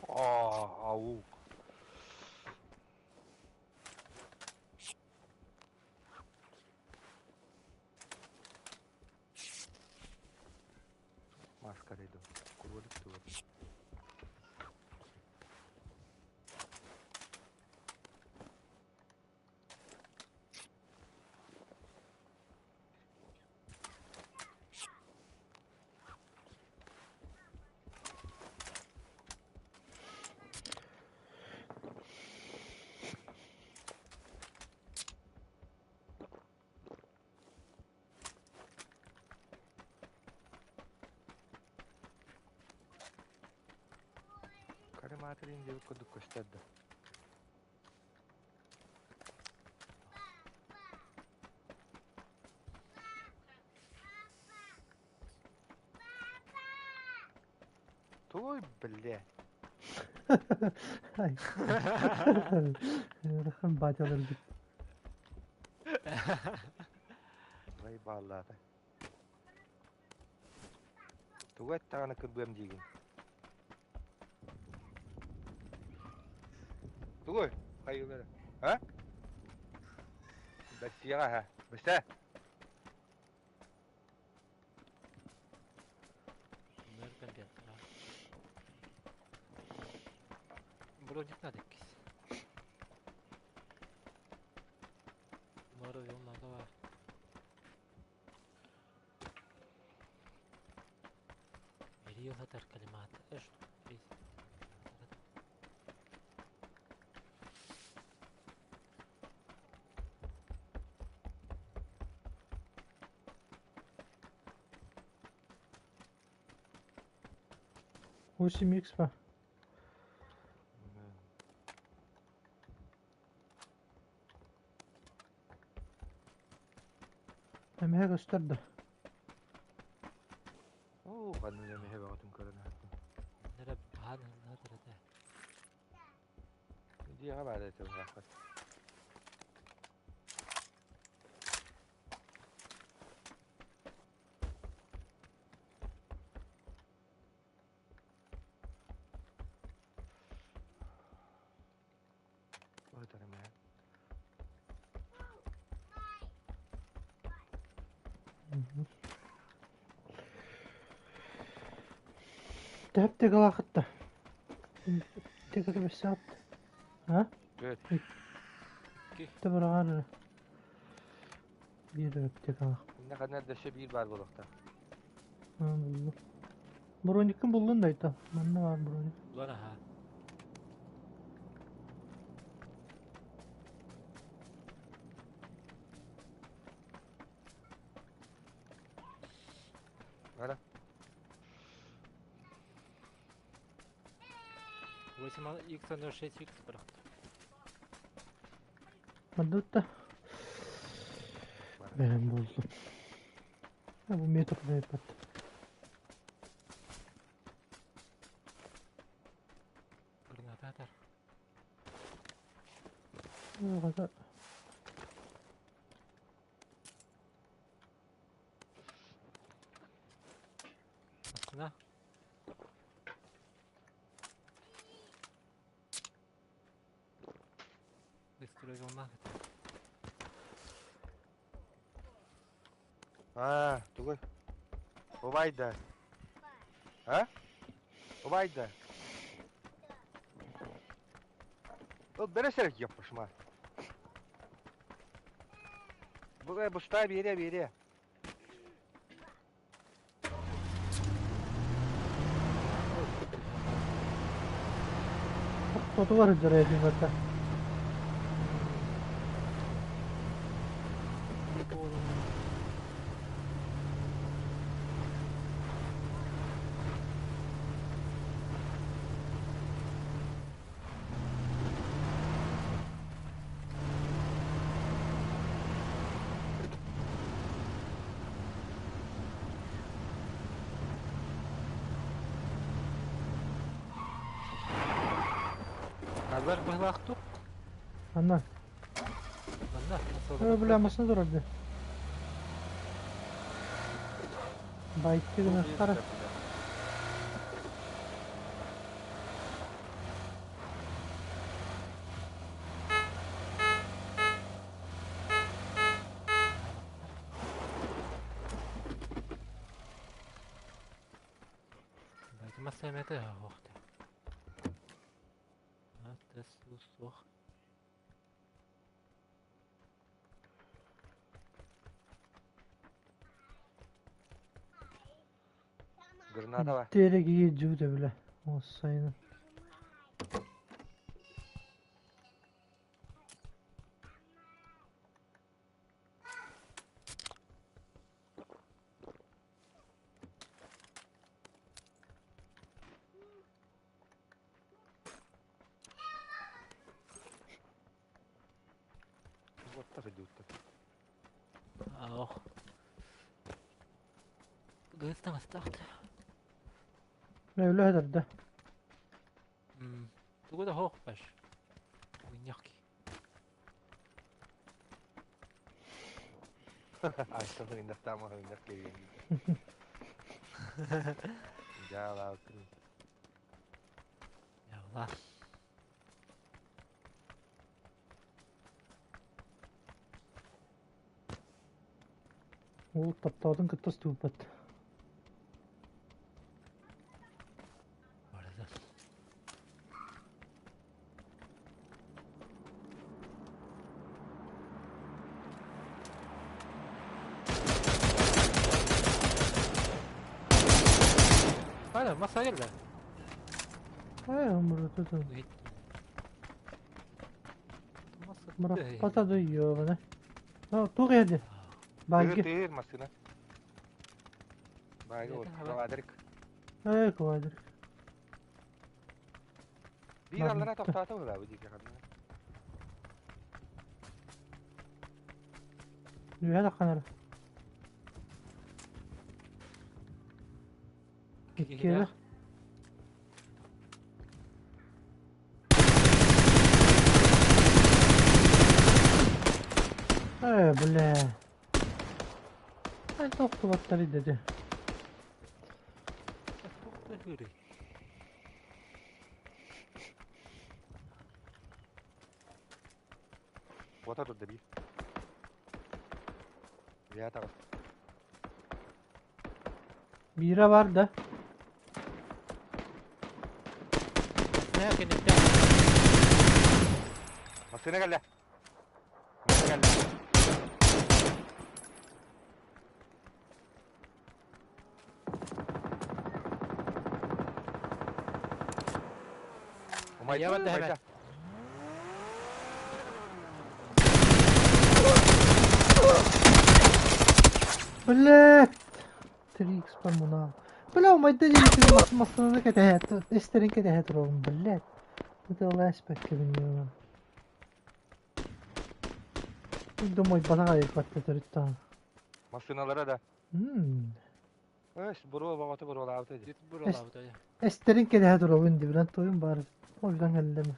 Аа, ау. Маска иду. Курвалик тугу. Карематерин диэбит курдук көстөр да. Туй, бля. Ай. Ыарахан батялар бит. Вай бааллаата. Тугу эттэҕинэ кырбыам диигин. Тугуй? Хайыылара. А? Бэссиэҕэ аһа. Бэсэ. Мөр компьютера. Броник надо кис. Мөр надо var. Veriyor zaten kalimat. 8 икс ба. Эмэһэ көстөр да. Оо, ханна эмэһэ бөҕөтүн көрөн аһаттым. Нere баhan hızlı Дьиэҕэ баар этэ быһааххат. Ой, эмэһэ. Тэп тыгалаахытта. Тыгы бэсэт. А? Түөт. Табыраар. Биир аптекалаах. Инне ханна дөссө биир баар буолуохтаах. Булду. Броникын булдун да айта. Манна бар броник. Булан аха. Ара. 8 x 06 x bıraktı. Мадутта. Ben buldum. Ha, bu metro da. Granata O kadar. Aslında Быстрый волна. Аа, тугуй. Убайда. А? Убайда. Ол бересерек яппышма. Бу бустай бере бере. Тоту бар жарайды бата. Назар быһлаахту. Анна. Манна. Э, бля, машина дорога. Байты гына кара. Байты масамета охта. Суох. Граната бар. Тереги жуде бля. Осайны. Вот так идут. Ох. Гыстан астахт. Бля, үлэ да. Тугу да хох баш. Уйняхки. Айсан индаftama индаф келген. Жала. Ялла. Ол таптаатын кытта ступат. Барда. Hala masa geldi. Ay umurda da. Mırapпата да ёбана. Туох еді? Баги. Тыыр массыына. Баги ол. Квадрик. Эй, квадрик. Биир аллара тохтоото була бу диэки ханна. Үһэ тахханар. Иккиэлэх. Э, бля. Ай, тохтубаттар идэти. Уота турда биир. Бля таҕыс. Биирэ бар да. Ne кэнниттэн Массыына кэллэ. Массыына кэллэ. Умайда, Я барда умайда. Блядь! 3x по муна. Бля, умайда диэбитин массыынаны кэтэһэ, эстэрин кэтэһэ турабын, блядь. Это лэспэккэ бин Думаю, бадаға екбатта төрүттан. Массыыналара да. Мм. Өс, буруо баҕата буруолаабыта дии. буралаабыта. Эстерин кэтэһэ турабын дибинэн тойун бар. Ойдан кэллэм.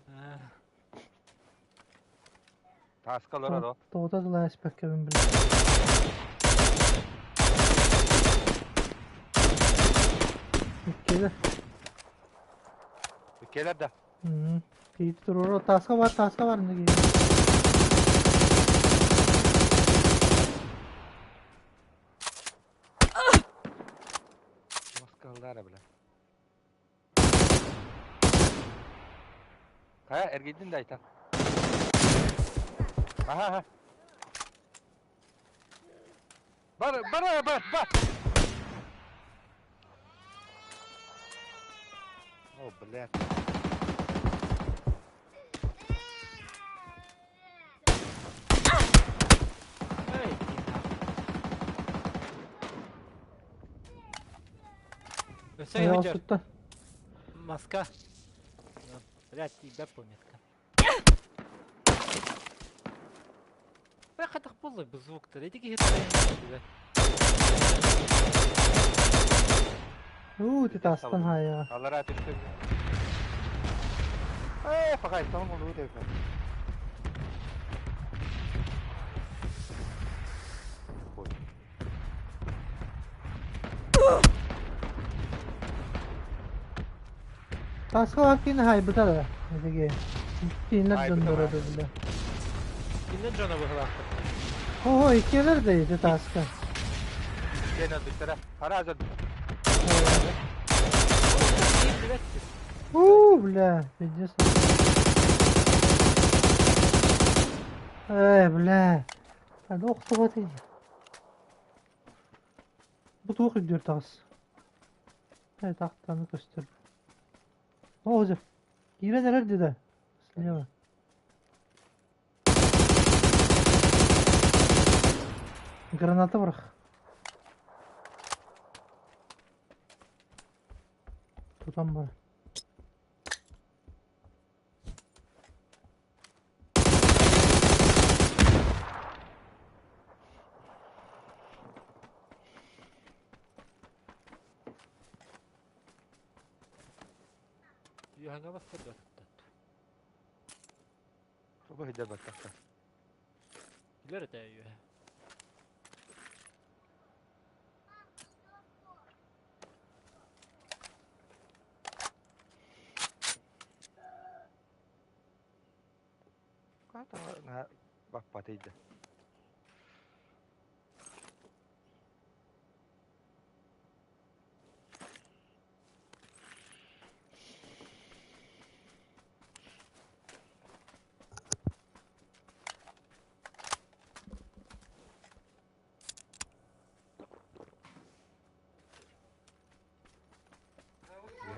Тааска олорор о. Тоҕото лэспэккэ бин блядь. Иккиле. Иккиэлэр да. Мм. Киит турор тааска бар неге. Маскаллара бля. Хайа, эргийдин да айтан. Аха, аха. Бар, бар, бар, бар. О, блядь. Эй, Өссө Аяғы сылдьар. суттан. Маска. Блядь, тебя пометка. Бля, хатах буолла бу звуктар. Эти киһи Уу, ти таастан хаяга. Аллара түстүм. Э, пакай, там ол өтө. Ой. Тааска бар кини хайбыта да. Эдеге. Кинилер Хайбыта дьонноро бар. да бile. Кинен дьоно быһылаахтар. Ого, иккиэлэр да ити тааска. Кен өлбүттэрэ. Хара өлбүт. Уу, бля, пиздец. Эй, бля. Hadi охтубат иди. Бу туох үрдүөр таҕыс. Эй, тахтаны көстөр. О, уже. Киирэн эрэр дии Слева. Граната бырах. Тутан бар. Юханга бастар Бу хидер баттахта. Билер этэ юха. Ката на баппатыйда.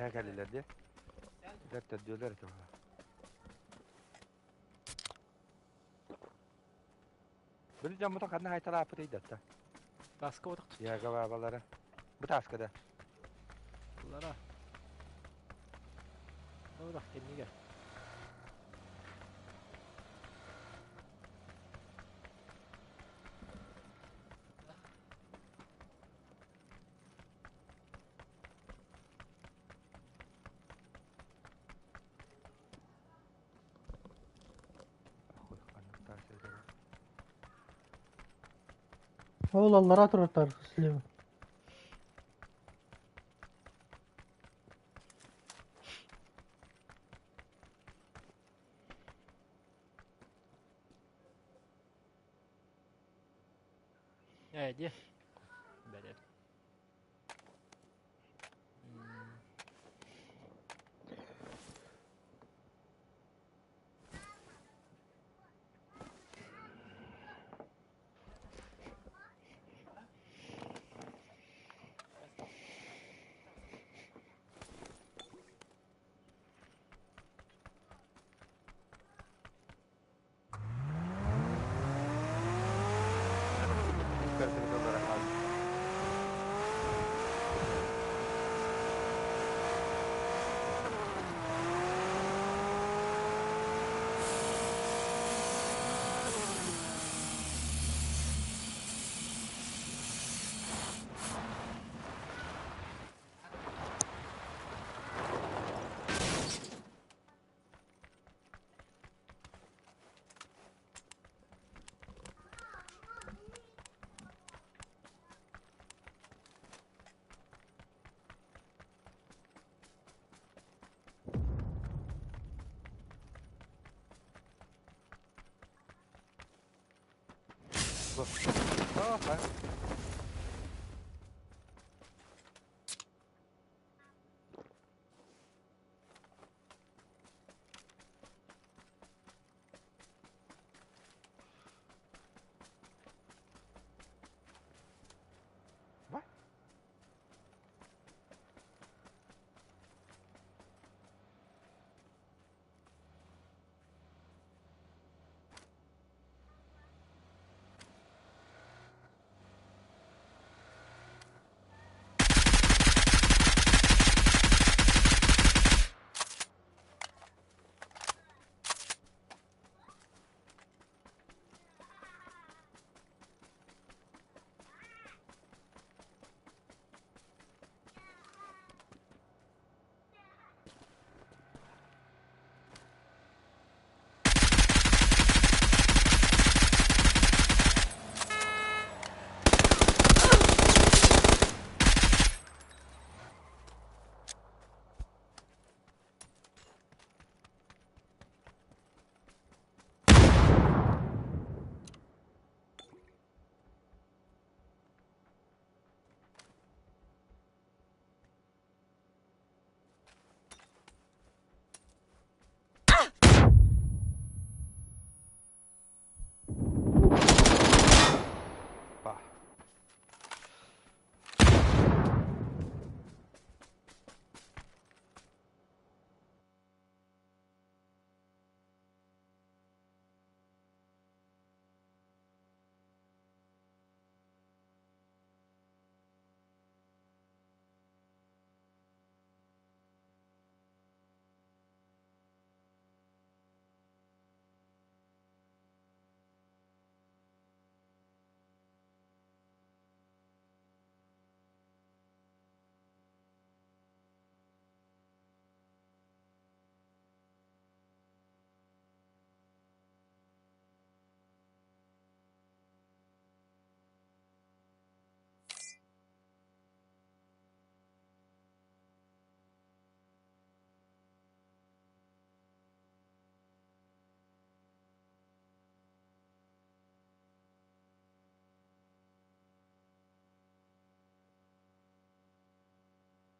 Үөһэ кэллилэр дии. Дэр төрдүөлэр этэ буолла. Били дьоммутун ханна хайталааппытый датта? Таска отох тут. Яга бабалара. Бу таска да. Лара. Отох кэннигэ. Ол аллара турар слева. Ээ диэ. Бэрэ. Oh,